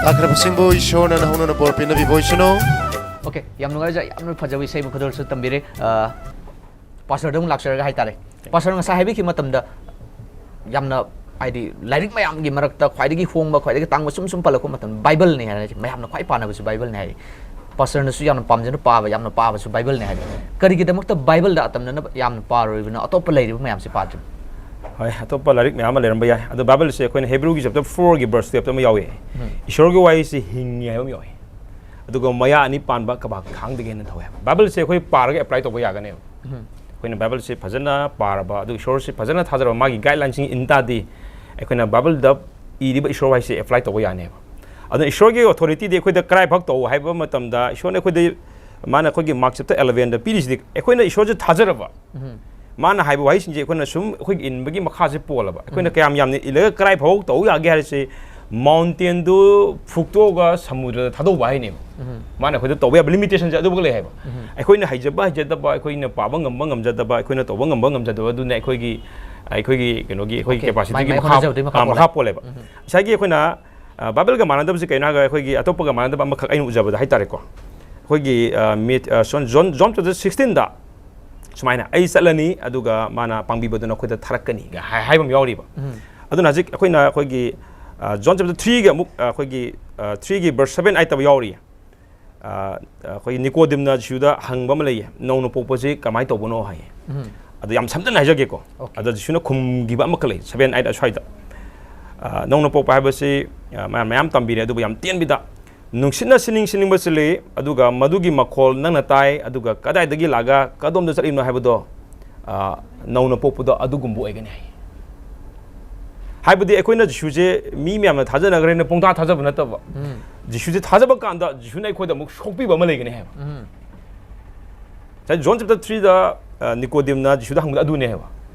ꯇꯥꯈ꯭ꯔꯕꯁꯤꯡꯕꯨ ꯏꯁꯣꯔꯅ ꯅꯍꯧꯅꯅ ꯕꯣꯔ ꯄꯤꯅꯕꯤꯕ ꯑꯣꯏꯁꯅꯨ꯫ ꯑꯣꯀꯦ, ꯌꯥꯝ ꯅꯨꯡꯉꯥꯏꯖꯩ, ꯌꯥꯝꯅ ꯐꯖꯕ ꯏꯁꯩ ꯃꯈꯜꯁꯨ ꯇꯝꯕꯤꯔꯦ꯫ ꯑ, ꯄꯥꯁꯇꯔꯗ ꯑꯃꯨꯛ ꯂꯥꯛꯆꯔꯒ ꯍꯥꯏꯇꯥꯔꯦ, ꯄꯥꯁꯇꯔ ꯉꯁꯥꯏ ꯍꯥꯏꯕꯤꯈꯤꯕ ꯃꯇꯝꯗ ꯌꯥꯝꯅ, ꯍꯥꯏꯗꯤ, ꯂꯥꯏꯔꯤꯛ ꯃꯌꯥꯝꯒꯤ ꯃꯔꯛꯇ ꯈ꯭ꯋꯥꯏꯗꯒꯤ ꯍꯣꯡꯕ, ꯈ꯭ꯋꯥꯏꯗꯒꯤ ꯇꯥꯡꯕ ꯁꯨꯝ ꯁꯨꯝ ꯄꯜꯂꯛꯄ ꯃꯇꯝꯗ ꯕꯥꯏꯕꯜꯅꯤ ꯍꯥꯏꯔꯁꯦ, ꯃꯌꯥꯝꯅ ꯈ꯭ꯋꯥꯏ ꯄꯥꯅꯕꯁꯨ ꯕꯥꯏꯕꯜꯅꯤ ꯍꯥꯏ꯫ ꯄꯥꯁꯇꯔꯅꯁꯨ ꯌꯥꯝꯅ ꯄꯥꯝꯖꯅ ꯄꯥꯕ, ꯌꯥꯝꯅ ꯄꯥꯕꯁꯨ ꯕꯥꯏꯕꯜꯅꯤ ꯍꯥꯏ꯫ ꯀꯔꯤꯒꯤꯗꯃꯛꯇ ꯕꯥꯏꯕꯜꯗ ꯑꯇꯝꯅꯅ ꯌꯥꯝꯅ ꯄꯥꯔꯣꯏꯕꯅꯣ, ꯑꯇꯣꯞꯄ ꯂꯩꯔꯤꯕ ꯃꯌꯥꯝꯁꯦ ꯄꯥꯗ꯭ꯔꯤꯕꯅꯣ? ꯍꯣꯏ, ꯑꯇꯣꯞꯄ ꯂꯥꯏꯔꯤꯛ ꯃꯌꯥꯝ ꯑꯃ ꯂꯩꯔꯝꯕ ꯌꯥꯏ, ꯑꯗꯣ ꯕꯥꯏꯕꯜꯁꯦ ꯑꯩꯈꯣꯏꯅ ꯍꯦꯕ꯭ꯔꯨꯒꯤ ꯆꯦꯞꯇꯔ ꯐꯣꯔꯒꯤ ꯚꯔꯁ ꯇꯨꯌꯦꯜꯞꯇ ꯑꯃ ꯌꯥꯎꯏ꯫ ꯏꯁꯣꯔꯒꯤ ꯋꯥꯍꯩꯁꯤ ꯍꯤꯡꯉꯤ ꯍꯥꯏꯕ ꯑꯃ ꯌꯥꯎꯏ, ꯑꯗꯨꯒ ꯃꯌꯥ ꯑꯅꯤ ꯄꯥꯟꯕ ꯀꯕꯥꯛ ꯊꯥꯡꯗꯒꯤ ꯍꯦꯟꯅ ꯊꯧꯋꯦ ꯍꯥꯏꯕ꯫ ꯕꯥꯏꯕꯜꯁꯦ ꯑꯩꯈꯣꯏ ꯄꯥꯔꯒ ꯑꯦꯄ꯭ꯂꯥꯏ ꯇꯧꯕ ꯌꯥꯒꯅꯦꯕ꯫ ꯑꯩꯈꯣꯏꯅ ꯕꯥꯏꯕꯜꯁꯦ ꯐꯖꯅ ꯄꯥꯔꯕ, ꯑꯗꯨꯒ ꯏꯁꯣꯔꯁꯦ ꯐꯖꯅ ꯊꯥꯖꯔꯕ, ꯃꯥꯒꯤ ꯒꯥꯏꯗꯂꯥꯏꯟꯁꯤꯡ ꯏꯟ ꯇꯥꯔꯗꯤ, ꯑꯩꯈꯣꯏꯅ ꯕꯥꯏꯕꯜꯗ ꯏꯔꯤꯕ ꯏꯁꯣꯔ ꯋꯥꯍꯩꯁꯦ ꯑꯦꯄ꯭ꯂꯥꯏ ꯇꯧꯕ ꯌꯥꯅꯦꯕ꯫ ꯑꯗꯨꯅ ꯏꯁꯣꯔꯒꯤ ꯑꯣꯊꯣꯔꯤꯇꯤꯗꯤ ꯑꯩꯈꯣꯏꯗ ꯀꯔꯥꯏ ꯐꯥꯎ ꯇꯧ ꯍꯥꯏꯕ ꯃꯇꯝꯗ, ꯏꯁꯣꯔꯅ ꯑꯩꯈꯣꯏꯗ, ꯃꯥꯅ ꯑꯩꯈꯣꯏꯒꯤ ꯃꯥꯔꯛ ꯆꯦꯞꯇꯔ ꯑꯦꯂꯚꯦꯟꯗ ꯄꯤꯔꯤꯁꯤꯗꯤ, ꯑꯩꯈꯣꯏꯅ ꯏꯁꯣꯔꯁꯦ ꯊꯥꯖꯔꯕ, ꯃꯥꯅ ꯍꯥꯏꯕ ꯋꯥꯍꯩꯁꯤꯡꯁꯦ ꯑꯩꯈꯣꯏꯅ ꯁꯨꯝ ꯑꯩꯈꯣꯏꯒꯤ ꯏꯟꯕꯒꯤ ꯃꯈꯥꯁꯦ ꯄꯣꯜꯂꯕ꯫ ꯑꯩꯈꯣꯏꯅ ꯀꯌꯥꯝ ꯌꯥꯝꯅ ꯏꯜꯂꯒ ꯀꯔꯥꯏ ꯐꯥꯎ ꯇꯧ ꯌꯥꯒꯦ ꯍꯥꯏꯔꯁꯦ, ꯃꯥꯎꯟꯇꯦꯟꯗꯨ ꯐꯨꯛꯇꯣꯛꯑꯒ ꯁꯃꯨꯗ꯭ꯔꯗ ꯊꯥꯗꯧꯕ ꯍꯥꯏꯅꯦꯕ꯫ ꯃꯥꯅ ꯑꯩꯈꯣꯏꯗ ꯇꯧꯕ ꯌꯥꯕ ꯂꯤꯃꯤꯇꯦꯁꯟꯁꯦ ꯑꯗꯨꯃꯛ ꯂꯩ ꯍꯥꯏꯕ꯫ ꯑꯩꯈꯣꯏꯅ ꯍꯩꯖꯕ ꯍꯩꯖꯗꯕ, ꯑꯩꯈꯣꯏꯅ ꯄꯥꯕ ꯉꯝꯕ ꯉꯝꯖꯗꯕ, ꯑꯩꯈꯣꯏꯅ ꯇꯧꯕ ꯉꯝꯕ ꯉꯝꯖꯗꯕ, ꯑꯗꯨꯅ ꯑꯩꯈꯣꯏꯒꯤ, ꯑꯩꯈꯣꯏꯒꯤ ꯀꯩꯅꯣꯒꯤ, ꯑꯩꯈꯣꯏꯒꯤ Okay. ꯀꯦꯄꯥꯁꯤꯇꯤꯒꯤ ꯃꯥꯏ, ꯃꯥꯏ ꯃꯈꯥ, ꯍꯣꯠꯅꯖꯕꯗꯨꯒꯤ ꯃꯈꯥ ꯑ, ꯄꯣꯜꯂꯦ꯫ ꯃꯈꯥ ꯄꯣꯜꯂꯦꯕ꯫ ꯉꯁꯥꯏꯒꯤ ꯑꯩꯈꯣꯏꯅ, ꯑ, ꯕꯥꯏꯕꯜꯒ ꯃꯥꯟꯅꯗꯕꯁꯤ ꯀꯩꯅꯣ ꯍꯥꯏꯔꯒ, ꯑꯩꯈꯣꯏꯒꯤ ꯑꯇꯣꯞꯄꯒ ꯃꯥꯟꯅꯗꯕ ꯑꯃꯈꯛ ꯑꯩꯅ ꯎꯖꯕꯗ ꯍꯥꯏꯇꯥꯔꯦꯀꯣ꯫ ꯑꯩꯈꯣꯏꯒꯤ, ꯑ, ꯃꯦꯠ-, ꯑ, ꯖꯣꯟ, ꯖꯣꯟ, ꯖꯣꯟ ꯆꯦꯞꯇꯔ ꯁꯤꯛꯁꯇꯤꯟꯗ ꯁꯨꯃꯥꯏꯅ, "ꯑꯩ ꯆꯠꯂꯅꯤ, ꯑꯗꯨꯒ ꯃꯥꯅ ꯄꯥꯡꯕꯤꯕꯗꯨꯅ ꯑꯩꯈꯣꯏꯗ ꯊꯥꯔꯛꯀꯅꯤ" ꯍꯥꯏ-, ꯍꯥꯏꯕ ꯑꯃ ꯌꯥꯎꯔꯤꯕ꯫ ꯑꯗꯨꯅ ꯍꯧꯖꯤꯛ ꯑꯩꯈꯣꯏꯅ ꯑꯩꯈꯣꯏꯒꯤ, ꯖꯣꯟ ꯆꯦꯞꯇꯔ ꯊ꯭ꯔꯤꯒꯤ ꯑꯃꯨꯛ ꯑ, ꯑꯩꯈꯣꯏꯒꯤ ꯊ꯭ꯔꯤꯒꯤ ꯕꯔꯁ ꯁꯕꯦꯟ ꯑꯩꯠ ꯇꯕ ꯌꯥꯎꯔꯤ. ꯑ, ꯑꯩꯈꯣꯏꯒꯤ ꯅꯤꯀꯣꯗꯤꯝꯅ ꯖꯤꯁꯨꯗ ꯍꯪꯕ ꯑꯃ ꯂꯩꯌꯦ, "ꯅꯧꯅ ꯄꯣꯛꯄꯁꯤ ꯀꯃꯥꯏꯅ ꯇꯧꯕꯅꯣ?" ꯍꯥꯏꯌꯦ. ꯎꯝ. ꯑꯗꯣ ꯌꯥꯝ ꯁꯝꯖꯟꯅ ꯍꯥꯏꯖꯒꯦꯀꯣ. Okay. ꯑꯗꯣ ꯖꯤꯁꯨꯅ ꯈꯨꯝꯈꯤꯕ ꯑꯃꯈꯛ ꯂꯩ, ꯁꯕꯦꯟ ꯑꯩꯠ ꯑꯁ꯭ꯋꯥꯏꯗ. ꯑ, ꯅꯧꯅ ꯄꯣꯛꯄ ꯍꯥꯏꯕꯁꯤ, ꯑ, ꯃꯌꯥꯝ ꯃꯌꯥꯝ ꯇꯝꯕꯤꯔꯦ, ꯑꯗꯨꯕꯨ ꯌꯥꯝ ꯇꯦꯟꯕꯤꯗ, "ꯅꯨꯡꯁꯤꯠꯅ ꯁꯤꯅꯤꯡ ꯁꯤꯅꯤꯡꯕ ꯁꯤꯜꯂꯤ, ꯑꯗꯨꯒ ꯃꯗꯨꯒꯤ ꯃꯈꯣꯜ ꯅꯪꯅ ꯇꯥꯏ, ꯑꯗꯨꯒ ꯀꯗꯥꯏꯗꯒꯤ ꯂꯥꯛꯑꯒ ꯀꯗꯣꯝꯗ ꯆꯠꯂꯤꯕꯅꯣ ꯍꯥꯏꯕꯗꯣ, ꯑ, ꯅꯧꯅ ꯄꯣꯛꯄꯗꯣ ꯑꯗꯨꯒꯨꯝꯕ ꯑꯣꯏꯒꯅꯤ" ꯍꯥꯏ. ꯍꯥꯏꯕꯗꯤ ꯑꯩꯈꯣꯏꯅ ꯖꯤꯁꯨꯁꯦ ꯃꯤ ꯃꯌꯥꯝꯅ ꯊꯥꯖꯅꯈ꯭ꯔꯦꯅ ꯄꯨꯡꯊꯥ ꯊꯥꯖꯕ ꯅꯠꯇꯕ, ꯎꯝ. ꯖꯤꯁꯨꯁꯦ ꯊꯥꯖꯕ ꯀꯥꯟꯗ ꯖꯤꯁꯨꯅ ꯑꯩꯈꯣꯏꯗ ꯑꯃꯨꯛ ꯁꯣꯛꯄꯤꯕ ꯑꯃ ꯂꯩꯒꯅꯤ ꯍꯥꯏꯕ. ꯎꯝ. ꯉꯁꯥꯏ ꯖꯣꯟ ꯆꯦꯞꯇꯔ ꯊ꯭ꯔꯤꯗ, ꯑ, ꯅꯤꯀꯣꯗꯤꯝꯅ ꯖꯤꯁꯨꯗ ꯍꯪꯕꯗ ꯑꯗꯨꯅꯦ ꯍꯥꯏꯕ.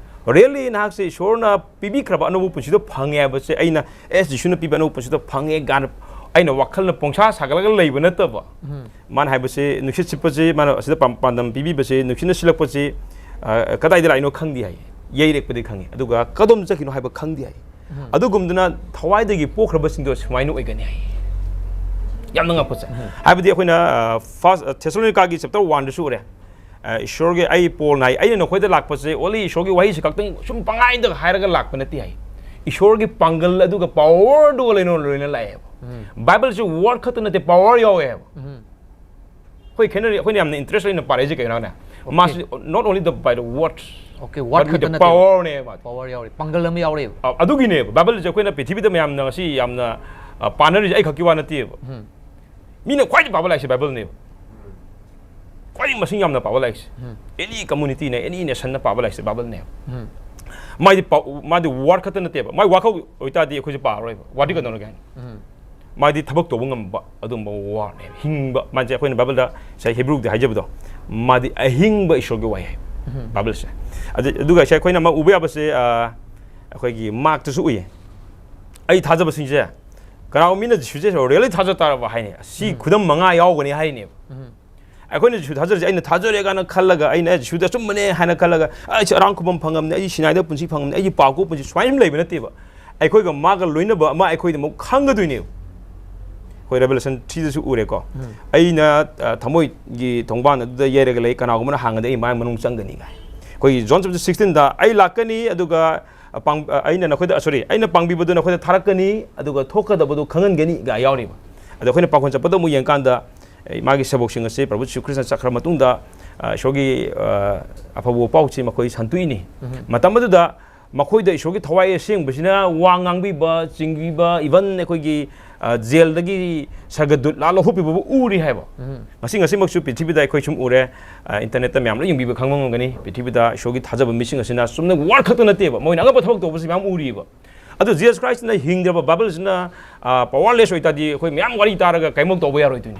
Really ꯅꯍꯥꯛꯁꯦ ꯏꯁꯣꯔꯅ ꯄꯤꯕꯤꯈ꯭ꯔꯕ ꯑꯅꯧꯕ ꯄꯨꯟꯁꯤꯗꯣ ꯐꯪꯉꯦ ꯍꯥꯏꯕꯁꯦ, ꯑꯩꯅ, "ꯑꯦꯁ, ꯖꯤꯁꯨꯅ ꯄꯤꯕ ꯑꯅꯧꯕ ꯄꯨꯟꯁꯤꯗꯣ ꯐꯪꯉꯦ" ꯀꯥꯏꯅ ꯑꯩꯅ ꯋꯥꯈꯜꯅ ꯄꯣꯡꯁꯥ ꯁꯥꯒꯠꯂꯒ ꯂꯩꯕ ꯅꯠꯇꯕ, ꯎꯝ. ꯃꯥꯅ ꯍꯥꯏꯕꯁꯦ, ꯅꯨꯡꯁꯤꯠ ꯁꯤꯠꯄꯁꯦ, ꯃꯥꯅ ꯑꯁꯤꯗ ꯄꯥꯟ-, ꯄꯥꯟꯗꯝ ꯄꯤꯕꯤꯕꯁꯦ, ꯅꯨꯡꯁꯤꯠꯅ ꯁꯤꯜꯂꯛꯄꯁꯦ, ꯑ, ꯀꯗꯥꯏꯗ ꯂꯥꯛꯏꯅꯣ ꯈꯪꯗꯦ ꯍꯥꯏ, ꯌꯩꯔꯛꯄꯗꯤ ꯈꯪꯉꯤ, ꯑꯗꯨꯒ ꯀꯗꯣꯝ ꯆꯠꯈꯤꯅꯣ ꯍꯥꯏꯕ ꯈꯪꯗꯦ ꯍꯥꯏ. ꯎꯝ. ꯑꯗꯨꯒꯨꯝꯗꯨꯅ ꯊꯋꯥꯏꯗꯒꯤ ꯄꯣꯛꯈ꯭ꯔꯕꯁꯤꯡꯗꯣ ꯁꯨꯃꯥꯏꯅ ꯑꯣꯏꯒꯅꯤ ꯍꯥꯏ. ꯌꯥꯝꯅ ꯉꯛꯄꯁꯦ. ꯎꯝ. ꯍꯥꯏꯕꯗꯤ ꯑꯩꯈꯣꯏꯅ, ꯑ, ꯐꯥꯔꯁ, ꯑ, ꯊꯦꯁꯂꯣꯅꯤꯀꯥꯒꯤ ꯆꯦꯞꯇꯔ ꯋꯥꯟꯗꯁꯨ ꯎꯔꯦ. ꯑ, ꯏꯁꯣꯔꯒꯤ, "ꯑꯩ ꯄꯣꯜꯅ ꯍꯥꯏ, ꯑꯩꯅ ꯅꯈꯣꯏꯗ ꯂꯥꯛꯄꯁꯦ only ꯏꯁꯣꯔꯒꯤ ꯋꯥꯍꯩꯁꯤ ꯈꯛꯇꯪ ꯁꯨꯝ ꯄꯪꯍꯥꯏꯗ ꯍꯥꯏꯔꯒ ꯂꯥꯛꯄ ꯅꯠꯇꯦ" ꯍꯥꯏ. ꯏꯁꯣꯔꯒꯤ ꯄꯥꯡꯒꯜ ꯑꯗꯨꯒ ꯄꯋꯔꯗꯨꯒ ꯂꯣꯏꯅ, ꯂꯣꯏꯅ ꯂꯥꯛꯑꯦꯕ. ꯎꯝ. ꯕꯥꯏꯕꯜꯁꯤ ꯋꯥꯔꯗ ꯈꯛꯇ ꯅꯠꯇꯦ, ꯄꯋꯔ ꯌꯥꯎꯋꯦ ꯍꯥꯏꯕ. ꯎꯝ. ꯑꯩꯈꯣꯏ ꯈꯦꯠꯅꯔꯤ, ꯑꯩꯈꯣꯏꯅ ꯌꯥꯝꯅ ꯏꯟꯇꯔꯦꯁ ꯂꯩꯅ ꯄꯥꯔꯛꯏꯁꯦ ꯀꯩꯅꯣ ꯍꯥꯏꯅ, Okay. ꯃꯥꯁꯤ not only the by the word, Okay, word but with ꯈꯛꯇ the ꯅꯠꯇꯦ. Power ꯅꯦꯕ. ꯄꯋꯔ ꯌꯥꯎꯔꯤ, ꯄꯥꯡꯒꯜ ꯑꯃ ꯌꯥꯎꯔꯤꯕ. ꯑ, ꯑꯗꯨꯒꯤꯅꯦꯕ ꯕꯥꯏꯕꯜꯁꯦ ꯑꯩꯈꯣꯏꯅ ꯄ꯭ꯔꯤꯊꯤꯕꯤꯗ ꯃꯌꯥꯝꯅ ꯉꯁꯤ ꯌꯥꯝꯅ, ꯑ, ꯄꯥꯅꯔꯤꯁꯦ ꯑꯩ ꯈꯛꯀꯤ ꯋꯥ ꯅꯠꯇꯦꯕ. ꯎꯝ. ꯃꯤꯅ ꯈ꯭ꯋꯥꯏꯗꯒꯤ ꯄꯥꯕ ꯂꯥꯏꯔꯤꯛꯁꯦ ꯕꯥꯏꯕꯜꯅꯦꯕ. ꯈ꯭ꯋꯥꯏꯗꯒꯤ ꯃꯁꯤꯡ ꯌꯥꯝꯅ ꯄꯥꯕ ꯂꯥꯏꯔꯤꯛꯁꯦ. ꯎꯝ. Any community ꯅ, any nation ꯅ ꯄꯥꯕ ꯂꯥꯏꯔꯤꯛꯁꯦ ꯕꯥꯏꯕꯜꯅꯦꯕ. ꯎꯝ. ꯃꯥꯗꯤ ꯄꯥꯎ-, ꯃꯥꯗꯤ ꯋꯥꯔꯗ ꯈꯛꯇ ꯅꯠꯇꯦꯕ. ꯃꯥꯏ ꯋꯥꯈꯜ ꯑꯣꯏꯇꯥꯔꯗꯤ ꯑꯩꯈꯣꯏꯁꯦ ꯄꯥꯔꯔꯣꯏꯕ. ꯋꯥꯔꯗꯤ ꯀꯩꯗꯧꯔꯒꯦ ꯍꯥꯏꯅ? ꯎꯝ. ꯃꯥꯗꯤ ꯊꯕꯛ ꯇꯧꯕ ꯉꯝꯕ ꯑꯗꯨꯝꯕ ꯋꯥꯔꯗꯅꯦꯕ. ꯍꯤꯡꯕ, ꯃꯥꯁꯦ ꯑꯩꯈꯣꯏꯅ ꯕꯥꯏꯕꯜꯗ ꯉꯁꯥꯏ ꯍꯤꯕ꯭ꯔꯨꯗ ꯍꯥꯏꯖꯕꯗꯣ, ꯃꯥꯗꯤ ꯑꯍꯤꯡꯕ ꯏꯁꯣꯔꯒꯤ ꯋꯥꯍꯩ ꯍꯥꯏꯕ. ꯎꯝ. ꯕꯥꯏꯕꯜꯁꯦ. ꯑꯗꯨ-, ꯑꯗꯨꯒ ꯉꯁꯥꯏ ꯑꯩꯈꯣꯏꯅ ꯑꯃ ꯎꯕ ꯌꯥꯕꯁꯦ, ꯑ, ꯑꯩꯈꯣꯏꯒꯤ ꯃꯥꯔꯛꯇꯁꯨ ꯎꯏꯌꯦ. "ꯑꯩ ꯊꯥꯖꯕꯁꯤꯡꯁꯦ", ꯀꯅꯥꯒꯨꯝꯕ ꯃꯤꯅ ꯖꯤꯁꯨꯁꯦ really ꯊꯥꯖ ꯇꯥꯔꯕ ꯍꯥꯏꯅꯦ, "ꯁꯤ ꯎꯝ. ꯈꯨꯗꯝ ꯃꯉꯥ ꯌꯥꯎꯒꯅꯤ" ꯍꯥꯏꯅꯦꯕ. ꯎꯝ. ꯑꯩꯈꯣꯏꯅ ꯖꯤꯁꯨ ꯊꯥꯖꯔꯤꯁꯦ, ꯑꯩꯅ ꯊꯥꯖꯔꯦ ꯀꯥꯏꯅ ꯈꯜꯂꯒ, ꯑꯩꯅ ꯖꯤꯁꯨꯗ ꯑꯆꯨꯝꯕꯅꯦ ꯍꯥꯏꯅ ꯈꯜꯂꯒ, "ꯑꯩ ꯁꯤ ꯑꯔꯥꯡ ꯈꯨꯕꯝ ꯐꯪꯉꯝꯅꯦ, ꯑꯩ ꯁꯤꯅꯥꯏꯗ ꯄꯨꯟꯁꯤ ꯐꯪꯉꯝꯅꯦ, ꯑꯩꯒꯤ ꯄꯥꯎꯀꯣ ꯄꯨꯟꯁꯤ", ꯁꯨꯃꯥꯏꯅ ꯁꯨꯝ ꯂꯩꯕ ꯅꯠꯇꯦꯕ. ꯑꯩꯈꯣꯏꯒ ꯃꯥꯒ ꯂꯣꯏꯅꯕ ꯑꯃ ꯑꯩꯈꯣꯏꯗꯃꯛ ꯈꯪꯒꯗꯣꯏꯅꯦꯕ. ꯑꯩꯈꯣꯏ ꯔꯦꯚꯦꯂꯦꯁꯟ ꯊ꯭ꯔꯤꯗꯁꯨ ꯎꯔꯦꯀꯣ. ꯎꯝ. "ꯑꯩꯅ, ꯑ, ꯊꯃꯣꯏꯒꯤ ꯊꯣꯡꯕꯥꯟ ꯑꯗꯨꯗ ꯌꯩꯔꯒ ꯂꯩ, ꯀꯅꯥꯒꯨꯝꯕꯅ ꯍꯥꯡꯉꯗꯤ ꯑꯩ ꯃꯥꯒꯤ ꯃꯅꯨꯡ ꯆꯪꯒꯅꯤ" ꯀꯥꯏ. ꯑꯩꯈꯣꯏꯒꯤ ꯖꯣꯟ ꯆꯦꯞꯇꯔ ꯁꯤꯛꯁꯇꯤꯟꯗ, "ꯑꯩ ꯂꯥꯛꯀꯅꯤ, ꯑꯗꯨꯒ ꯑ, ꯄꯥꯡ-, ꯑ, ꯑꯩꯅ ꯅꯈꯣꯏꯗ, ꯁꯣꯔꯤ, ꯑꯩꯅ ꯄꯥꯡꯕꯤꯕꯗꯨ ꯅꯈꯣꯏꯗ ꯊꯥꯔꯛꯀꯅꯤ, ꯑꯗꯨꯒ ꯊꯣꯛꯀꯗꯕꯗꯨ ꯈꯪꯍꯟꯒꯅꯤ ꯀꯥꯏ ꯌꯥꯎꯔꯤꯕ꯫ ꯑꯗꯣ ꯑꯩꯈꯣꯏꯅ ꯄꯥꯡꯈꯣꯟ ꯆꯠꯄꯗ ꯑꯃꯨꯛ ꯌꯦꯡꯀꯥꯟꯗ, ꯑꯦ, ꯃꯥꯒꯤ ꯁꯦꯕꯣꯛꯁꯤꯡ ꯑꯁꯤ ꯄ꯭ꯔꯚꯨ ꯖꯤꯁꯨ ꯈ꯭ꯔꯤꯁꯇ ꯆꯠꯈ꯭ꯔ ꯃꯇꯨꯡꯗ, ꯑ, ꯏꯁꯣꯔꯒꯤ, ꯑ, ꯑꯐꯕ ꯄꯥꯎꯁꯤ ꯃꯈꯣꯏ ꯁꯟꯇꯣꯛꯏꯅꯤ꯫ ꯎꯝ꯫ ꯃꯇꯝ ꯑꯗꯨꯗ ꯃꯈꯣꯏꯗ ꯏꯁꯣꯔꯒꯤ ꯊꯋꯥꯏ ꯑꯁꯦꯡꯕꯁꯤꯅ ꯋꯥ ꯉꯥꯡꯕꯤꯕ, ꯆꯤꯡꯕꯤꯕ, even ꯑꯩꯈꯣꯏꯒꯤ, ꯑ, ꯖꯦꯜꯗꯒꯤ ꯁꯔꯒꯗꯨꯠ ꯂꯥꯛꯑ ꯂꯧꯊꯣꯛꯄꯤꯕꯕꯨ ꯎꯔꯤ ꯍꯥꯏꯕ꯫ ꯎꯝ꯫ ꯉꯁꯤ, ꯉꯁꯤꯃꯛꯁꯨ ꯄ꯭ꯔꯤꯊꯤꯕꯤꯗ ꯑꯩꯈꯣꯏ ꯁꯨꯝ ꯎꯔꯦ, ꯑ, ꯏꯟꯇꯔꯅꯦꯠꯇ ꯃꯌꯥꯝ ꯂꯣꯏ ꯌꯦꯡꯕꯤꯕ ꯈꯪꯕ ꯉꯝꯒꯅꯤ꯫ ꯄ꯭ꯔꯤꯊꯤꯕꯤꯗ ꯏꯁꯣꯔꯒꯤ ꯊꯥꯖꯕ ꯃꯤꯁꯤꯡ ꯑꯁꯤꯅ ꯆꯨꯝꯅ ꯋꯥꯔꯗ ꯈꯛꯇ ꯅꯠꯇꯦꯕ, ꯃꯣꯏꯅ ꯑꯉꯛꯄ ꯊꯕꯛ ꯇꯧꯕꯁꯤ ꯃꯌꯥꯝ ꯎꯔꯤꯕ꯫ ꯑꯗꯨ ꯖꯤꯁꯁ ꯈ꯭ꯔꯥꯏꯁꯅ ꯍꯤꯡꯗ꯭ꯔꯕ ꯕꯥꯏꯕꯜꯁꯤꯅ, ꯑ, ꯄꯋꯥꯔꯂꯦꯁ ꯑꯣꯏꯇꯥꯔꯗꯤ ꯑꯩꯈꯣꯏ ꯃꯌꯥꯝ ꯋꯥꯔꯤ ꯇꯥꯔꯒ ꯀꯔꯤꯃꯨꯛ ꯇꯧꯕ ꯌꯥꯔꯣꯏꯗꯣꯏꯅꯤ꯫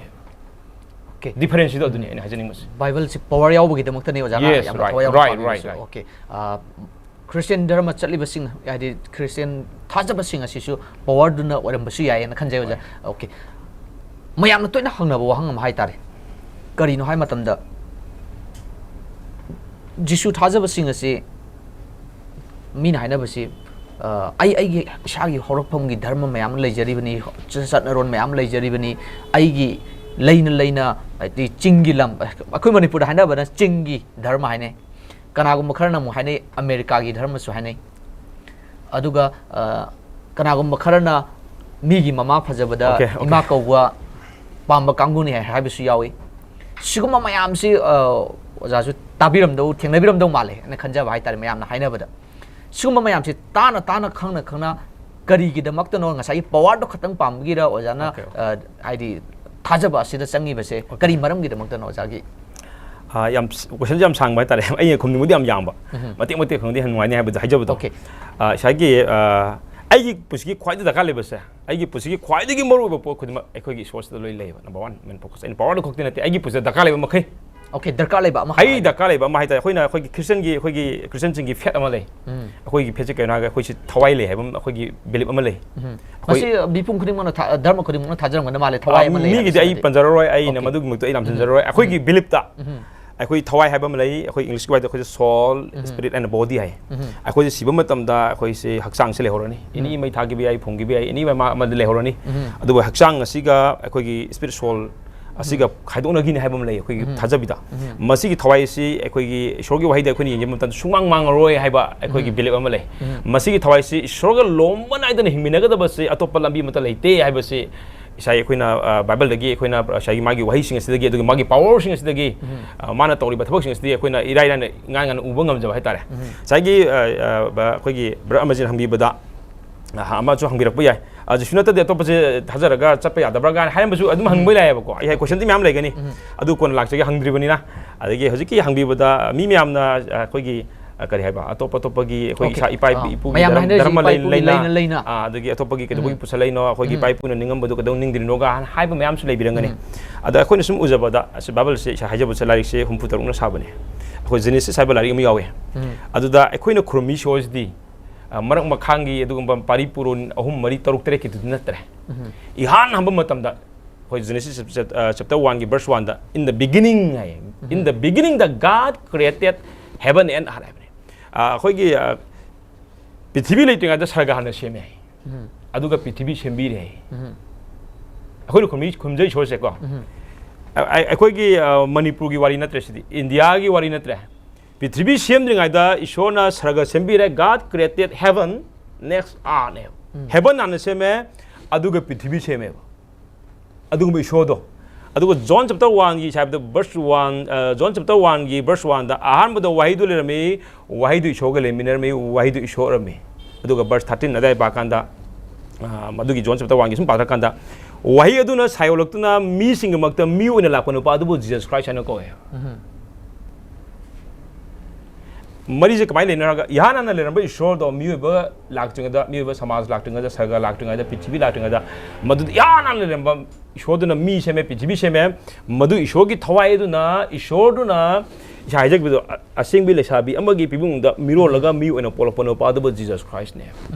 ꯑꯣꯀꯦ꯫ ꯗꯤꯐꯔꯦꯟꯁꯁꯤꯗ ꯑꯗꯨꯅꯤ ꯑꯩꯅ ꯍꯥꯏꯖꯅꯤꯡꯕꯁꯦ꯫ ꯕꯥꯏꯕꯜꯁꯤ ꯄꯋꯥꯔ ꯌꯥꯎꯕꯒꯤꯗꯃꯛꯇꯅꯤ ꯑꯣꯖꯥꯅ Yes, ꯌꯥꯝꯅ right, ꯊꯋꯥꯏ ꯌꯥꯎꯅ right, ꯄꯥꯝꯕꯤꯕꯁꯦ꯫ Right, right. ꯑꯣꯀꯦ꯫ ꯑ, ꯈ꯭ꯔꯤꯁꯇꯤꯌꯥꯟ ꯙꯔꯃ ꯆꯠꯂꯤꯕꯁꯤꯡ, ꯍꯥꯏꯗꯤ ꯈ꯭ꯔꯤꯁꯇꯤꯌꯥꯟ ꯊꯥꯖꯕꯁꯤꯡ ꯑꯁꯤꯁꯨ ꯄꯋꯥꯔꯗꯨꯅ ꯑꯣꯏꯔꯝꯕꯁꯨ ꯌꯥꯏꯌꯦꯅ ꯈꯟꯖꯩ ꯑꯣꯖꯥ꯫ ꯍꯣꯏ꯫ ꯑꯣꯀꯦ꯫ ꯃꯌꯥꯝꯅ ꯇꯣꯏꯅ ꯍꯪꯅꯕ ꯋꯥꯍꯪ ꯑꯃ ꯍꯥꯏꯇꯥꯔꯦ꯫ ꯀꯔꯤꯅꯣ ꯍꯥꯏ ꯃꯇꯝꯗ, ꯖꯤꯁꯨ ꯊꯥꯖꯕꯁꯤꯡ ꯑꯁꯤ ꯃꯤꯅ ꯍꯥꯏꯅꯕꯁꯤ, ꯑ, ꯑꯩ, ꯑꯩꯒꯤ ꯏꯁꯥꯒꯤ ꯍꯧꯔꯛꯐꯝꯒꯤ ꯙꯔꯃ ꯃꯌꯥꯝ ꯑꯃ ꯂꯩꯖꯔꯤꯕꯅꯤ, ꯆꯠ-, ꯆꯠꯅꯔꯣꯟ ꯃꯌꯥꯝ ꯑꯃ ꯂꯩꯖꯔꯤꯕꯅꯤ, ꯑꯩꯒꯤ ꯂꯩꯅ ꯂꯩꯅ, ꯍꯥꯏꯗꯤ ꯆꯤꯡꯒꯤ ꯂꯝ, ꯑꯩꯈꯣꯏ ꯃꯅꯤꯄꯨꯔꯗ ꯍꯥꯏꯅꯕꯅ ꯆꯤꯡꯒꯤ ꯙꯔꯃ ꯍꯥꯏꯅꯩ, ꯀꯅꯥꯒꯨꯝꯕ ꯈꯔꯅ ꯑꯃꯨꯛ ꯍꯥꯏꯅꯩ ꯑꯃꯦꯔꯤꯀꯥꯒꯤ ꯙꯔꯃꯁꯨ ꯍꯥꯏꯅꯩ, ꯑꯗꯨꯒ, ꯑ, ꯀꯅꯥꯒꯨꯝꯕ ꯈꯔꯅ ꯃꯤꯒꯤ ꯃꯃꯥ ꯐꯖꯕꯗ Okay, okay. ꯏꯃꯥ ꯀꯧꯕ ꯄꯥꯝꯕ ꯀꯥꯡꯕꯨꯅꯤ ꯍꯥꯏ-, ꯍꯥꯏꯕꯁꯨ ꯌꯥꯎꯏ꯫ ꯁꯤꯒꯨꯝꯕ ꯃꯌꯥꯝꯁꯤ, ꯑ, ꯑꯣꯖꯥꯁꯨ ꯇꯥꯕꯤꯔꯝꯗꯧ, ꯊꯦꯡꯅꯕꯤꯔꯝꯗꯧ ꯃꯥꯜꯂꯦ ꯍꯥꯏꯅ ꯈꯟꯖꯕ ꯍꯥꯏꯇꯥꯔꯦ, ꯃꯌꯥꯝꯅ ꯍꯥꯏꯅꯕꯗ꯫ ꯁꯤꯒꯨꯝꯕ ꯃꯌꯥꯝꯁꯤ ꯇꯥꯅ ꯇꯥꯅ, ꯈꯪꯅ ꯈꯪꯅ, ꯀꯔꯤꯒꯤꯗꯃꯛꯇꯅꯣ ꯉꯁꯥꯏꯒꯤ ꯄꯋꯥꯔꯗꯣ ꯈꯛꯇꯪ ꯄꯥꯝꯕꯒꯤꯔ ꯑꯣꯖꯥꯅ, Okay, okay. ꯑ, ꯍꯥꯏꯗꯤ ꯊꯥꯖꯕ ꯑꯁꯤꯗ ꯆꯪꯉꯤꯕꯁꯦ? Okay. ꯀꯔꯤ ꯃꯔꯝꯒꯤꯗꯃꯛꯇꯅꯣ ꯑꯣꯖꯥꯒꯤ? ꯑ, ꯌꯥꯝ ꯁ-, question ꯁꯦ ꯌꯥꯝ ꯁꯥꯡꯕ ꯍꯥꯏꯇꯥꯔꯦ꯫ ꯑꯩꯅ ꯈꯨꯝꯅꯤꯡꯕꯗꯤ ꯌꯥꯝ ꯌꯥꯝꯕ꯫ ꯎꯝ꯫ ꯃꯇꯦꯛ ꯃꯇꯦꯛ ꯈꯪꯗꯤ ꯌꯥꯝ ꯅꯨꯡꯉꯥꯏꯅꯤ ꯍꯥꯏꯕꯗꯣ ꯍꯥꯏꯖꯕꯗꯣ꯫ Okay. ꯑ, ꯉꯁꯥꯏꯒꯤ, ꯑ, ꯑꯩꯒꯤ ꯄꯨꯟꯁꯤꯒꯤ ꯈ꯭ꯋꯥꯏꯗꯒꯤ ꯗꯔꯀꯥꯔ ꯂꯩꯕꯁꯦ, ꯑꯩꯒꯤ ꯄꯨꯟꯁꯤꯒꯤ ꯈ꯭ꯋꯥꯏꯗꯒꯤ ꯃꯔꯨꯑꯣꯏꯕ ꯄꯣꯠ ꯈꯨꯗꯤꯡꯃꯛ ꯑꯩꯈꯣꯏꯒꯤ ꯏꯁꯣꯔꯁꯤꯗ ꯂꯣꯏ ꯂꯩꯌꯦꯕ, number one, main focus꯫ ꯑꯩꯅ ꯄꯋꯥꯔꯗꯨ ꯈꯛꯇꯤ ꯅꯠꯇꯦ, ꯑꯩꯒꯤ ꯄꯨꯟꯁꯤꯗ ꯗꯔꯀꯥꯔ ꯂꯩꯕ ꯃꯈꯩ꯫ Okay, ꯗꯔꯀꯥꯔ ꯂꯩꯕ ꯑꯃ ꯑꯩ ꯍꯥꯏꯔꯒꯦ꯫ ꯗꯔꯀꯥꯔ ꯂꯩꯕ ꯑꯃ ꯍꯥꯏꯇꯥꯔꯦ, ꯑꯩꯈꯣꯏꯅ ꯑꯩꯈꯣꯏꯒꯤ ꯈ꯭ꯔꯤꯁꯇꯤꯌꯟꯒꯤ, ꯑꯩꯈꯣꯏꯒꯤ ꯈ꯭ꯔꯤꯁꯇꯤꯌꯟꯁꯤꯡꯒꯤ faith ꯑꯃ ꯂꯩ꯫ ꯎꯝ꯫ ꯑꯩꯈꯣꯏꯒꯤ faith ꯁꯦ ꯀꯩꯅꯣ ꯍꯥꯏꯔꯒ ꯑꯩꯈꯣꯏꯁꯤ ꯊꯋꯥꯏ ꯂꯩ ꯍꯥꯏꯕ ꯑꯃ, ꯑꯩꯈꯣꯏꯒꯤ belief ꯑꯃ ꯂꯩ꯫ ꯎꯝ꯫ ꯑꯩꯈꯣꯏ ꯃꯁꯤ ꯃꯤꯄꯨꯝ ꯈꯨꯗꯤꯡꯃꯛꯅ ꯊꯥ-, ꯙꯔꯃ ꯈꯨꯗꯤꯡꯃꯛꯅ ꯊꯥꯖꯔꯝꯒꯗꯕ ꯃꯥꯜꯂꯦ, ꯊꯋꯥꯏ ꯑ, ꯑꯃ ꯂꯩ ꯃꯤꯒꯤꯗꯤ ꯍꯥꯏꯕꯁꯤꯃꯗꯤ꯫ ꯑꯩ ꯄꯟꯖꯔꯔꯣꯏ, ꯑꯩꯅ Okay. ꯃꯗꯨꯒꯤ ꯃꯛꯇ ꯑꯩ ꯌꯥꯝ ꯎꯝ꯫ ꯆꯟꯖꯔꯔꯣꯏ꯫ ꯑꯩꯈꯣꯏꯒꯤ ꯎꯝ꯫ belief ꯇ, ꯎꯝ꯫ ꯑꯩꯈꯣꯏ ꯊꯋꯥꯏ ꯍꯥꯏꯕ ꯑꯃ ꯂꯩ, ꯑꯩꯈꯣꯏ English ꯀꯤ ꯋꯥꯍꯩꯗ ꯑꯩꯈꯣꯏꯁꯦ soul, um. Spirit and body ꯍꯥꯏ꯫ ꯎꯝ꯫ ꯑꯩꯈꯣꯏꯁꯦ ꯁꯤꯕ ꯃꯇꯝꯗ ꯑꯩꯈꯣꯏꯁꯦ ꯍꯛꯆꯥꯡꯁꯦ ꯂꯩꯍꯧꯔꯅꯤ꯫ ꯎꯝ꯫ Any ꯃꯩ ꯊꯥꯈꯤꯕ ꯌꯥꯏ, ꯐꯨꯝꯈꯤꯕ ꯌꯥꯏ, any ꯑꯃ, ꯑꯃꯗ ꯂꯩꯍꯧꯔꯅꯤ꯫ ꯎꯝ꯫ ꯑꯗꯨꯕꯨ ꯍꯛꯆꯥꯡ ꯑꯁꯤꯒ ꯑꯩꯈꯣꯏꯒꯤ spirit, soul ꯑꯁꯤꯒ ꯈꯥꯏꯗꯣꯛꯅꯈꯤꯅꯤ ꯍꯥꯏꯕ ꯑꯃ ꯂꯩ ꯑꯩꯈꯣꯏꯒꯤ ꯊꯥꯖꯕꯤꯗ꯫ ꯃꯁꯤꯒꯤ ꯊꯋꯥꯏ ꯑꯁꯤ ꯑꯩꯈꯣꯏꯒꯤ ꯏꯁꯣꯔꯒꯤ ꯋꯥꯍꯩꯗ ꯑꯩꯈꯣꯏꯅ ꯌꯦꯡꯖꯕ ꯃꯇꯝꯗ ꯁꯨꯡꯃꯥꯡ ꯃꯥꯡꯉꯔꯣꯏ ꯍꯥꯏꯕ ꯑꯩꯈꯣꯏꯒꯤ ꯕꯤꯂꯤꯞ ꯑꯃ ꯂꯩ꯫ ꯃꯁꯤꯒꯤ ꯊꯋꯥꯏꯁꯤ ꯏꯁꯣꯔꯒ ꯂꯣꯝꯕ ꯅꯥꯏꯗꯅ ꯍꯤꯡꯃꯤꯟꯅꯒꯗꯕꯁꯤ ꯑꯇꯣꯞꯄ ꯂꯝꯕꯤ ꯑꯃꯠꯇ ꯂꯩꯇꯦ ꯍꯥꯏꯕꯁꯤ ꯉꯁꯥꯏ ꯑꯩꯈꯣꯏꯅ, ꯑ, ꯕꯥꯏꯕꯜꯗꯒꯤ ꯑꯩꯈꯣꯏꯅ ꯉꯁꯥꯏꯒꯤ ꯃꯥꯒꯤ ꯋꯥꯍꯩꯁꯤꯡ ꯑꯁꯤꯗꯒꯤ, ꯑꯗꯨꯒ ꯃꯥꯒꯤ ꯄꯥꯋꯔꯁꯤꯡ ꯑꯁꯤꯗꯒꯤ, ꯑ, ꯃꯥꯅ ꯇꯧꯔꯤꯕ ꯊꯕꯛꯁꯤꯡ ꯑꯁꯤꯗꯒꯤ ꯑꯩꯈꯣꯏꯅ ꯏꯔꯥꯏ ꯂꯥꯏꯅ ꯏꯉꯥꯟ ꯉꯥꯟꯅ ꯎꯕ ꯉꯝꯖꯕ ꯍꯥꯏꯇꯥꯔꯦ꯫ ꯉꯁꯥꯏꯒꯤ, ꯑ, ꯑ, ꯕ-, ꯑꯩꯈꯣꯏꯒꯤ ꯕ꯭ꯔꯗꯔ ꯑꯃꯖꯤꯠꯅ ꯍꯪꯕꯤꯕꯗ, ꯑ, ꯑꯃꯁꯨ ꯍꯪꯕꯤꯔꯛꯄ ꯌꯥꯏ, "ꯑ, ꯖꯤꯁꯨ ꯅꯠꯇꯗꯤ ꯑꯇꯣꯞꯄꯁꯦ ꯊꯥꯖꯔꯒ ꯆꯠꯄ ꯌꯥꯗꯕ꯭ꯔꯥ?" ꯀꯥꯏꯅ ꯍꯥꯏꯔꯝꯕꯁꯨ ꯑꯗꯨꯝ ꯍꯪꯕ ꯌꯥꯏꯑꯕꯀꯣ꯫ ꯑꯩ ꯀꯣꯏꯁꯟꯗꯤ ꯃꯌꯥꯝ ꯂꯩꯒꯅꯤ, ꯑꯗꯨ ꯀꯣꯟꯅ ꯂꯥꯛꯆꯒꯦ, ꯍꯪꯗ꯭ꯔꯤꯕꯅꯤꯅ꯫ ꯑꯗꯒꯤ ꯍꯧꯖꯤꯛꯀꯤ ꯍꯪꯕꯤꯕꯗ ꯃꯤ ꯃꯌꯥꯝꯅ, ꯑ, ꯑꯩꯈꯣꯏꯒꯤ, ꯑ, ꯀꯔꯤ ꯍꯥꯏꯕ, ꯑꯇꯣꯞ ꯑꯇꯣꯞꯄꯒꯤ ꯑꯩꯈꯣꯏꯒꯤ OK. ꯏꯁꯥ ꯏꯄꯥ ꯑꯥ, ꯏꯄꯨꯒꯤ ꯃꯌꯥꯝꯅ ꯙꯔꯃ, ꯍꯥꯏꯅꯔꯤꯁꯤ ꯙꯔꯃ ꯏꯄꯥ ꯂꯩ-, ꯏꯄꯨꯒꯤ ꯂꯩꯅ, ꯂꯩꯅ ꯂꯩꯅ꯫ ꯑꯥ, ꯑꯗꯒꯤ ꯑꯇꯣꯞꯄꯒꯤ ꯀꯩꯗꯧꯕꯒꯤ ꯄꯨꯁꯜꯂꯛꯏꯅꯣ, ꯑꯩꯈꯣꯏꯒꯤ ꯏꯄꯥ ꯏꯄꯨꯅ ꯅꯤꯡꯉꯝꯕꯗꯣ ꯀꯩꯗꯧ ꯅꯤꯡꯗ꯭ꯔꯤꯅꯣꯒ ꯍꯥꯏꯅ ꯍꯥꯏꯕ ꯃꯌꯥꯝꯁꯨ ꯂꯩꯕꯤꯔꯝꯒꯅꯤ꯫ ꯑꯗ ꯑꯩꯈꯣꯏꯅ ꯁꯨꯝ ꯎꯖꯕꯗ, ꯑꯁꯤ ꯕꯥꯏꯕꯜꯁꯦ ꯏꯁꯥ ꯍꯥꯏꯖꯕꯁꯦ ꯂꯥꯏꯔꯤꯛꯁꯦ ꯍꯨꯝꯐꯨ ꯇꯔꯨꯛꯅ ꯁꯥꯕꯅꯦ꯫ ꯑꯩꯈꯣꯏ ꯖꯦꯅꯦꯁꯤꯁ ꯍꯥꯏꯕ ꯂꯥꯏꯔꯤꯛ ꯑꯃ ꯌꯥꯎꯋꯦ꯫ ꯑꯗꯨꯗ ꯑꯩꯈꯣꯏꯅ ꯈꯨꯔꯨꯝꯃꯤ ꯏꯁꯣꯔꯁꯤꯗꯤ, ꯑ, ꯃꯔꯛ ꯃꯈꯥꯡꯒꯤ ꯑꯗꯨꯒꯨꯝꯕ ꯄꯥꯔꯤ ꯄꯨꯔꯣꯟ ꯑꯍꯨꯝ, ꯃꯔꯤ, ꯇꯔꯨꯛ, ꯇꯔꯦꯠꯀꯤꯗꯨꯗꯤ ꯅꯠꯇ꯭ꯔꯦ꯫ ꯏꯍꯥꯟ ꯍꯥꯟꯕ ꯃꯇꯝꯗ ꯑꯩꯈꯣꯏ ꯖꯦꯅꯦꯁꯤꯁ ꯆꯦꯞ-, ꯑ, ꯆꯦꯞꯇꯔ ꯋꯥꯟꯒꯤ ꯚꯔꯁ ꯋꯥꯟꯗ, "In the beginning" ꯍꯥꯏꯌꯦ꯫ "In the beginning the God created heaven and earth" ꯍꯥꯏꯕꯅꯦ꯫ ꯑ, ꯑꯩꯈꯣꯏꯒꯤ, ꯑ, ꯄ꯭ꯔꯤꯊꯤꯕꯤ ꯂꯩꯇ꯭ꯔꯤꯉꯩꯗ ꯁꯔꯒ ꯍꯥꯟꯅ ꯁꯦꯝꯃꯦ ꯍꯥꯏꯌꯦ꯫ ꯑꯗꯨꯒ ꯄ꯭ꯔꯤꯊꯤꯕꯤ ꯁꯦꯝꯕꯤꯔꯦ ꯍꯥꯏꯌꯦ꯫ ꯑꯩꯈꯣꯏꯅ ꯈꯨꯔꯨꯝꯃꯤ-, ꯈꯨꯔꯨꯝꯖꯩ ꯏꯁꯣꯔꯁꯦꯀꯣ꯫ ꯑ-, ꯑ-, ꯑꯩꯈꯣꯏꯒꯤ, ꯑ, ꯃꯅꯤꯄꯨꯔꯒꯤ ꯋꯥꯔꯤ ꯅꯠꯇ꯭ꯔꯦ ꯁꯤꯗꯤ, ꯏꯟꯗꯤꯌꯥꯒꯤ ꯋꯥꯔꯤ ꯅꯠꯇ꯭ꯔꯦ꯫ ꯄ꯭ꯔꯤꯊꯤꯕꯤ ꯁꯦꯝꯗ꯭ꯔꯤꯉꯩꯗ ꯏꯁꯣꯔꯅ ꯁꯔꯒ ꯁꯦꯝꯕꯤꯔꯦ, "God created heaven, next earth" ꯍꯥꯏꯕ꯫ ꯍꯦꯕꯟ ꯍꯥꯟꯅ ꯁꯦꯝꯃꯦ, ꯑꯗꯨꯒ ꯄ꯭ꯔꯤꯊꯤꯕꯤ ꯁꯦꯝꯃꯦꯕ꯫ ꯑꯗꯨꯒꯨꯝꯕ ꯏꯁꯣꯔꯗꯣ꯫ ꯑꯗꯨꯒ ꯖꯣꯟ ꯆꯦꯞꯇꯔ ꯋꯥꯟꯒꯤ ꯍꯥꯏꯕꯗ ꯚꯔꯁ ꯋꯥꯟ, ꯑ, ꯖꯣꯟ ꯆꯦꯞꯇꯔ ꯋꯥꯟꯒꯤ ꯚꯔꯁ ꯋꯥꯟꯗ, "ꯑꯍꯥꯟꯕꯗ ꯋꯥꯍꯩꯗꯨ ꯂꯩꯔꯝꯃꯤ, ꯋꯥꯍꯩꯗꯨ ꯏꯁꯣꯔꯒ ꯂꯩꯃꯤꯟꯅꯔꯝꯃꯤ, ꯋꯥꯍꯩꯗꯨ ꯏꯁꯣꯔ ꯑꯣꯏꯔꯝꯃꯤ"꯫ ꯑꯗꯨꯒ ꯚꯔꯁ ꯊꯥꯔꯇꯤꯟ ꯑꯗꯥꯏ ꯄꯥꯀꯥꯟꯗ, ꯑ, ꯃꯗꯨꯒꯤ ꯖꯣꯟ ꯆꯦꯞꯇꯔ ꯋꯥꯟꯒꯤ ꯁꯨꯝ ꯄꯥꯊꯔꯀꯥꯟꯗ, "ꯋꯥꯍꯩ ꯑꯗꯨꯅ ꯁꯥꯏꯌꯣꯜꯂꯛꯇꯨꯅ ꯃꯤꯁꯤꯡꯒꯤꯃꯛꯇ ꯃꯤ ꯑꯣꯏꯅ ꯂꯥꯛꯄ ꯅꯨꯄꯥ ꯑꯗꯨꯕꯨ ꯖꯤꯖꯁ ꯈ꯭ꯔꯥꯏꯁ ꯍꯥꯏꯅ ꯀꯧꯋꯦ"꯫ ꯃꯔꯤꯁꯦ ꯀꯃꯥꯏꯅ ꯂꯩꯅꯔꯒ, ꯏꯍꯥꯟ ꯍꯥꯟꯅ ꯂꯩꯔꯝꯕ ꯏꯁꯣꯔꯗꯣ ꯃꯤꯑꯣꯏꯕ ꯂꯥꯛꯇ꯭ꯔꯤꯉꯩꯗ, ꯃꯤꯑꯣꯏꯕ ꯁꯃꯥꯖ ꯂꯥꯛꯇ꯭ꯔꯤꯉꯩꯗ, ꯁꯔꯒ ꯂꯥꯛꯇ꯭ꯔꯤꯉꯩꯗ, ꯄ꯭ꯔꯤꯊꯤꯕꯤ ꯂꯥꯛꯇ꯭ꯔꯤꯉꯩꯗ, ꯃꯗꯨꯗ ꯏꯍꯥꯟ ꯍꯥꯟꯅ ꯂꯩꯔꯝꯕ ꯏꯁꯣꯔꯗꯨꯅ ꯃꯤ ꯁꯦꯝꯃꯦ, ꯄ꯭ꯔꯤꯊꯤꯕꯤ ꯁꯦꯝꯃꯦ꯫ ꯃꯗꯨ ꯏꯁꯣꯔꯒꯤ ꯊꯋꯥꯏ ꯑꯗꯨꯅ, ꯏꯁꯣꯔꯗꯨꯅ ꯏꯁꯥ ꯍꯥꯏꯖꯈꯤꯕꯗꯣ, ꯑ-, ꯑꯁꯦꯡꯕꯤ ꯂꯩꯁꯥꯕꯤ ꯑꯃꯒꯤ ꯄꯤꯕꯨꯡꯗ ꯃꯤꯔꯣꯜꯂꯒ ꯃꯤ ꯑꯣꯏꯅ ꯄꯣꯛꯂꯛꯄ ꯅꯨꯄꯥ ꯑꯗꯨꯕꯨ ꯖꯤꯖꯁ ꯈ꯭ꯔꯥꯏꯁꯅꯦ꯫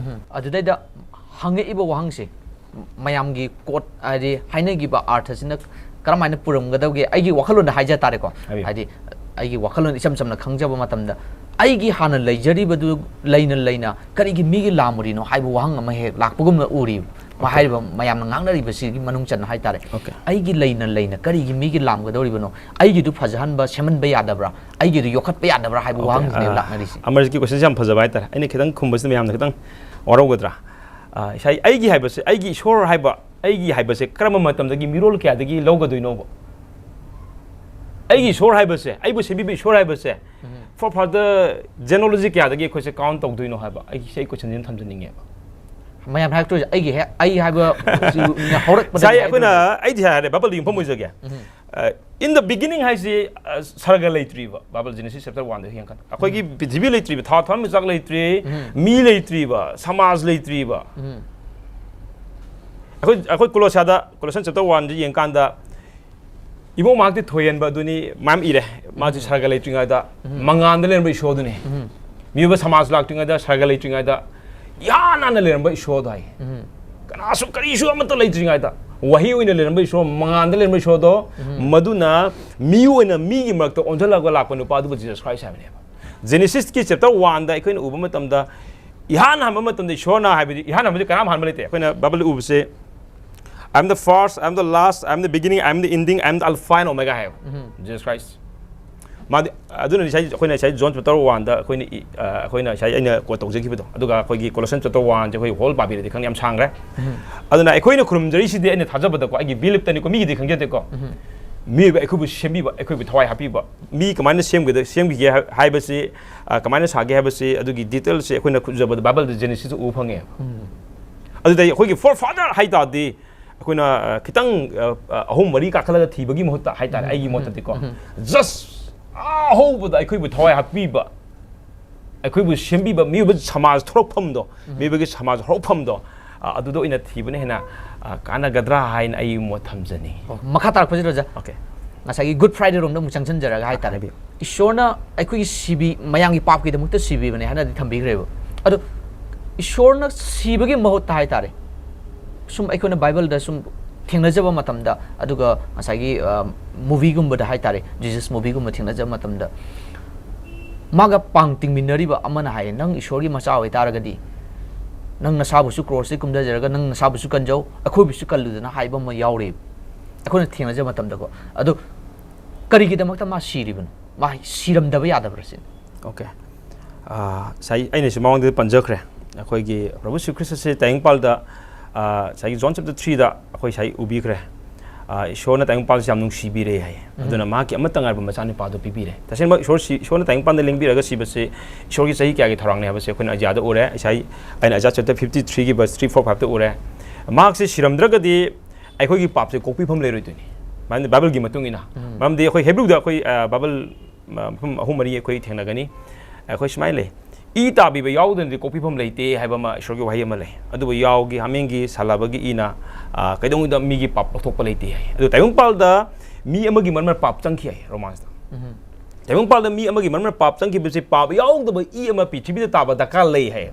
ꯑꯗꯨꯗꯩꯗ ꯍꯪꯉꯛꯏꯕ ꯋꯥꯍꯪꯁꯦ, ꯃꯌꯥꯝꯒꯤ ꯀꯣꯠ, ꯍꯥꯏꯗꯤ ꯍꯥꯏꯅꯈꯤꯕ ꯑꯥꯔꯊꯁꯤꯅ ꯀꯔꯝꯍꯥꯏꯅ ꯄꯨꯔꯝꯒꯗꯕꯒꯦ? ꯑꯩꯒꯤ ꯋꯥꯈꯜꯂꯣꯟꯗ ꯍꯥꯏꯖ ꯇꯥꯔꯦꯀꯣ꯫ ꯍꯥꯏꯕꯤꯌꯨ꯫ ꯍꯥꯏꯗꯤ ꯑꯩꯒꯤ ꯋꯥꯈꯜꯂꯣꯟ ꯏꯆꯝ ꯆꯝꯅ ꯈꯪꯖꯕ ꯃꯇꯝꯗ, ꯑꯩꯒꯤ ꯍꯥꯟꯅ ꯂꯩꯖꯔꯤꯕꯗꯨ ꯂꯩꯅ ꯂꯩꯅ ꯀꯔꯤꯒꯤ ꯃꯤꯒꯤ ꯂꯥꯝꯃꯨꯔꯤꯅꯣ ꯍꯥꯏꯕ ꯋꯥꯍꯪ ꯑꯃ ꯍꯦꯛ ꯂꯥꯛꯄꯒꯨꯝꯅ ꯎꯔꯤ꯫ ꯃꯥ ꯍꯥꯏꯔꯤꯕ ꯃꯌꯥꯝꯅ ꯉꯥꯡꯅꯔꯤꯕꯁꯤꯒꯤ ꯃꯅꯨꯡ ꯆꯟꯅ ꯍꯥꯏꯇꯥꯔꯦ꯫ ꯑꯩꯒꯤ ꯂꯩꯅ ꯂꯩꯅ ꯀꯔꯤꯒꯤ ꯃꯤꯒꯤ ꯂꯥꯝꯒꯗꯧꯔꯤꯕꯅꯣ? ꯑꯩꯒꯤꯗꯨ ꯐꯖꯍꯟꯕ, ꯁꯦꯝꯍꯟꯕ ꯌꯥꯗꯕ꯭ꯔꯥ? ꯑꯩꯒꯤꯗꯨ ꯌꯣꯛꯈꯠꯄ ꯌꯥꯗꯕ꯭ꯔꯥ ꯍꯥꯏꯕ ꯋꯥꯍꯪꯁꯤꯅꯦꯕ ꯂꯥꯛꯅꯔꯤꯁꯦ꯫ ꯑꯃꯔꯁꯀꯤ ꯀꯣꯏꯁꯟꯁꯦ ꯌꯥꯝ ꯐꯖꯕ ꯍꯥꯏꯇꯥꯔꯦ꯫ ꯑꯩꯅ ꯈꯤꯇꯪ ꯈꯨꯝꯕꯁꯤꯗ ꯃꯌꯥꯝꯅ ꯈꯤꯇꯪ ꯋꯥꯔꯧꯒꯗ꯭ꯔꯥ? ꯑ, ꯏꯁꯥ, ꯑꯩꯒꯤ ꯍꯥꯏꯕꯁꯦ, ꯑꯩꯒꯤ ꯏꯁꯣꯔ ꯍꯥꯏꯕ, ꯑꯩꯒꯤ ꯍꯥꯏꯕꯁꯦ ꯀꯔꯝꯕ ꯃꯇꯝꯗꯒꯤ ꯃꯤꯔꯣꯜ ꯀꯌꯥꯗꯒꯤ ꯂꯧꯒꯗꯣꯏꯅꯣꯕ? ꯑꯩꯒꯤ ꯏꯁꯣꯔ ꯍꯥꯏꯕꯁꯦ, ꯑꯩꯕꯨ ꯁꯦꯝꯕꯤꯕ ꯏꯁꯣꯔ ꯍꯥꯏꯕꯁꯦ, ꯐꯣꯔ ꯐꯥꯗꯔ ꯖꯦꯅꯣꯂꯣꯖꯤ ꯀꯌꯥꯗꯒꯤ ꯑꯩꯈꯣꯏꯁꯦ ꯀꯥꯎꯟ ꯇꯧꯗꯣꯏꯅꯣ ꯍꯥꯏꯕ? ꯑꯩ, ꯑꯩ ꯀꯣꯏꯁꯟꯁꯤ ꯑꯗꯨꯝ ꯊꯝꯖꯅꯤꯡꯉꯦꯕ꯫ ꯃꯌꯥꯝ ꯍꯥꯏꯔꯛꯇꯣꯏꯁꯦ ꯑꯩꯒꯤ ꯍꯦꯛ, ꯑꯩ ꯍꯥꯏꯕ ꯁꯤ ꯍꯧꯔꯛꯄꯗꯒꯤ ꯉꯁꯥꯏ ꯑꯩꯈꯣꯏꯅ, ꯍꯥꯏꯗꯣꯏꯅꯦ꯫ ꯑꯩꯗꯤ ꯍꯥꯏꯔꯦ, ꯕꯥꯏꯕꯜꯗ ꯌꯨꯝꯐꯝ ꯑꯣꯏꯖꯒꯦ꯫ ꯎꯝ꯫ ꯑ, in the beginning ꯍꯥꯏꯁꯤ, ꯑ, ꯁꯔꯒ ꯂꯩꯇ꯭ꯔꯤꯕ, ꯕꯥꯏꯕꯜ ꯖꯦꯅꯦꯁꯤꯁ ꯆꯦꯞꯇꯔ ꯋꯥꯟꯗ ꯌꯦꯡꯀꯥꯟꯗ꯫ ꯑꯩꯈꯣꯏꯒꯤ ꯎꯝ꯫ ꯄ꯭ꯔꯤꯊꯤꯕꯤ ꯂꯩꯇ꯭ꯔꯤꯕ, ꯊꯥ ꯊꯋꯥꯟꯃꯤꯆꯥꯛ ꯂꯩꯇ꯭ꯔꯤ, ꯎꯝ꯫ ꯃꯤ ꯂꯩꯇ꯭ꯔꯤꯕ, ꯁꯃꯥꯖ ꯂꯩꯇ꯭ꯔꯤꯕ꯫ ꯎꯝ꯫ ꯑꯩꯈꯣꯏ, ꯑꯩꯈꯣꯏ ꯀꯣꯂꯣꯁꯥꯗ, ꯀꯣꯂꯣꯁꯟ ꯆꯦꯞꯇꯔ ꯋꯥꯟꯗ ꯌꯦꯡꯀꯥꯟꯗ, ꯏꯕꯣ ꯃꯍꯥꯛꯇꯤ ꯊꯣꯏꯍꯟꯕ ꯑꯗꯨꯅꯤ, ꯃꯌꯥꯝ ꯏꯔꯦ꯫ ꯃꯥꯁꯤ ꯎꯝ꯫ ꯁꯔꯒ ꯂꯩꯇ꯭ꯔꯤꯉꯩꯗ, ꯎꯝ꯫ ꯃꯉꯥꯟꯗ ꯂꯩꯔꯝꯕ ꯏꯁꯣꯔꯗꯨꯅꯤ꯫ ꯎꯝ꯫ ꯃꯤꯑꯣꯏꯕ ꯁꯃꯥꯖ ꯂꯥꯛꯇ꯭ꯔꯤꯉꯩꯗ, ꯁꯔꯒ ꯂꯩꯇ꯭ꯔꯤꯉꯩꯗ, ꯏꯍꯥꯟ ꯍꯥꯟꯅ ꯂꯩꯔꯝꯕ ꯏꯁꯣꯔꯗꯣ ꯍꯥꯏ꯫ ꯎꯝ꯫ ꯀꯅꯥꯁꯨ ꯀꯔꯤꯁꯨ ꯑꯃꯠꯇ ꯂꯩꯇ꯭ꯔꯤꯉꯩꯗ, ꯋꯥꯍꯩ ꯑꯣꯏꯅ ꯂꯩꯔꯝꯕ ꯏꯁꯣꯔ, ꯃꯉꯥꯟꯗ ꯂꯩꯔꯝꯕ ꯏꯁꯣꯔꯗꯣ, ꯎꯝ꯫ ꯃꯗꯨꯅ ꯃꯤ ꯑꯣꯏꯅ ꯃꯤꯒꯤ ꯃꯔꯛꯇ ꯑꯣꯟꯁꯤꯜꯂꯒ ꯂꯥꯛꯄ ꯅꯨꯄꯥ ꯑꯗꯨꯕꯨ ꯖꯤꯖꯁ ꯈ꯭ꯔꯥꯏꯁ ꯍꯥꯏꯕꯅꯦꯕ꯫ ꯖꯦꯅꯦꯁꯤꯁꯀꯤ ꯆꯦꯞꯇꯔ ꯋꯥꯟꯗ ꯑꯩꯈꯣꯏꯅ ꯎꯕ ꯃꯇꯝꯗ, ꯏꯍꯥꯟ ꯍꯥꯟꯕ ꯃꯇꯝꯗ ꯏꯁꯣꯔꯅ ꯍꯥꯏꯕꯗꯤ, ꯏꯍꯥꯟ ꯍꯥꯟꯕꯗꯤ ꯀꯅꯥꯝ ꯍꯥꯟꯕ ꯂꯩꯇꯦ꯫ ꯑꯩꯈꯣꯏꯅ ꯕꯥꯏꯕꯜꯗ ꯎꯕꯁꯦ, "I am the first, I am the last, I am the beginning, I am the ending, I am the Alpha and Omega" ꯍꯥꯏꯕ꯫ ꯎꯝ꯫ Jesus Christ. ꯃꯥꯗꯤ, ꯑꯗꯨꯅ ꯉꯁꯥꯏ ꯑꯩꯈꯣꯏꯅ ꯉꯁꯥꯏ ꯖꯣꯟ ꯆꯦꯞꯇꯔ ꯋꯥꯟꯗ ꯑꯩꯈꯣꯏꯅ ꯏ-, ꯑ, ꯑꯩꯈꯣꯏꯅ ꯉꯁꯥꯏ ꯑꯩꯅ ꯀꯣꯠ ꯇꯧꯖꯈꯤꯕꯗꯣ, ꯑꯗꯨꯒ ꯑꯩꯈꯣꯏꯒꯤ ꯀꯣꯂꯣꯁꯟ ꯆꯦꯞꯇꯔ ꯋꯥꯟꯁꯦ ꯑꯩꯈꯣꯏ ꯍꯣꯜ ꯄꯥꯕꯤꯔꯗꯤ ꯈꯪꯗꯦ, ꯌꯥꯝ ꯁꯥꯡꯈ꯭ꯔꯦ꯫ ꯎꯝ꯫ ꯑꯗꯨꯅ ꯑꯩꯈꯣꯏꯅ ꯈꯨꯔꯨꯝꯖꯔꯤꯁꯤꯗꯤ, ꯑꯩꯅ ꯊꯥꯖꯕꯗꯀꯣ, ꯑꯩꯒꯤ ꯕꯤꯂꯤꯞꯇꯅꯤꯀꯣ, ꯃꯤꯒꯤꯗꯤ ꯈꯪꯖꯗꯦꯀꯣ꯫ ꯎꯝ꯫ ꯃꯤꯑꯣꯏꯕ ꯑꯩꯈꯣꯏꯕꯨ ꯁꯦꯝꯕꯤꯕ, ꯑꯩꯈꯣꯏꯕꯨ ꯊꯋꯥꯏ ꯍꯥꯞꯄꯤꯕ, ꯃꯤ ꯀꯃꯥꯏꯅ ꯁꯦꯝꯒꯗ-, ꯁꯦꯝꯈꯤꯒꯦ ꯍꯥꯏ-, ꯍꯥꯏꯕꯁꯤ, ꯑ, ꯀꯃꯥꯏꯅ ꯁꯥꯒꯦ ꯍꯥꯏꯕꯁꯤ, ꯑꯗꯨꯒꯤ ꯗꯤꯇꯦꯜꯁꯁꯦ ꯑꯩꯈꯣꯏꯅ ꯈꯨꯖꯕꯗ ꯕꯥꯏꯕꯜꯗ ꯖꯦꯅꯦꯁꯤꯁꯇ ꯎꯕ ꯐꯪꯉꯦ꯫ ꯎꯝ꯫ ꯑꯗꯨꯗ ꯑꯩꯈꯣꯏꯒꯤ ꯐꯣꯔ ꯐꯥꯗꯔ ꯍꯥꯏ ꯇꯥꯔꯗꯤ, ꯑꯩꯈꯣꯏꯅ, ꯑ, ꯈꯤꯇꯪ, ꯑ, ꯑ, ꯑꯍꯨꯝ ꯃꯔꯤ ꯀꯥꯈꯠꯂꯒ ꯊꯤꯕꯒꯤ ꯃꯍꯨꯠꯇ ꯍꯥꯏ ꯇꯥꯔꯦ, ꯎꯝ, ꯑꯩꯒꯤ ꯎꯝ, ꯃꯣꯠꯇꯗꯤꯀꯣ, ꯎꯝ, ꯎꯝ꯫ ꯖꯁ ꯑꯍꯧꯕꯗ ꯑꯩꯈꯣꯏꯕꯨ ꯊꯋꯥꯏ ꯍꯥꯞꯄꯤꯕ, ꯑꯩꯈꯣꯏꯕꯨ ꯁꯦꯝꯕꯤꯕ, ꯃꯤꯑꯣꯏꯕ ꯁꯃꯥꯖ ꯊꯣꯔꯛꯐꯝꯗꯣ, ꯎꯝ꯫ ꯃꯤꯑꯣꯏꯕꯒꯤ ꯁꯃꯥꯖ ꯍꯧꯔꯛꯐꯝꯗꯣ, ꯑ, ꯑꯗꯨꯗ ꯑꯣꯏꯅ ꯊꯤꯕꯅ ꯍꯦꯟꯅ, ꯑ, ꯀꯥꯟꯅꯒꯗ꯭ꯔꯥ ꯍꯥꯏꯅ ꯑꯩ ꯃꯣꯠ ꯊꯝꯖꯅꯤꯡꯉꯤ꯫ ꯑꯣ, ꯃꯈꯥ ꯇꯥꯔꯛꯄꯁꯤꯗ ꯑꯣꯖꯥ, ꯑꯣꯀꯦ꯫ ꯉꯁꯥꯏꯒꯤ ꯒꯨꯗ ꯐ꯭ꯔꯥꯏꯗꯦ ꯔꯣꯝꯗ ꯑꯃꯨꯛ ꯆꯪꯁꯤꯟꯖꯔꯒ ꯍꯥꯏꯇꯥꯔꯦ꯫ ꯍꯥꯏꯕꯤꯌꯨ꯫ ꯏꯁꯣꯔꯅ ꯑꯩꯈꯣꯏꯒꯤ ꯁꯤꯕꯤ-, ꯃꯌꯥꯝꯒꯤ ꯄꯥꯞꯀꯤꯗꯃꯛꯇ ꯁꯤꯕꯤꯕꯅꯦ ꯍꯥꯏꯅꯗꯤ ꯊꯝꯕꯤꯈ꯭ꯔꯦꯕ꯫ ꯑꯗꯣ ꯏꯁꯣꯔꯅ ꯁꯤꯕꯒꯤ ꯃꯍꯨꯠꯇ ꯍꯥꯏꯇꯥꯔꯦ, ꯁꯨꯝ ꯑꯩꯈꯣꯏꯅ ꯕꯥꯏꯕꯜꯗ ꯁꯨꯝ ꯊꯦꯡꯅꯖꯕ ꯃꯇꯝꯗ, ꯑꯗꯨꯒ ꯉꯁꯥꯏꯒꯤ, ꯑ, ꯃꯨꯚꯤꯒꯨꯝꯕꯗ ꯍꯥꯏꯇꯥꯔꯦ, ꯖꯤꯖꯁ ꯃꯨꯚꯤꯒꯨꯝꯕ ꯊꯦꯡꯅꯖꯕ ꯃꯇꯝꯗ, ꯃꯥꯒ ꯄꯥꯡ ꯇꯤꯡꯃꯤꯟꯅꯔꯤꯕ ꯑꯃꯅ ꯍꯥꯏꯌꯦ, "ꯅꯪ ꯏꯁꯣꯔꯒꯤ ꯃꯆꯥ ꯑꯣꯏꯇꯥꯔꯒꯗꯤ, "ꯅꯪ ꯅꯁꯥꯕꯨꯁꯨ ꯀ꯭ꯔꯣꯁꯇ ꯀꯨꯝꯊꯖꯔꯒ ꯅꯪ ꯅꯁꯥꯕꯨꯁꯨ ꯀꯟꯖꯧ, ꯑꯩꯈꯣꯏꯕꯨꯁꯨ ꯀꯜꯂꯨꯗꯅ" ꯍꯥꯏꯕ ꯑꯃ ꯌꯥꯎꯔꯤꯕ ꯑꯩꯈꯣꯏꯅ ꯊꯦꯡꯅꯖꯕ ꯃꯇꯝꯗꯀꯣ꯫ ꯑꯗꯣ ꯀꯔꯤꯒꯤꯗꯃꯛꯇ ꯃꯥ ꯁꯤꯔꯤꯕꯅꯣ? ꯃꯥ ꯁꯤꯔꯝꯗꯕ ꯌꯥꯗꯕ꯭ꯔꯥ ꯁꯤꯅꯤ꯫ ꯑꯣꯀꯦ꯫ ꯉꯁꯥꯏ ꯑꯩꯅꯁꯨ ꯃꯃꯥꯡꯗ ꯄꯟꯖꯈ꯭ꯔꯦ, ꯑꯩꯈꯣꯏꯒꯤ ꯄ꯭ꯔꯚꯨ ꯖꯤꯁꯨ ꯈ꯭ꯔꯤꯁꯇꯁꯦ ꯇꯥꯏꯕꯪꯄꯥꯜꯗ, ꯉꯁꯥꯏꯒꯤ ꯖꯣꯟ ꯆꯦꯞꯇꯔ ꯊ꯭ꯔꯤꯗ ꯑꯩꯈꯣꯏ ꯉꯁꯥꯏ ꯎꯕꯤꯈ꯭ꯔꯦ꯫ ꯏꯁꯣꯔꯅ ꯇꯥꯏꯕꯪꯄꯥꯜꯁꯦ ꯌꯥꯝ ꯅꯨꯡꯁꯤꯕꯤꯔꯦ ꯍꯥꯏ꯫ ꯑꯗꯨꯅ ꯃꯍꯥꯛꯀꯤ ꯑꯃꯠꯇ ꯉꯥꯏꯔꯕ ꯃꯆꯥꯅꯨꯄꯥꯗꯨ ꯄꯤꯕꯤꯔꯦ꯫ ꯇꯁꯦꯡꯕ ꯏꯁꯣꯔ ꯁꯤ-, ꯏꯁꯣꯔꯅ ꯇꯥꯏꯕꯪꯄꯥꯜꯗ ꯂꯦꯡꯕꯤꯔꯒ ꯁꯤꯕꯁꯦ ꯏꯁꯣꯔꯒꯤ ꯆꯍꯤ ꯀꯌꯥꯒꯤ ꯊꯧꯔꯥꯡꯅꯤ ꯍꯥꯏꯕꯁꯦ ꯑꯩꯈꯣꯏꯅ ꯑꯥꯏꯖꯥꯌꯥꯗ ꯎꯔꯦ꯫ ꯉꯁꯥꯏ ꯑꯩꯅ ꯑꯥꯏꯖꯥꯌꯥ ꯆꯦꯞꯇꯔ ꯐꯤꯐꯇꯤ ꯊ꯭ꯔꯤꯒꯤ ꯚꯔꯁ ꯊ꯭ꯔꯤ, ꯐꯣꯔ, ꯐꯥꯏꯚꯇ ꯎꯔꯦ꯫ ꯃꯍꯥꯛꯁꯦ ꯁꯤꯔꯝꯗ꯭ꯔꯒꯗꯤ ꯑꯩꯈꯣꯏꯒꯤ ꯄꯥꯞꯁꯦ ꯀꯣꯛꯄꯤꯐꯝ ꯂꯩꯔꯣꯏꯗꯣꯏꯅꯤ꯫ ꯃꯔꯝꯗꯤ ꯕꯥꯏꯕꯜꯒꯤ ꯃꯇꯨꯡ ꯏꯟꯅ, ꯃꯔꯝꯗꯤ ꯑꯩꯈꯣꯏ ꯍꯦꯕ꯭ꯔꯨꯗ ꯑꯩꯈꯣꯏ, ꯑ, ꯕꯥꯏꯕꯜ, ꯑ, ꯃꯐꯝ ꯑꯍꯨꯝ ꯃꯔꯤ ꯑꯩꯈꯣꯏ ꯊꯦꯡꯅꯒꯅꯤ꯫ ꯑꯩꯈꯣꯏ ꯁꯨꯃꯥꯏꯅ ꯂꯩ, "ꯏ ꯇꯥꯕꯤꯕ ꯌꯥꯎꯗꯅꯗꯤ ꯀꯣꯛꯄꯤꯐꯝ ꯂꯩꯇꯦ" ꯍꯥꯏꯕ ꯑꯃ ꯏꯁꯣꯔꯒꯤ ꯋꯥꯍꯩ ꯑꯃ ꯂꯩ꯫ ꯑꯗꯨꯕꯨ ꯌꯥꯎꯒꯤ ꯍꯥꯃꯦꯡꯒꯤ ꯁꯥꯂꯥꯕꯒꯤ ꯏꯅ, ꯑ, ꯀꯩꯗꯧꯅꯨꯡꯗ ꯃꯤꯒꯤ ꯄꯥꯞ ꯂꯧꯊꯣꯛꯄ ꯂꯩꯇꯦ ꯍꯥꯏ꯫ ꯑꯗꯨ ꯇꯥꯏꯕꯪꯄꯥꯜꯗ ꯃꯤ ꯑꯃꯒꯤ ꯃꯔꯝꯅ ꯄꯥꯞ ꯆꯪꯈꯤ ꯍꯥꯏ ꯔꯣꯃꯥꯟꯁꯇ꯫ ꯇꯥꯏꯕꯪꯄꯥꯜꯗ ꯃꯤ ꯑꯃꯒꯤ ꯃꯔꯝꯅ ꯄꯥꯞ ꯆꯪꯈꯤꯕꯁꯦ ꯄꯥꯞ ꯌꯥꯎꯗꯕ ꯏ ꯑꯃ ꯄ꯭ꯔꯤꯊꯤꯕꯤꯗ ꯇꯥꯕ ꯗꯔꯀꯥꯔ ꯂꯩ ꯍꯥꯏ꯫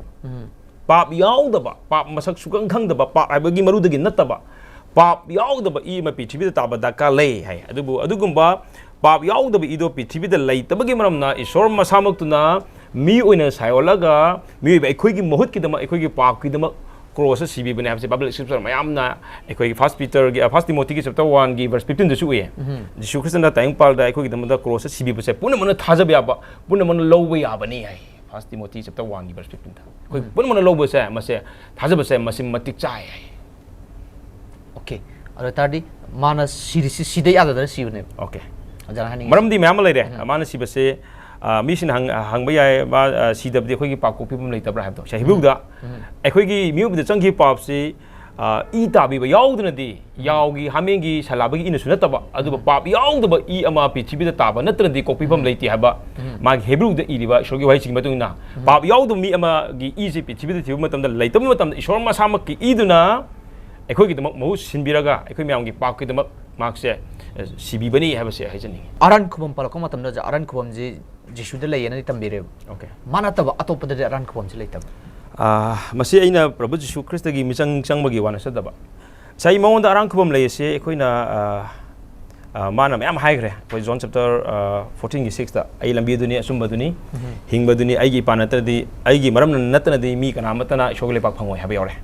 ꯄꯥꯞ ꯌꯥꯎꯗꯕ, ꯄꯥꯞ ꯃꯁꯛ ꯁꯨꯈꯪ ꯈꯪꯗꯕ, ꯄꯥꯞ ꯍꯥꯏꯕꯒꯤ ꯃꯔꯨꯗꯒꯤ ꯅꯠꯇꯕ, ꯄꯥꯞ ꯌꯥꯎꯗꯕ ꯏ ꯑꯃ ꯄ꯭ꯔꯤꯊꯤꯕꯤꯗ ꯇꯥꯕ ꯗꯔꯀꯥꯔ ꯂꯩ ꯍꯥꯏ꯫ ꯑꯗꯨꯕꯨ ꯑꯗꯨꯒꯨꯝꯕ ꯄꯥꯞ ꯌꯥꯎꯗꯕ ꯏꯗꯣ ꯄ꯭ꯔꯤꯊꯤꯕꯤꯗ ꯂꯩꯇꯕꯒꯤ ꯃꯔꯝꯅ ꯏꯁꯣꯔ ꯃꯁꯥꯃꯛꯇꯨꯅ ꯃꯤ ꯑꯣꯏꯅ ꯁꯥꯏꯑꯣꯜꯂꯒ ꯃꯤꯑꯣꯏꯕ ꯑꯩꯈꯣꯏꯒꯤ ꯃꯍꯨꯠꯀꯤꯗꯃꯛ, ꯑꯩꯈꯣꯏꯒꯤ ꯄꯥꯞꯀꯤꯗꯃꯛ ꯀ꯭ꯔꯣꯁꯇ ꯁꯤꯕꯤꯕꯅꯦ ꯍꯥꯏꯕꯁꯦ ꯕꯥꯏꯕꯜ ꯁ꯭ꯀ꯭ꯔꯤꯞꯆꯔ ꯃꯌꯥꯝꯅ ꯑꯩꯈꯣꯏꯒꯤ ꯐꯥꯔꯁ ꯄꯤꯇꯔꯒꯤ, ꯑ, ꯐꯥꯔꯁ ꯇꯤꯃꯣꯊꯤꯒꯤ ꯆꯦꯞꯇꯔ ꯋꯥꯟꯒꯤ ꯚꯔꯁ ꯐꯤꯐꯇꯤꯟꯗꯁꯨ ꯎꯏꯌꯦ꯫ ꯖꯤꯁꯨ ꯈ꯭ꯔꯤꯁꯇꯅ ꯇꯥꯏꯕꯪꯄꯥꯜꯗ ꯑꯩꯈꯣꯏꯒꯤꯗꯃꯛꯇ ꯀ꯭ꯔꯣꯁꯇ ꯁꯤꯕꯤꯕꯁꯦ ꯄꯨꯝꯅꯃꯛꯅ ꯊꯥꯖꯕ ꯌꯥꯕ, ꯄꯨꯝꯅꯃꯛꯅ ꯂꯧꯕ ꯌꯥꯕꯅꯤ ꯍꯥꯏ꯫ ꯐꯥꯔꯁ ꯇꯤꯃꯣꯊꯤ ꯆꯦꯞꯇꯔ ꯋꯥꯟꯒꯤ ꯚꯔꯁ ꯐꯤꯐꯇꯤꯟꯗ ꯑꯩꯈꯣꯏ ꯄꯨꯝꯅꯃꯛꯅ ꯂꯧꯕꯁꯦ, ꯃꯁꯦ ꯊꯥꯖꯕꯁꯦ ꯃꯁꯤ ꯃꯇꯤꯛ ꯆꯥꯏ ꯍꯥꯏ꯫ ꯑꯣꯀꯦ꯫ ꯑꯗꯨ ꯑꯣꯏ ꯇꯥꯔꯗꯤ ꯃꯥꯅ ꯁꯤꯔꯤꯁꯤ ꯁꯤꯗ ꯌꯥꯗꯗꯅ ꯁꯤꯕꯅꯦꯕ꯫ ꯑꯣꯀꯦ꯫ ꯑꯣꯖꯥꯅ ꯍꯥꯏꯅꯤꯡꯉꯤꯁꯦ꯫ ꯃꯔꯝꯗꯤ ꯃꯌꯥꯝ ꯑꯃ ꯂꯩꯔꯦ꯫ ꯃꯥꯅ ꯁꯤꯕꯁꯦ, ꯑ, ꯃꯤꯁꯤꯡꯅ ꯍꯪ-, ꯍꯪꯕ ꯌꯥꯏ, ꯃꯥ, ꯑ, ꯁꯤꯗꯕꯗꯤ ꯑꯩꯈꯣꯏꯒꯤ ꯄꯥꯞ ꯀꯣꯛꯄꯤꯐꯝ ꯂꯩꯇꯕ꯭ꯔꯥ ꯍꯥꯏꯕꯗꯣ꯫ ꯁꯦ, ꯍꯤꯕ꯭ꯔꯨꯗ ꯑꯩꯈꯣꯏꯒꯤ ꯃꯤꯑꯣꯏꯕꯗ ꯆꯪꯈꯤꯕ ꯄꯥꯞꯁꯤ, ꯑ, ꯏ ꯇꯥꯕꯤꯕ ꯌꯥꯎꯗꯅꯗꯤ ꯌꯥꯎꯒꯤ ꯍꯥꯃꯦꯡꯒꯤ ꯁꯂꯥꯕꯒꯤ ꯏꯅꯁꯨ ꯅꯠꯇꯕ, ꯑꯗꯨꯕꯨ ꯄꯥꯞ ꯌꯥꯎꯗꯕ ꯏ ꯑꯃ ꯄ꯭ꯔꯤꯊꯤꯕꯤꯗ ꯇꯥꯕ ꯅꯠꯇ꯭ꯔꯗꯤ ꯀꯣꯛꯄꯤꯐꯝ ꯂꯩꯇꯦ ꯍꯥꯏꯕ ꯃꯥꯒꯤ ꯍꯤꯕ꯭ꯔꯨꯗ ꯏꯔꯤꯕ ꯏꯁꯣꯔꯒꯤ ꯋꯥꯍꯩꯁꯤꯒꯤ ꯃꯇꯨꯡ ꯏꯟꯅ, ꯄꯥꯞ ꯌꯥꯎꯗꯕ ꯃꯤ ꯑꯃꯒꯤ ꯏꯁꯦ ꯄ꯭ꯔꯤꯊꯤꯕꯤꯗ ꯊꯤꯕ ꯃꯇꯝꯗ ꯂꯩꯇꯕ ꯃꯇꯝꯗ ꯏꯁꯣꯔ ꯃꯁꯥꯃꯛꯀꯤ ꯏꯗꯨꯅ ꯑꯩꯈꯣꯏꯒꯤꯗꯃꯛ ꯃꯍꯨꯠ ꯁꯤꯟꯕꯤꯔꯒ ꯑꯩꯈꯣꯏ ꯃꯌꯥꯝꯒꯤ ꯄꯥꯞꯀꯤꯗꯃꯛ ꯃꯍꯥꯛꯁꯦ, ꯑ, ꯁꯤꯕꯤꯕꯅꯤ ꯍꯥꯏꯕꯁꯦ ꯍꯥꯏꯖꯅꯤꯡꯉꯤ꯫ ꯑꯔꯥꯟ ꯈꯨꯕꯝ ꯄꯜꯂꯛꯄ ꯃꯇꯝꯗ ꯑꯔꯥꯟ ꯈꯨꯕꯝꯁꯤ ꯖꯤꯁꯨꯗ ꯂꯩꯌꯦꯅꯗꯤ ꯇꯝꯕꯤꯔꯦꯕ꯫ ꯑꯣꯀꯦ꯫ ꯃꯥ ꯅꯠꯇꯕ ꯑꯇꯣꯞꯄꯗꯗꯤ ꯑꯔꯥꯟ ꯈꯨꯕꯝꯁꯤ ꯂꯩꯇꯕ꯫ ꯑ, ꯃꯁꯤ ꯑꯩꯅ ꯄ꯭ꯔꯚꯨ ꯖꯤꯁꯨ ꯈ꯭ꯔꯤꯁꯇꯒꯤ ꯃꯤꯆꯪ ꯆꯪꯕꯒꯤ ꯋꯥ ꯅꯠꯆꯗꯕ꯫ ꯉꯁꯥꯏ ꯃꯉꯣꯟꯗ ꯑꯔꯥꯟ ꯈꯨꯕꯝ ꯂꯩ ꯑꯁꯤ ꯑꯩꯈꯣꯏꯅ, ꯑ, ꯑ, ꯃꯥꯅ ꯃꯌꯥꯝ ꯍꯥꯏꯈ꯭ꯔꯦ꯫ ꯑꯩꯈꯣꯏ ꯖꯣꯟ ꯆꯦꯞꯇꯔ ꯐꯣꯔꯇꯤꯟꯒꯤ ꯁꯤꯛꯁꯇ, "ꯑꯩ ꯂꯝꯕꯤꯗꯨꯅꯤ, ꯑꯆꯨꯝꯕꯗꯨꯅꯤ, ꯍꯤꯡꯕꯗꯨꯅꯤ, ꯑꯩꯒꯤ ꯏꯄꯥ ꯅꯠꯇ꯭ꯔꯗꯤ, ꯑꯩꯒꯤ ꯃꯔꯝꯅ ꯅꯠꯇꯅꯗꯤ ꯃꯤ ꯀꯅꯥꯃꯠꯇꯅ ꯏꯁꯣꯔꯒꯤ ꯂꯩꯄꯥꯛ ꯐꯪꯉꯣꯏ" ꯍꯥꯏꯕ ꯌꯥꯎꯔꯦ꯫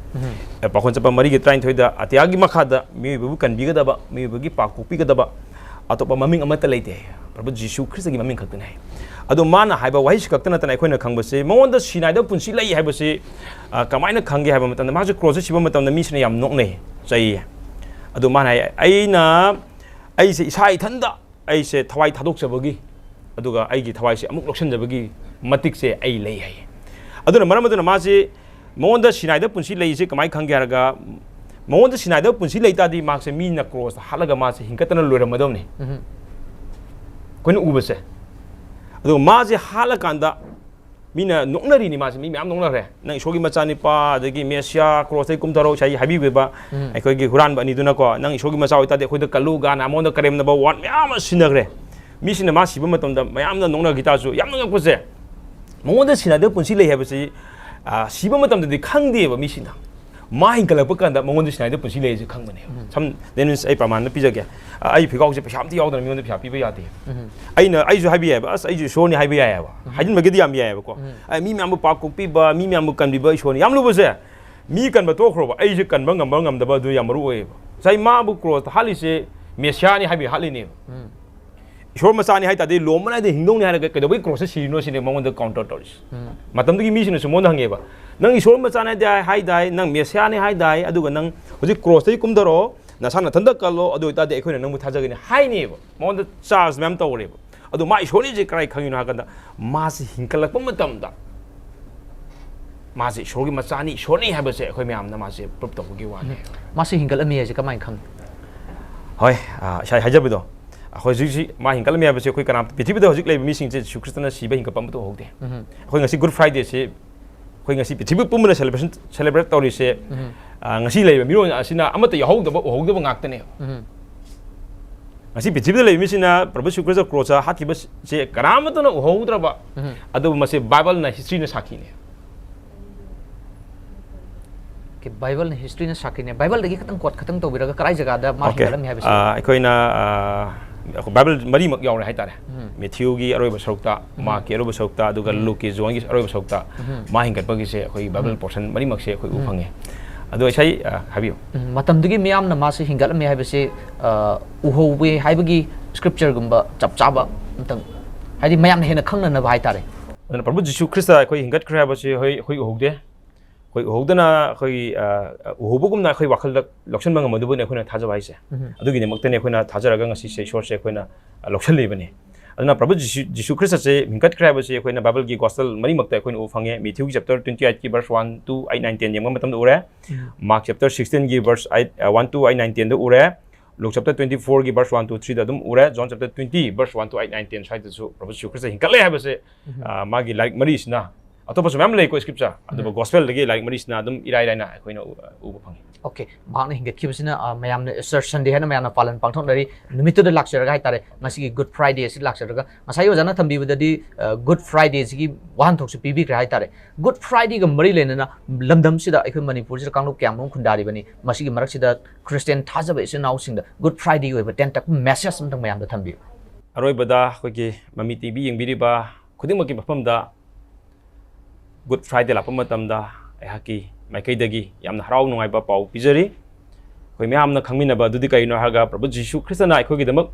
ꯑ, ꯄꯥꯎꯈꯣꯟ ꯆꯠꯄ ꯃꯔꯤꯒꯤ ꯇꯔꯥꯅꯤꯊꯣꯏꯗ, "ꯑꯇꯤꯌꯥꯒꯤ ꯃꯈꯥꯗ ꯃꯤꯑꯣꯏꯕꯕꯨ ꯀꯟꯕꯤꯒꯗꯕ, ꯃꯤꯑꯣꯏꯕꯒꯤ ꯄꯥꯛ ꯀꯣꯛꯄꯤꯒꯗꯕ ꯑꯇꯣꯞꯄ ꯃꯃꯤꯡ ꯑꯃꯠꯇ ꯂꯩꯇꯦ, ꯄ꯭ꯔꯚꯨ ꯖꯤꯁꯨ ꯈ꯭ꯔꯤꯁꯇꯒꯤ ꯃꯃꯤꯡ ꯈꯛꯇꯅꯤ" ꯍꯥꯏ꯫ ꯑꯗꯣ ꯃꯥꯅ ꯍꯥꯏꯕ ꯋꯥꯍꯩꯁꯤ ꯈꯛꯇ ꯅꯠꯇꯅ, ꯑꯩꯈꯣꯏꯅ ꯈꯪꯕꯁꯤ, ꯃꯉꯣꯟꯗ ꯁꯤꯅꯥꯏꯗ ꯄꯨꯟꯁꯤ ꯂꯩ ꯍꯥꯏꯕꯁꯤ, ꯑ, ꯀꯃꯥꯏꯅ ꯈꯪꯒꯦ ꯍꯥꯏꯕ ꯃꯇꯝꯗ, ꯃꯥꯁꯦ ꯀ꯭ꯔꯣꯁꯇ ꯁꯤꯕ ꯃꯇꯝꯗ ꯃꯤꯁꯤꯅ ꯌꯥꯝ ꯅꯣꯛꯅꯩ, ꯆꯩꯌꯦ꯫ ꯑꯗꯨ ꯃꯥꯅ ꯍꯥꯏ, "ꯑꯩꯅ, ꯑꯩꯁꯦ ꯏꯁꯥ ꯏꯊꯟꯗ, ꯑꯩꯁꯦ ꯊꯋꯥꯏ ꯊꯥꯗꯣꯛꯆꯕꯒꯤ, ꯑꯗꯨꯒ ꯑꯩꯒꯤ ꯊꯋꯥꯏꯁꯦ ꯑꯃꯨꯛ ꯂꯧꯁꯤꯟꯖꯕꯒꯤ ꯃꯇꯤꯛꯁꯦ ꯑꯩ ꯂꯩ" ꯍꯥꯏꯌꯦ꯫ ꯑꯗꯨꯅ ꯃꯔꯝ ꯑꯗꯨꯅ ꯃꯥꯁꯦ, ꯃꯉꯣꯟꯗ ꯁꯤꯅꯥꯏꯗ ꯄꯨꯟꯁꯤ ꯂꯩꯁꯦ ꯀꯃꯥꯏꯅ ꯈꯪꯒꯦ ꯍꯥꯏꯔꯒ, ꯃꯉꯣꯟꯗ ꯁꯤꯅꯥꯏꯗ ꯄꯨꯟꯁꯤ ꯂꯩ ꯇꯥꯔꯗꯤ, ꯃꯥꯁꯦ ꯃꯤꯅ ꯀ꯭ꯔꯣꯁꯇ ꯍꯥꯠꯂꯒ ꯃꯥꯁꯦ ꯍꯤꯡꯒꯠꯇꯅ ꯂꯣꯏꯔꯝꯃꯗꯕꯅꯤ꯫ ꯎꯝ꯫ ꯑꯩꯈꯣꯏꯅ ꯎꯕꯁꯦ꯫ ꯑꯗꯨꯒ ꯃꯥꯁꯦ ꯍꯥꯠꯂꯀꯥꯟꯗ ꯃꯤꯅ ꯅꯣꯛꯅꯔꯤꯅꯤ, ꯃꯥꯁꯦ ꯃꯤ ꯃꯌꯥꯝ ꯅꯣꯛꯅꯈ꯭ꯔꯦ꯫ "ꯅꯪ ꯏꯁꯣꯔꯒꯤ ꯃꯆꯥꯅꯤꯄꯥ, ꯑꯗꯒꯤ ꯃꯦꯁꯤꯌꯥ, ꯀ꯭ꯔꯣꯁꯇꯒꯤ ꯀꯨꯝꯊꯔꯣ" ꯏꯁꯩ ꯍꯥꯏꯕꯤꯈꯤꯕ, ꯎꯝ꯫ ꯑꯩꯈꯣꯏꯒꯤ ꯍꯨꯔꯥꯟꯕ ꯑꯅꯤꯗꯨꯅꯀꯣ, "ꯅꯪ ꯏꯁꯣꯔꯒꯤ ꯃꯆꯥ ꯑꯣꯏꯇꯥꯔꯗꯤ ꯑꯩꯈꯣꯏꯗ ꯀꯜꯂꯨ" ꯀꯥꯏꯅ ꯃꯉꯣꯟꯗ ꯀꯔꯦꯝꯅꯕ ꯋꯥꯔꯗ ꯃꯌꯥꯝ ꯑꯃ ꯁꯤꯖꯤꯟꯅꯈ꯭ꯔꯦ꯫ ꯃꯤꯁꯤꯡꯅ ꯃꯥ ꯁꯤꯕ ꯃꯇꯝꯗ ꯃꯌꯥꯝꯅ ꯅꯣꯛꯅꯈꯤ ꯇꯥꯔꯁꯨ, ꯌꯥꯝꯅ ꯉꯛꯄꯁꯦ, ꯃꯉꯣꯟꯗ ꯁꯤꯅꯥꯏꯗ ꯄꯨꯟꯁꯤ ꯂꯩ ꯍꯥꯏꯕꯁꯤ, ꯑ, ꯁꯤꯕ ꯃꯇꯝꯗꯗꯤ ꯈꯪꯗꯦꯕ ꯃꯤꯁꯤꯡꯅ꯫ ꯃꯥ ꯍꯤꯡꯒꯠꯂꯛꯄ ꯀꯥꯟꯗ ꯃꯉꯣꯟꯗ ꯁꯤꯅꯥꯏꯗ ꯄꯨꯟꯁꯤ ꯂꯩ ꯍꯥꯏꯁꯦ ꯈꯪꯕꯅꯦꯕ꯫ ꯎꯝ꯫ ꯁꯝ, ꯗꯦꯅꯤꯁ, ꯑꯩ ꯄ꯭ꯔꯃꯥꯟ ꯑꯃ ꯄꯤꯖꯒꯦ꯫ ꯑ, ꯑꯩ ꯐꯤꯒꯥꯎꯁꯦ ꯄꯩꯁꯥ ꯑꯝꯇ ꯌꯥꯎꯗꯅ ꯃꯤꯉꯣꯟꯗ ꯄꯩꯁꯥ ꯄꯤꯕ ꯌꯥꯗꯦ꯫ ꯎꯝ꯫ ꯑꯩꯅ, ꯑꯩꯁꯨ ꯍꯥꯏꯕ ꯌꯥꯏꯑꯕ, "ꯑꯁ, ꯑꯩꯁꯨ ꯏꯁꯣꯔꯅꯤ" ꯍꯥꯏꯕ ꯌꯥꯏꯑꯕ꯫ ꯎꯝ꯫ ꯍꯥꯏꯖꯤꯟꯕꯒꯤꯗꯤ ꯌꯥꯝ ꯌꯥꯏꯑꯕꯀꯣ꯫ ꯎꯝ꯫ ꯑꯩ ꯃꯤ ꯃꯌꯥꯝꯕꯨ ꯄꯥꯛ ꯀꯣꯛꯄꯤꯕ, ꯃꯤ ꯃꯌꯥꯝꯕꯨ ꯀꯟꯕꯤꯕ ꯏꯁꯣꯔꯅꯤ꯫ ꯌꯥꯝ ꯂꯨꯕꯁꯦ, ꯃꯤ ꯀꯟꯕ ꯇꯣꯛꯈ꯭ꯔꯣꯕ, ꯑꯩꯁꯦ ꯀꯟꯕ ꯉꯝꯕ ꯉꯝꯗꯕ ꯑꯗꯨ ꯌꯥꯝ ꯃꯔꯨ ꯑꯣꯏꯌꯦꯕ꯫ ꯉꯁꯥꯏ ꯃꯥꯕꯨ ꯀ꯭ꯔꯣꯁꯇ ꯍꯥꯠꯂꯤꯁꯦ ꯃꯦꯁꯤꯌꯥꯅꯤ ꯍꯥꯏꯕꯒꯤ ꯍꯥꯠꯂꯤꯅꯦꯕ꯫ ꯎꯝ꯫ ꯏꯁꯣꯔ ꯃꯆꯥꯅꯤ ꯍꯥꯏ ꯇꯥꯔꯗꯤ, ꯂꯣꯝꯕ ꯅꯥꯏꯗ ꯍꯤꯡꯗꯧꯅꯤ ꯍꯥꯏꯔꯒ ꯀꯩꯗꯧꯕꯩ ꯀ꯭ꯔꯣꯁꯇ ꯁꯤꯔꯤꯅꯣ ꯁꯤꯅꯦ ꯃꯉꯣꯟꯗ ꯀꯥꯎꯟꯇꯔ ꯇꯧꯔꯤꯁꯦ꯫ ꯎꯝ꯫ ꯃꯇꯝꯗꯨꯒꯤ ꯃꯤꯁꯤꯡꯅꯁꯨ ꯃꯉꯣꯟꯗ ꯍꯪꯉꯦꯕ, "ꯅꯪ ꯏꯁꯣꯔ ꯃꯆꯥꯅꯤ ꯍꯥꯏ ꯇꯥꯏ, ꯅꯪ ꯃꯦꯁꯤꯌꯥꯅꯤ ꯍꯥꯏ ꯇꯥꯏ, ꯑꯗꯨꯒ ꯅꯪ ꯍꯧꯖꯤꯛ ꯀ꯭ꯔꯣꯁꯇꯒꯤ ꯀꯨꯝꯊꯔꯛꯑꯣ, ꯅꯁꯥ ꯅꯊꯟꯗ ꯀꯜꯂꯣ, ꯑꯗꯨ ꯑꯣꯏꯇꯥꯔꯗꯤ ꯑꯩꯈꯣꯏꯅ ꯅꯪꯕꯨ ꯊꯥꯖꯒꯅꯤ" ꯍꯥꯏꯅꯦꯕ꯫ ꯃꯉꯣꯟꯗ ꯆꯥꯔꯖ ꯃꯌꯥꯝ ꯇꯧꯔꯦꯕ꯫ ꯑꯗꯣ ꯃꯥ ꯏꯁꯣꯔꯅꯤꯁꯦ ꯀꯗꯥꯏ ꯈꯪꯉꯤꯅꯣ ꯍꯥꯏ ꯀꯥꯟꯗ, ꯃꯥꯁꯦ ꯍꯤꯡꯒꯠꯂꯛꯄ ꯃꯇꯝꯗ ꯃꯥꯁꯦ ꯏꯁꯣꯔꯒꯤ ꯃꯆꯥꯅꯤ, ꯏꯁꯣꯔꯅꯤ ꯍꯥꯏꯕꯁꯦ ꯑꯩꯈꯣꯏ ꯃꯌꯥꯝꯅ ꯃꯥꯁꯦ ꯄ꯭ꯔꯨꯞ ꯇꯧꯕꯒꯤ ꯋꯥꯅꯤ꯫ ꯃꯥꯁꯦ ꯍꯤꯡꯒꯠꯂꯝꯃꯤ ꯍꯥꯏꯁꯦ ꯀꯃꯥꯏꯅ ꯈꯪꯉꯤ? ꯍꯣꯏ, ꯑ, ꯉꯁꯥꯏ ꯍꯥꯏꯖꯕꯗꯣ, ꯑꯩꯈꯣꯏ ꯍꯧꯖꯤꯛ ꯍꯧꯖꯤꯛ ꯃꯥ ꯍꯤꯡꯒꯠꯂꯝꯃꯤ ꯍꯥꯏꯕꯁꯦ ꯑꯩꯈꯣꯏ ꯀꯅꯥꯝꯇ, ꯄ꯭ꯔꯤꯊꯤꯕꯤꯗ ꯍꯧꯖꯤꯛ ꯂꯩꯕ ꯃꯤꯁꯤꯡꯁꯦ ꯖꯤꯁꯨ ꯈ꯭ꯔꯤꯁꯇꯅ ꯁꯤꯕ ꯍꯤꯡꯒꯠꯄ ꯑꯃꯠꯇ ꯎꯍꯧꯗꯦ꯫ ꯎꯝ꯫ ꯑꯩꯈꯣꯏ ꯉꯁꯤ ꯒꯨꯗ ꯐ꯭ꯔꯥꯏꯗꯦꯁꯦ ꯑꯩꯈꯣꯏ ꯉꯁꯤ ꯄ꯭ꯔꯤꯊꯤꯕꯤ ꯄꯨꯝꯕꯅ ꯁꯦꯂꯦꯕ꯭ꯔꯦꯁꯟ, ꯁꯦꯂꯦꯕ꯭ꯔꯦꯠ ꯇꯧꯔꯤꯁꯦ, ꯎꯝ꯫ ꯑ, ꯉꯁꯤ ꯂꯩꯔꯤꯕ ꯃꯤꯔꯣꯜ ꯑꯁꯤꯅ ꯑꯃꯠꯇ ꯌꯥꯎꯍꯧꯗꯕ, ꯎꯍꯧꯗꯕ ꯉꯥꯛꯇꯅꯦ꯫ ꯎꯝ꯫ ꯉꯁꯤ ꯄ꯭ꯔꯤꯊꯤꯕꯤꯗ ꯂꯩꯕ ꯃꯤꯁꯤꯅ ꯄ꯭ꯔꯚꯨ ꯖꯤꯁꯨ ꯈ꯭ꯔꯤꯁꯇ ꯀ꯭ꯔꯣꯁꯇ ꯍꯥꯠꯈꯤꯕꯁꯦ ꯀꯅꯥꯃꯠꯇꯅ ꯎꯍꯧꯗ꯭ꯔꯕ, ꯎꯝ꯫ ꯑꯗꯨꯕꯨ ꯃꯁꯤ ꯕꯥꯏꯕꯜꯅ, ꯍꯤꯁꯇ꯭ꯔꯤꯅ ꯁꯥꯈꯤꯅꯦ꯫ ꯕꯥꯏꯕꯜꯅ ꯍꯤꯁꯇ꯭ꯔꯤꯅ ꯁꯥꯈꯤꯅꯦ꯫ ꯕꯥꯏꯕꯜꯗꯒꯤ ꯈꯤꯇꯪ ꯀꯣꯠ ꯈꯤꯇꯪ ꯇꯧꯕꯤꯔꯒ ꯀꯗꯥꯏ ꯖꯒꯥꯗ ꯃꯥ Okay. ꯍꯦꯟꯒꯠꯂꯝꯃꯤ ꯍꯥꯏꯕꯁꯦ? ꯑꯥ, ꯑꯩꯈꯣꯏꯅ ꯑꯥ, ꯕꯥꯏꯕꯜ ꯃꯔꯤꯃꯛ ꯌꯥꯎꯔꯦ ꯍꯥꯏꯇꯥꯔꯦ꯫ ꯎꯝ. ꯃꯦꯊ꯭ꯌꯨꯒꯤ ꯑꯔꯣꯏꯕ ꯁꯔꯨꯛꯇ, ꯎꯝ. ꯃꯥꯔꯛꯀꯤ ꯑꯔꯣꯏꯕ ꯁꯔꯨꯛꯇ, ꯑꯗꯨꯒ ꯎꯝ. ꯂꯨꯛꯀꯤ, ꯖꯣꯟꯒꯤ ꯑꯔꯣꯏꯕ ꯁꯔꯨꯛꯇ ꯎꯝ. ꯃꯥ ꯍꯦꯟꯒꯠꯄꯒꯤꯁꯦ ꯑꯩꯈꯣꯏꯒꯤ ꯕꯥꯏꯕꯜ ꯎꯝ. ꯄꯣꯔꯁꯟ ꯃꯔꯤꯃꯛꯁꯦ ꯑꯩꯈꯣꯏ ꯎꯕ ꯎꯝ. ꯐꯪꯉꯦ꯫ ꯑꯗꯣ ꯏꯁꯩ ꯑꯥ, ꯍꯥꯏꯕꯤꯌꯨ꯫ ꯎꯝ, ꯃꯇꯝꯗꯨꯒꯤ ꯃꯤꯌꯥꯝꯅ ꯃꯥꯁꯦ ꯍꯦꯟꯒꯠꯂꯝꯃꯤ ꯍꯥꯏꯕꯁꯤ, ꯑ, ꯎꯍꯧꯋꯦ ꯍꯥꯏꯕꯒꯤ ꯁ꯭ꯀ꯭ꯔꯤꯞꯆꯔꯒꯨꯝꯕ ꯆꯞ ꯆꯥꯕ ꯑꯝꯇꯪ, ꯍꯥꯏꯗꯤ ꯃꯌꯥꯝꯅ ꯍꯦꯟꯅ ꯈꯪꯅꯅꯕ ꯍꯥꯏꯇꯥꯔꯦ꯫ ꯑꯗꯨꯅ ꯄ꯭ꯔꯚꯨ ꯖꯤꯁꯨ ꯈ꯭ꯔꯤꯁꯇ ꯑꯩꯈꯣꯏ ꯍꯦꯟꯒꯠꯈ꯭ꯔꯦ ꯍꯥꯏꯕꯁꯤ ꯑꯩꯈꯣꯏ, ꯑꯩꯈꯣꯏ ꯎꯍꯧꯗꯦ꯫ ꯑꯩꯈꯣꯏ ꯎꯍꯧꯗꯅ ꯑꯩꯈꯣꯏ, ꯑ, ꯎꯍꯧꯕꯒꯨꯝꯅ ꯑꯩꯈꯣꯏ ꯋꯥꯈꯜꯗ ꯂꯧꯁꯤꯟꯕ ꯉꯝꯃꯗꯕꯅꯤ ꯑꯩꯈꯣꯏꯅ ꯊꯥꯖꯕ ꯍꯥꯏꯁꯦ꯫ ꯎꯝ. ꯑꯗꯨꯒꯤꯗꯃꯛꯇꯅꯤ ꯑꯩꯈꯣꯏꯅ ꯊꯥꯖꯔꯒ ꯉꯁꯤꯁꯦ ꯏꯁꯣꯔꯁꯦ ꯑꯩꯈꯣꯏꯅ, ꯑ, ꯂꯧꯁꯤꯜꯂꯤꯕꯅꯤ꯫ ꯑꯗꯨꯅ ꯄ꯭ꯔꯚꯨ ꯖꯤꯁꯨ, ꯖꯤꯁꯨ ꯈ꯭ꯔꯤꯁꯇꯁꯦ ꯍꯦꯟꯒꯠꯈ꯭ꯔꯦ ꯍꯥꯏꯕꯁꯤ ꯑꯩꯈꯣꯏꯅ ꯕꯥꯏꯕꯜꯒꯤ ꯒꯣꯁꯄꯦꯜ ꯃꯔꯤꯃꯛꯇ ꯑꯩꯈꯣꯏꯅ ꯎꯕ ꯐꯪꯉꯦ꯫ ꯃꯦꯊ꯭ꯌꯨꯒꯤ ꯆꯦꯞꯇꯔ ꯇ꯭ꯋꯦꯟꯇꯤ ꯑꯩꯠꯀꯤ verse one, two, eight, nine, ten ꯌꯦꯡꯕ ꯃꯇꯝꯗ ꯎꯔꯦ꯫ ꯎꯝ. ꯃꯥꯔꯛ ꯆꯦꯞꯇꯔ ꯁꯤꯛꯁꯇꯤꯟꯒꯤ ꯚꯔꯁ ꯑꯩꯠ, ꯑ, ꯋꯥꯟ, ꯇꯨ, ꯑꯩꯠ, ꯅꯥꯏꯟ, ꯇꯦꯟꯗ ꯎꯔꯦ꯫ ꯂꯨꯛ ꯆꯦꯞꯇꯔ ꯇ꯭ꯋꯦꯟꯇꯤ ꯐꯣꯔꯒꯤ ꯚꯔꯁ ꯋꯥꯟ, ꯇꯨ, ꯊ꯭ꯔꯤꯗ ꯑꯗꯨꯝ ꯎꯔꯦ꯫ John chapter twenty verse one, two, eight, nine, ten ꯁ꯭ꯋꯥꯏꯗꯁꯨ ꯄ꯭ꯔꯚꯨ ꯖꯤꯁꯨ ꯈ꯭ꯔꯤꯁꯇ ꯍꯦꯟꯒꯠꯂꯦ ꯍꯥꯏꯕꯁꯦ, ꯎꯝ. ꯑ, ꯃꯥꯒꯤ ꯂꯥꯏꯔꯤꯛ ꯃꯔꯤꯁꯤꯅ, ꯑꯇꯣꯞꯄꯁꯨ ꯃꯌꯥꯝ ꯂꯩꯀꯣ ꯁ꯭ꯀ꯭ꯔꯤꯞꯆꯔ, ꯑꯗꯨꯕꯨ ꯎꯝ. ꯒꯣꯁꯄꯦꯜꯗꯒꯤ ꯂꯥꯏꯔꯤꯛ ꯃꯔꯤꯁꯤꯅ ꯑꯗꯨꯝ ꯏꯔꯥꯏ ꯂꯥꯏꯅ ꯑꯩꯈꯣꯏꯅ ꯎ-, ꯎꯕ ꯐꯪꯉꯤ꯫ Okay, ꯃꯍꯥꯛꯅ ꯍꯦꯟꯒꯠꯈꯤꯕꯁꯤꯅ, ꯑ, ꯃꯌꯥꯝꯅ ꯏꯁꯇꯔ ꯁꯟꯗꯦ ꯍꯥꯏꯅ ꯃꯌꯥꯝꯅ ꯄꯥꯂꯟ ꯄꯥꯡꯊꯣꯛꯅꯔꯤ꯫ ꯅꯨꯃꯤꯠꯇꯨꯗ ꯂꯥꯛꯆꯔꯒ ꯍꯥꯏꯇꯥꯔꯦ, ꯉꯁꯤꯒꯤ ꯒꯨꯗ ꯐ꯭ꯔꯥꯏꯗꯦ ꯑꯁꯤ ꯂꯥꯛꯆꯔꯒ, ꯉꯁꯥꯏ ꯑꯣꯖꯥꯅ ꯊꯝꯕꯤꯕꯗꯗꯤ, ꯑ, ꯒꯨꯗ ꯐ꯭ꯔꯥꯏꯗꯦꯁꯤꯒꯤ ꯋꯥꯍꯟꯊꯣꯛꯁꯨ ꯄꯤꯕꯤꯈ꯭ꯔꯦ ꯍꯥꯏꯇꯥꯔꯦ꯫ ꯒꯨꯗ ꯐ꯭ꯔꯥꯏꯗꯦꯒ ꯃꯔꯤ ꯂꯩꯅꯅ ꯂꯝꯗꯝꯁꯤꯗ ꯑꯩꯈꯣꯏ ꯃꯅꯤꯄꯨꯔꯁꯤꯗ ꯀꯥꯡꯂꯨꯞ ꯀꯌꯥ ꯑꯃ ꯈꯨꯟꯗꯥꯔꯤꯕꯅꯤ꯫ ꯃꯁꯤꯒꯤ ꯃꯔꯛꯁꯤꯗ ꯈ꯭ꯔꯤꯁꯇꯤꯌꯥꯟ ꯊꯥꯖꯕ ꯏꯆꯤꯟ ꯏꯅꯥꯎꯁꯤꯡꯗ ꯒꯨꯗ ꯐ꯭ꯔꯥꯏꯗꯦꯒꯤ ꯑꯣꯏꯕ ꯇꯦꯟꯇꯛꯄ ꯃꯦꯁꯦꯖ ꯑꯝꯇꯪ ꯃꯌꯥꯝꯗ ꯊꯝꯕꯤꯌꯨ꯫ ꯑꯔꯣꯏꯕꯗ ꯑꯩꯈꯣꯏꯒꯤ ꯃꯃꯤ ꯇꯤꯚꯤ ꯌꯦꯡꯕꯤꯔꯤꯕ ꯈꯨꯗꯤꯡꯃꯛꯀꯤ ꯃꯐꯝꯗ ꯒꯨꯗ ꯐ꯭ꯔꯥꯏꯗꯦ ꯂꯥꯛꯄ ꯃꯇꯝꯗ ꯑꯩꯍꯥꯛꯀꯤ ꯃꯥꯏꯀꯩꯗꯒꯤ ꯌꯥꯝꯅ ꯍꯔꯥꯎ ꯅꯨꯡꯉꯥꯏꯕ ꯄꯥꯎ ꯄꯤꯖꯔꯤ꯫ ꯑꯩꯈꯣꯏ ꯃꯌꯥꯝꯅ ꯈꯪꯃꯤꯟꯅꯕ ꯑꯗꯨꯗꯤ ꯀꯔꯤꯅꯣ ꯍꯥꯏꯔꯒ, ꯄ꯭ꯔꯚꯨ ꯖꯤꯁꯨ ꯈ꯭ꯔꯤꯁꯇꯅ ꯑꯩꯈꯣꯏꯒꯤꯗꯃꯛ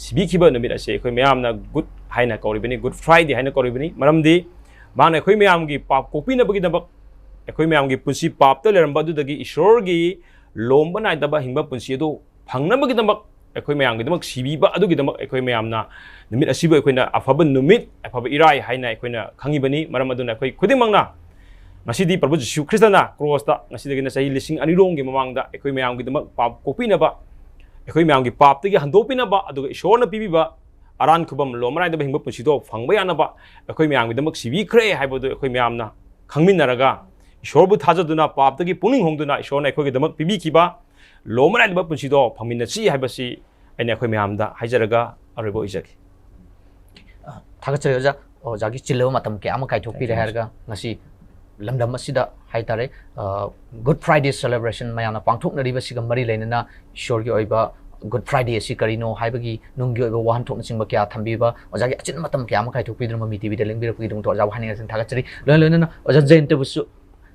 ꯁꯤꯕꯤꯈꯤꯕ ꯅꯨꯃꯤꯠ ꯑꯁꯤ ꯑꯩꯈꯣꯏ ꯃꯌꯥꯝꯅ ꯒꯨꯗ ꯍꯥꯏꯅ ꯀꯧꯔꯤꯕꯅꯤ, ꯒꯨꯗ ꯐ꯭ꯔꯥꯏꯗꯦ ꯍꯥꯏꯅ ꯀꯧꯔꯤꯕꯅꯤ꯫ ꯃꯔꯝꯗꯤ ꯃꯥꯅ ꯑꯩꯈꯣꯏ ꯃꯌꯥꯝꯒꯤ ꯄꯥꯞ ꯀꯣꯛꯄꯤꯅꯕꯒꯤꯗꯃꯛ, ꯑꯩꯈꯣꯏ ꯃꯌꯥꯝꯒꯤ ꯄꯨꯟꯁꯤ ꯄꯥꯞꯇ ꯂꯩꯔꯝꯕ ꯑꯗꯨꯗꯒꯤ ꯏꯁꯣꯔꯒꯤ ꯂꯣꯝꯕ ꯅꯥꯏꯗꯕ ꯍꯤꯡꯕ ꯄꯨꯟꯁꯤ ꯑꯗꯨ ꯐꯪꯅꯕꯒꯤꯗꯃꯛ ꯑꯩꯈꯣꯏ ꯃꯌꯥꯝꯒꯤꯗꯃꯛ ꯁꯤꯕꯤꯕ ꯑꯗꯨꯒꯤꯗꯃꯛ ꯑꯩꯈꯣꯏ ꯃꯌꯥꯝꯅ ꯅꯨꯃꯤꯠ ꯑꯁꯤꯕꯨ ꯑꯩꯈꯣꯏꯅ ꯑꯐꯕ ꯅꯨꯃꯤꯠ, ꯑꯐꯕ ꯏꯔꯥꯏ ꯍꯥꯏꯅ ꯑꯩꯈꯣꯏꯅ ꯈꯪꯉꯤꯕꯅꯤ꯫ ꯃꯔꯝ ꯑꯗꯨꯅ ꯑꯩꯈꯣꯏ ꯈꯨꯗꯤꯡꯃꯛꯅ ꯉꯁꯤꯗꯤ ꯄ꯭ꯔꯚꯨ ꯖꯤꯁꯨ ꯈ꯭ꯔꯤꯁꯇꯅ ꯀ꯭ꯔꯣꯁꯇ ꯉꯁꯤꯗꯒꯤꯅ ꯆꯍꯤ ꯂꯤꯁꯤꯡ ꯑꯅꯤꯔꯣꯝꯒꯤ ꯃꯃꯥꯡꯗ ꯑꯩꯈꯣꯏ ꯃꯌꯥꯝꯒꯤꯗꯃꯛ ꯄꯥꯞ ꯀꯣꯛꯄꯤꯅꯕ, ꯑꯩꯈꯣꯏ ꯃꯌꯥꯝꯒꯤ ꯄꯥꯞꯇꯒꯤ ꯍꯟꯗꯣꯛꯄꯤꯅꯕ, ꯑꯗꯨꯒ ꯏꯁꯣꯔꯅ ꯄꯤꯕꯤꯕ ꯑꯔꯥꯟ ꯈꯨꯕꯝ ꯂꯣꯝꯕ ꯅꯥꯏꯗꯕ ꯍꯤꯡꯕ ꯄꯨꯟꯁꯤꯗꯣ ꯐꯪꯕ ꯌꯥꯅꯕ ꯑꯩꯈꯣꯏ ꯃꯌꯥꯝꯒꯤꯗꯃꯛ ꯁꯤꯕꯤꯈ꯭ꯔꯦ ꯍꯥꯏꯕꯗꯨ ꯑꯩꯈꯣꯏ ꯃꯌꯥꯝꯅ ꯈꯪꯃꯤꯟꯅꯔꯒ, ꯏꯁꯣꯔꯕꯨ ꯊꯥꯖꯗꯨꯅ ꯄꯥꯞꯇꯒꯤ ꯄꯨꯛꯅꯤꯡ ꯍꯣꯡꯗꯨꯅ ꯏꯁꯣꯔꯅ ꯑꯩꯈꯣꯏꯒꯤꯗꯃꯛ ꯄꯤꯕꯤꯈꯤꯕ ꯂꯣꯝꯕ ꯅꯥꯏꯗꯕ ꯄꯨꯟꯁꯤꯗꯣ ꯐꯪꯃꯤꯟꯅꯁꯤ ꯍꯥꯏꯕꯁꯤ ꯑꯩꯅ ꯑꯩꯈꯣꯏ ꯃꯌꯥꯝꯗ ꯍꯥꯏꯖꯔꯒ ꯑꯔꯣꯏꯕ ꯑꯣꯏꯖꯒꯦ꯫ ꯑ, ꯊꯥꯒꯠꯆꯔꯤ ꯑꯣꯖꯥ꯫ ꯑꯣꯖꯥꯒꯤ ꯆꯤꯜꯂꯕ ꯃꯇꯝ ꯀꯌꯥ ꯑꯃ ꯀꯥꯏꯊꯣꯛꯄꯤꯔꯦ Thank you, ꯍꯥꯏꯔꯒ ꯉꯁꯤ ꯂꯝꯗꯝ ꯑꯁꯤꯗ ꯍꯥꯏꯇꯥꯔꯦ, Good Friday celebration ꯃꯌꯥꯝꯅ ꯄꯥꯡꯊꯣꯛꯅꯔꯤꯕꯁꯤꯒ ꯃꯔꯤ ꯂꯩꯅꯅ ꯏꯁꯣꯔꯒꯤ ꯑꯣꯏꯕ Good Friday ꯑꯁꯤ ꯀꯔꯤꯅꯣ ꯍꯥꯏꯕꯒꯤ ꯅꯨꯡꯒꯤ ꯑꯣꯏꯕ ꯋꯥꯍꯟꯊꯣꯛꯅꯆꯤꯡꯕ ꯀꯌꯥ ꯊꯝꯕꯤꯕ, ꯑꯣꯖꯥꯒꯤ ꯑꯆꯤꯟꯕ ꯃꯇꯝ ꯀꯌꯥ ꯑꯃ ꯀꯥꯏꯊꯣꯛꯄꯤꯗꯨꯅ ꯃꯃꯤ ꯇꯤꯚꯤꯗ ꯂꯦꯡꯕꯤꯔꯛꯄꯒꯤꯗꯃꯛꯇ ꯑꯣꯖꯥꯕꯨ ꯍꯥꯏꯅꯤꯡꯉꯥꯏ ꯊꯥꯒꯠꯆꯔꯤ꯫ ꯂꯣꯏꯅ ꯂꯣꯏꯅꯅ ꯑꯣꯖꯥ ꯖꯌꯟꯇꯕꯨꯁꯨ,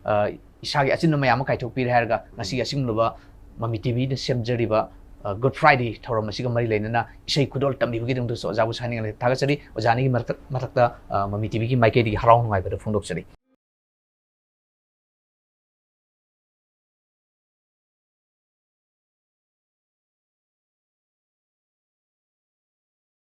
ꯑ, ꯏꯁꯥꯒꯤ ꯑꯆꯤꯟꯕ ꯃꯌꯥꯝ ꯑꯃ ꯀꯥꯏꯊꯣꯛꯄꯤꯔꯦ ꯍꯥꯏꯔꯒ ꯉꯁꯤꯒꯤ ꯑꯁꯤꯒꯨꯝꯂꯕ ꯃꯃꯤ ꯇꯤꯚꯤꯅ ꯁꯦꯝꯖꯔꯤꯕ Good Friday ꯊꯧꯔꯝ ꯑꯁꯤꯒ ꯃꯔꯤ ꯂꯩꯅꯅ ꯏꯁꯩ ꯈꯨꯗꯣꯜ ꯇꯝꯕꯤꯕꯒꯤꯗꯃꯛꯇꯁꯨ ꯑꯣꯖꯥꯕꯨꯁꯨ ꯍꯥꯏꯅꯤꯡꯉꯥꯏ ꯊꯥꯒꯠꯆꯔꯤ꯫ ꯑꯣꯖꯥ ꯑꯅꯤꯒꯤ ꯃꯔꯛꯇ, ꯃꯊꯛꯇ, ꯑ, ꯃꯃꯤ ꯇꯤꯚꯤꯒꯤ ꯃꯥꯏꯀꯩꯗꯒꯤ ꯍꯔꯥꯎ ꯅꯨꯡꯉꯥꯏꯕꯗꯨ ꯐꯣꯡꯗꯣꯛꯆꯔꯤ꯫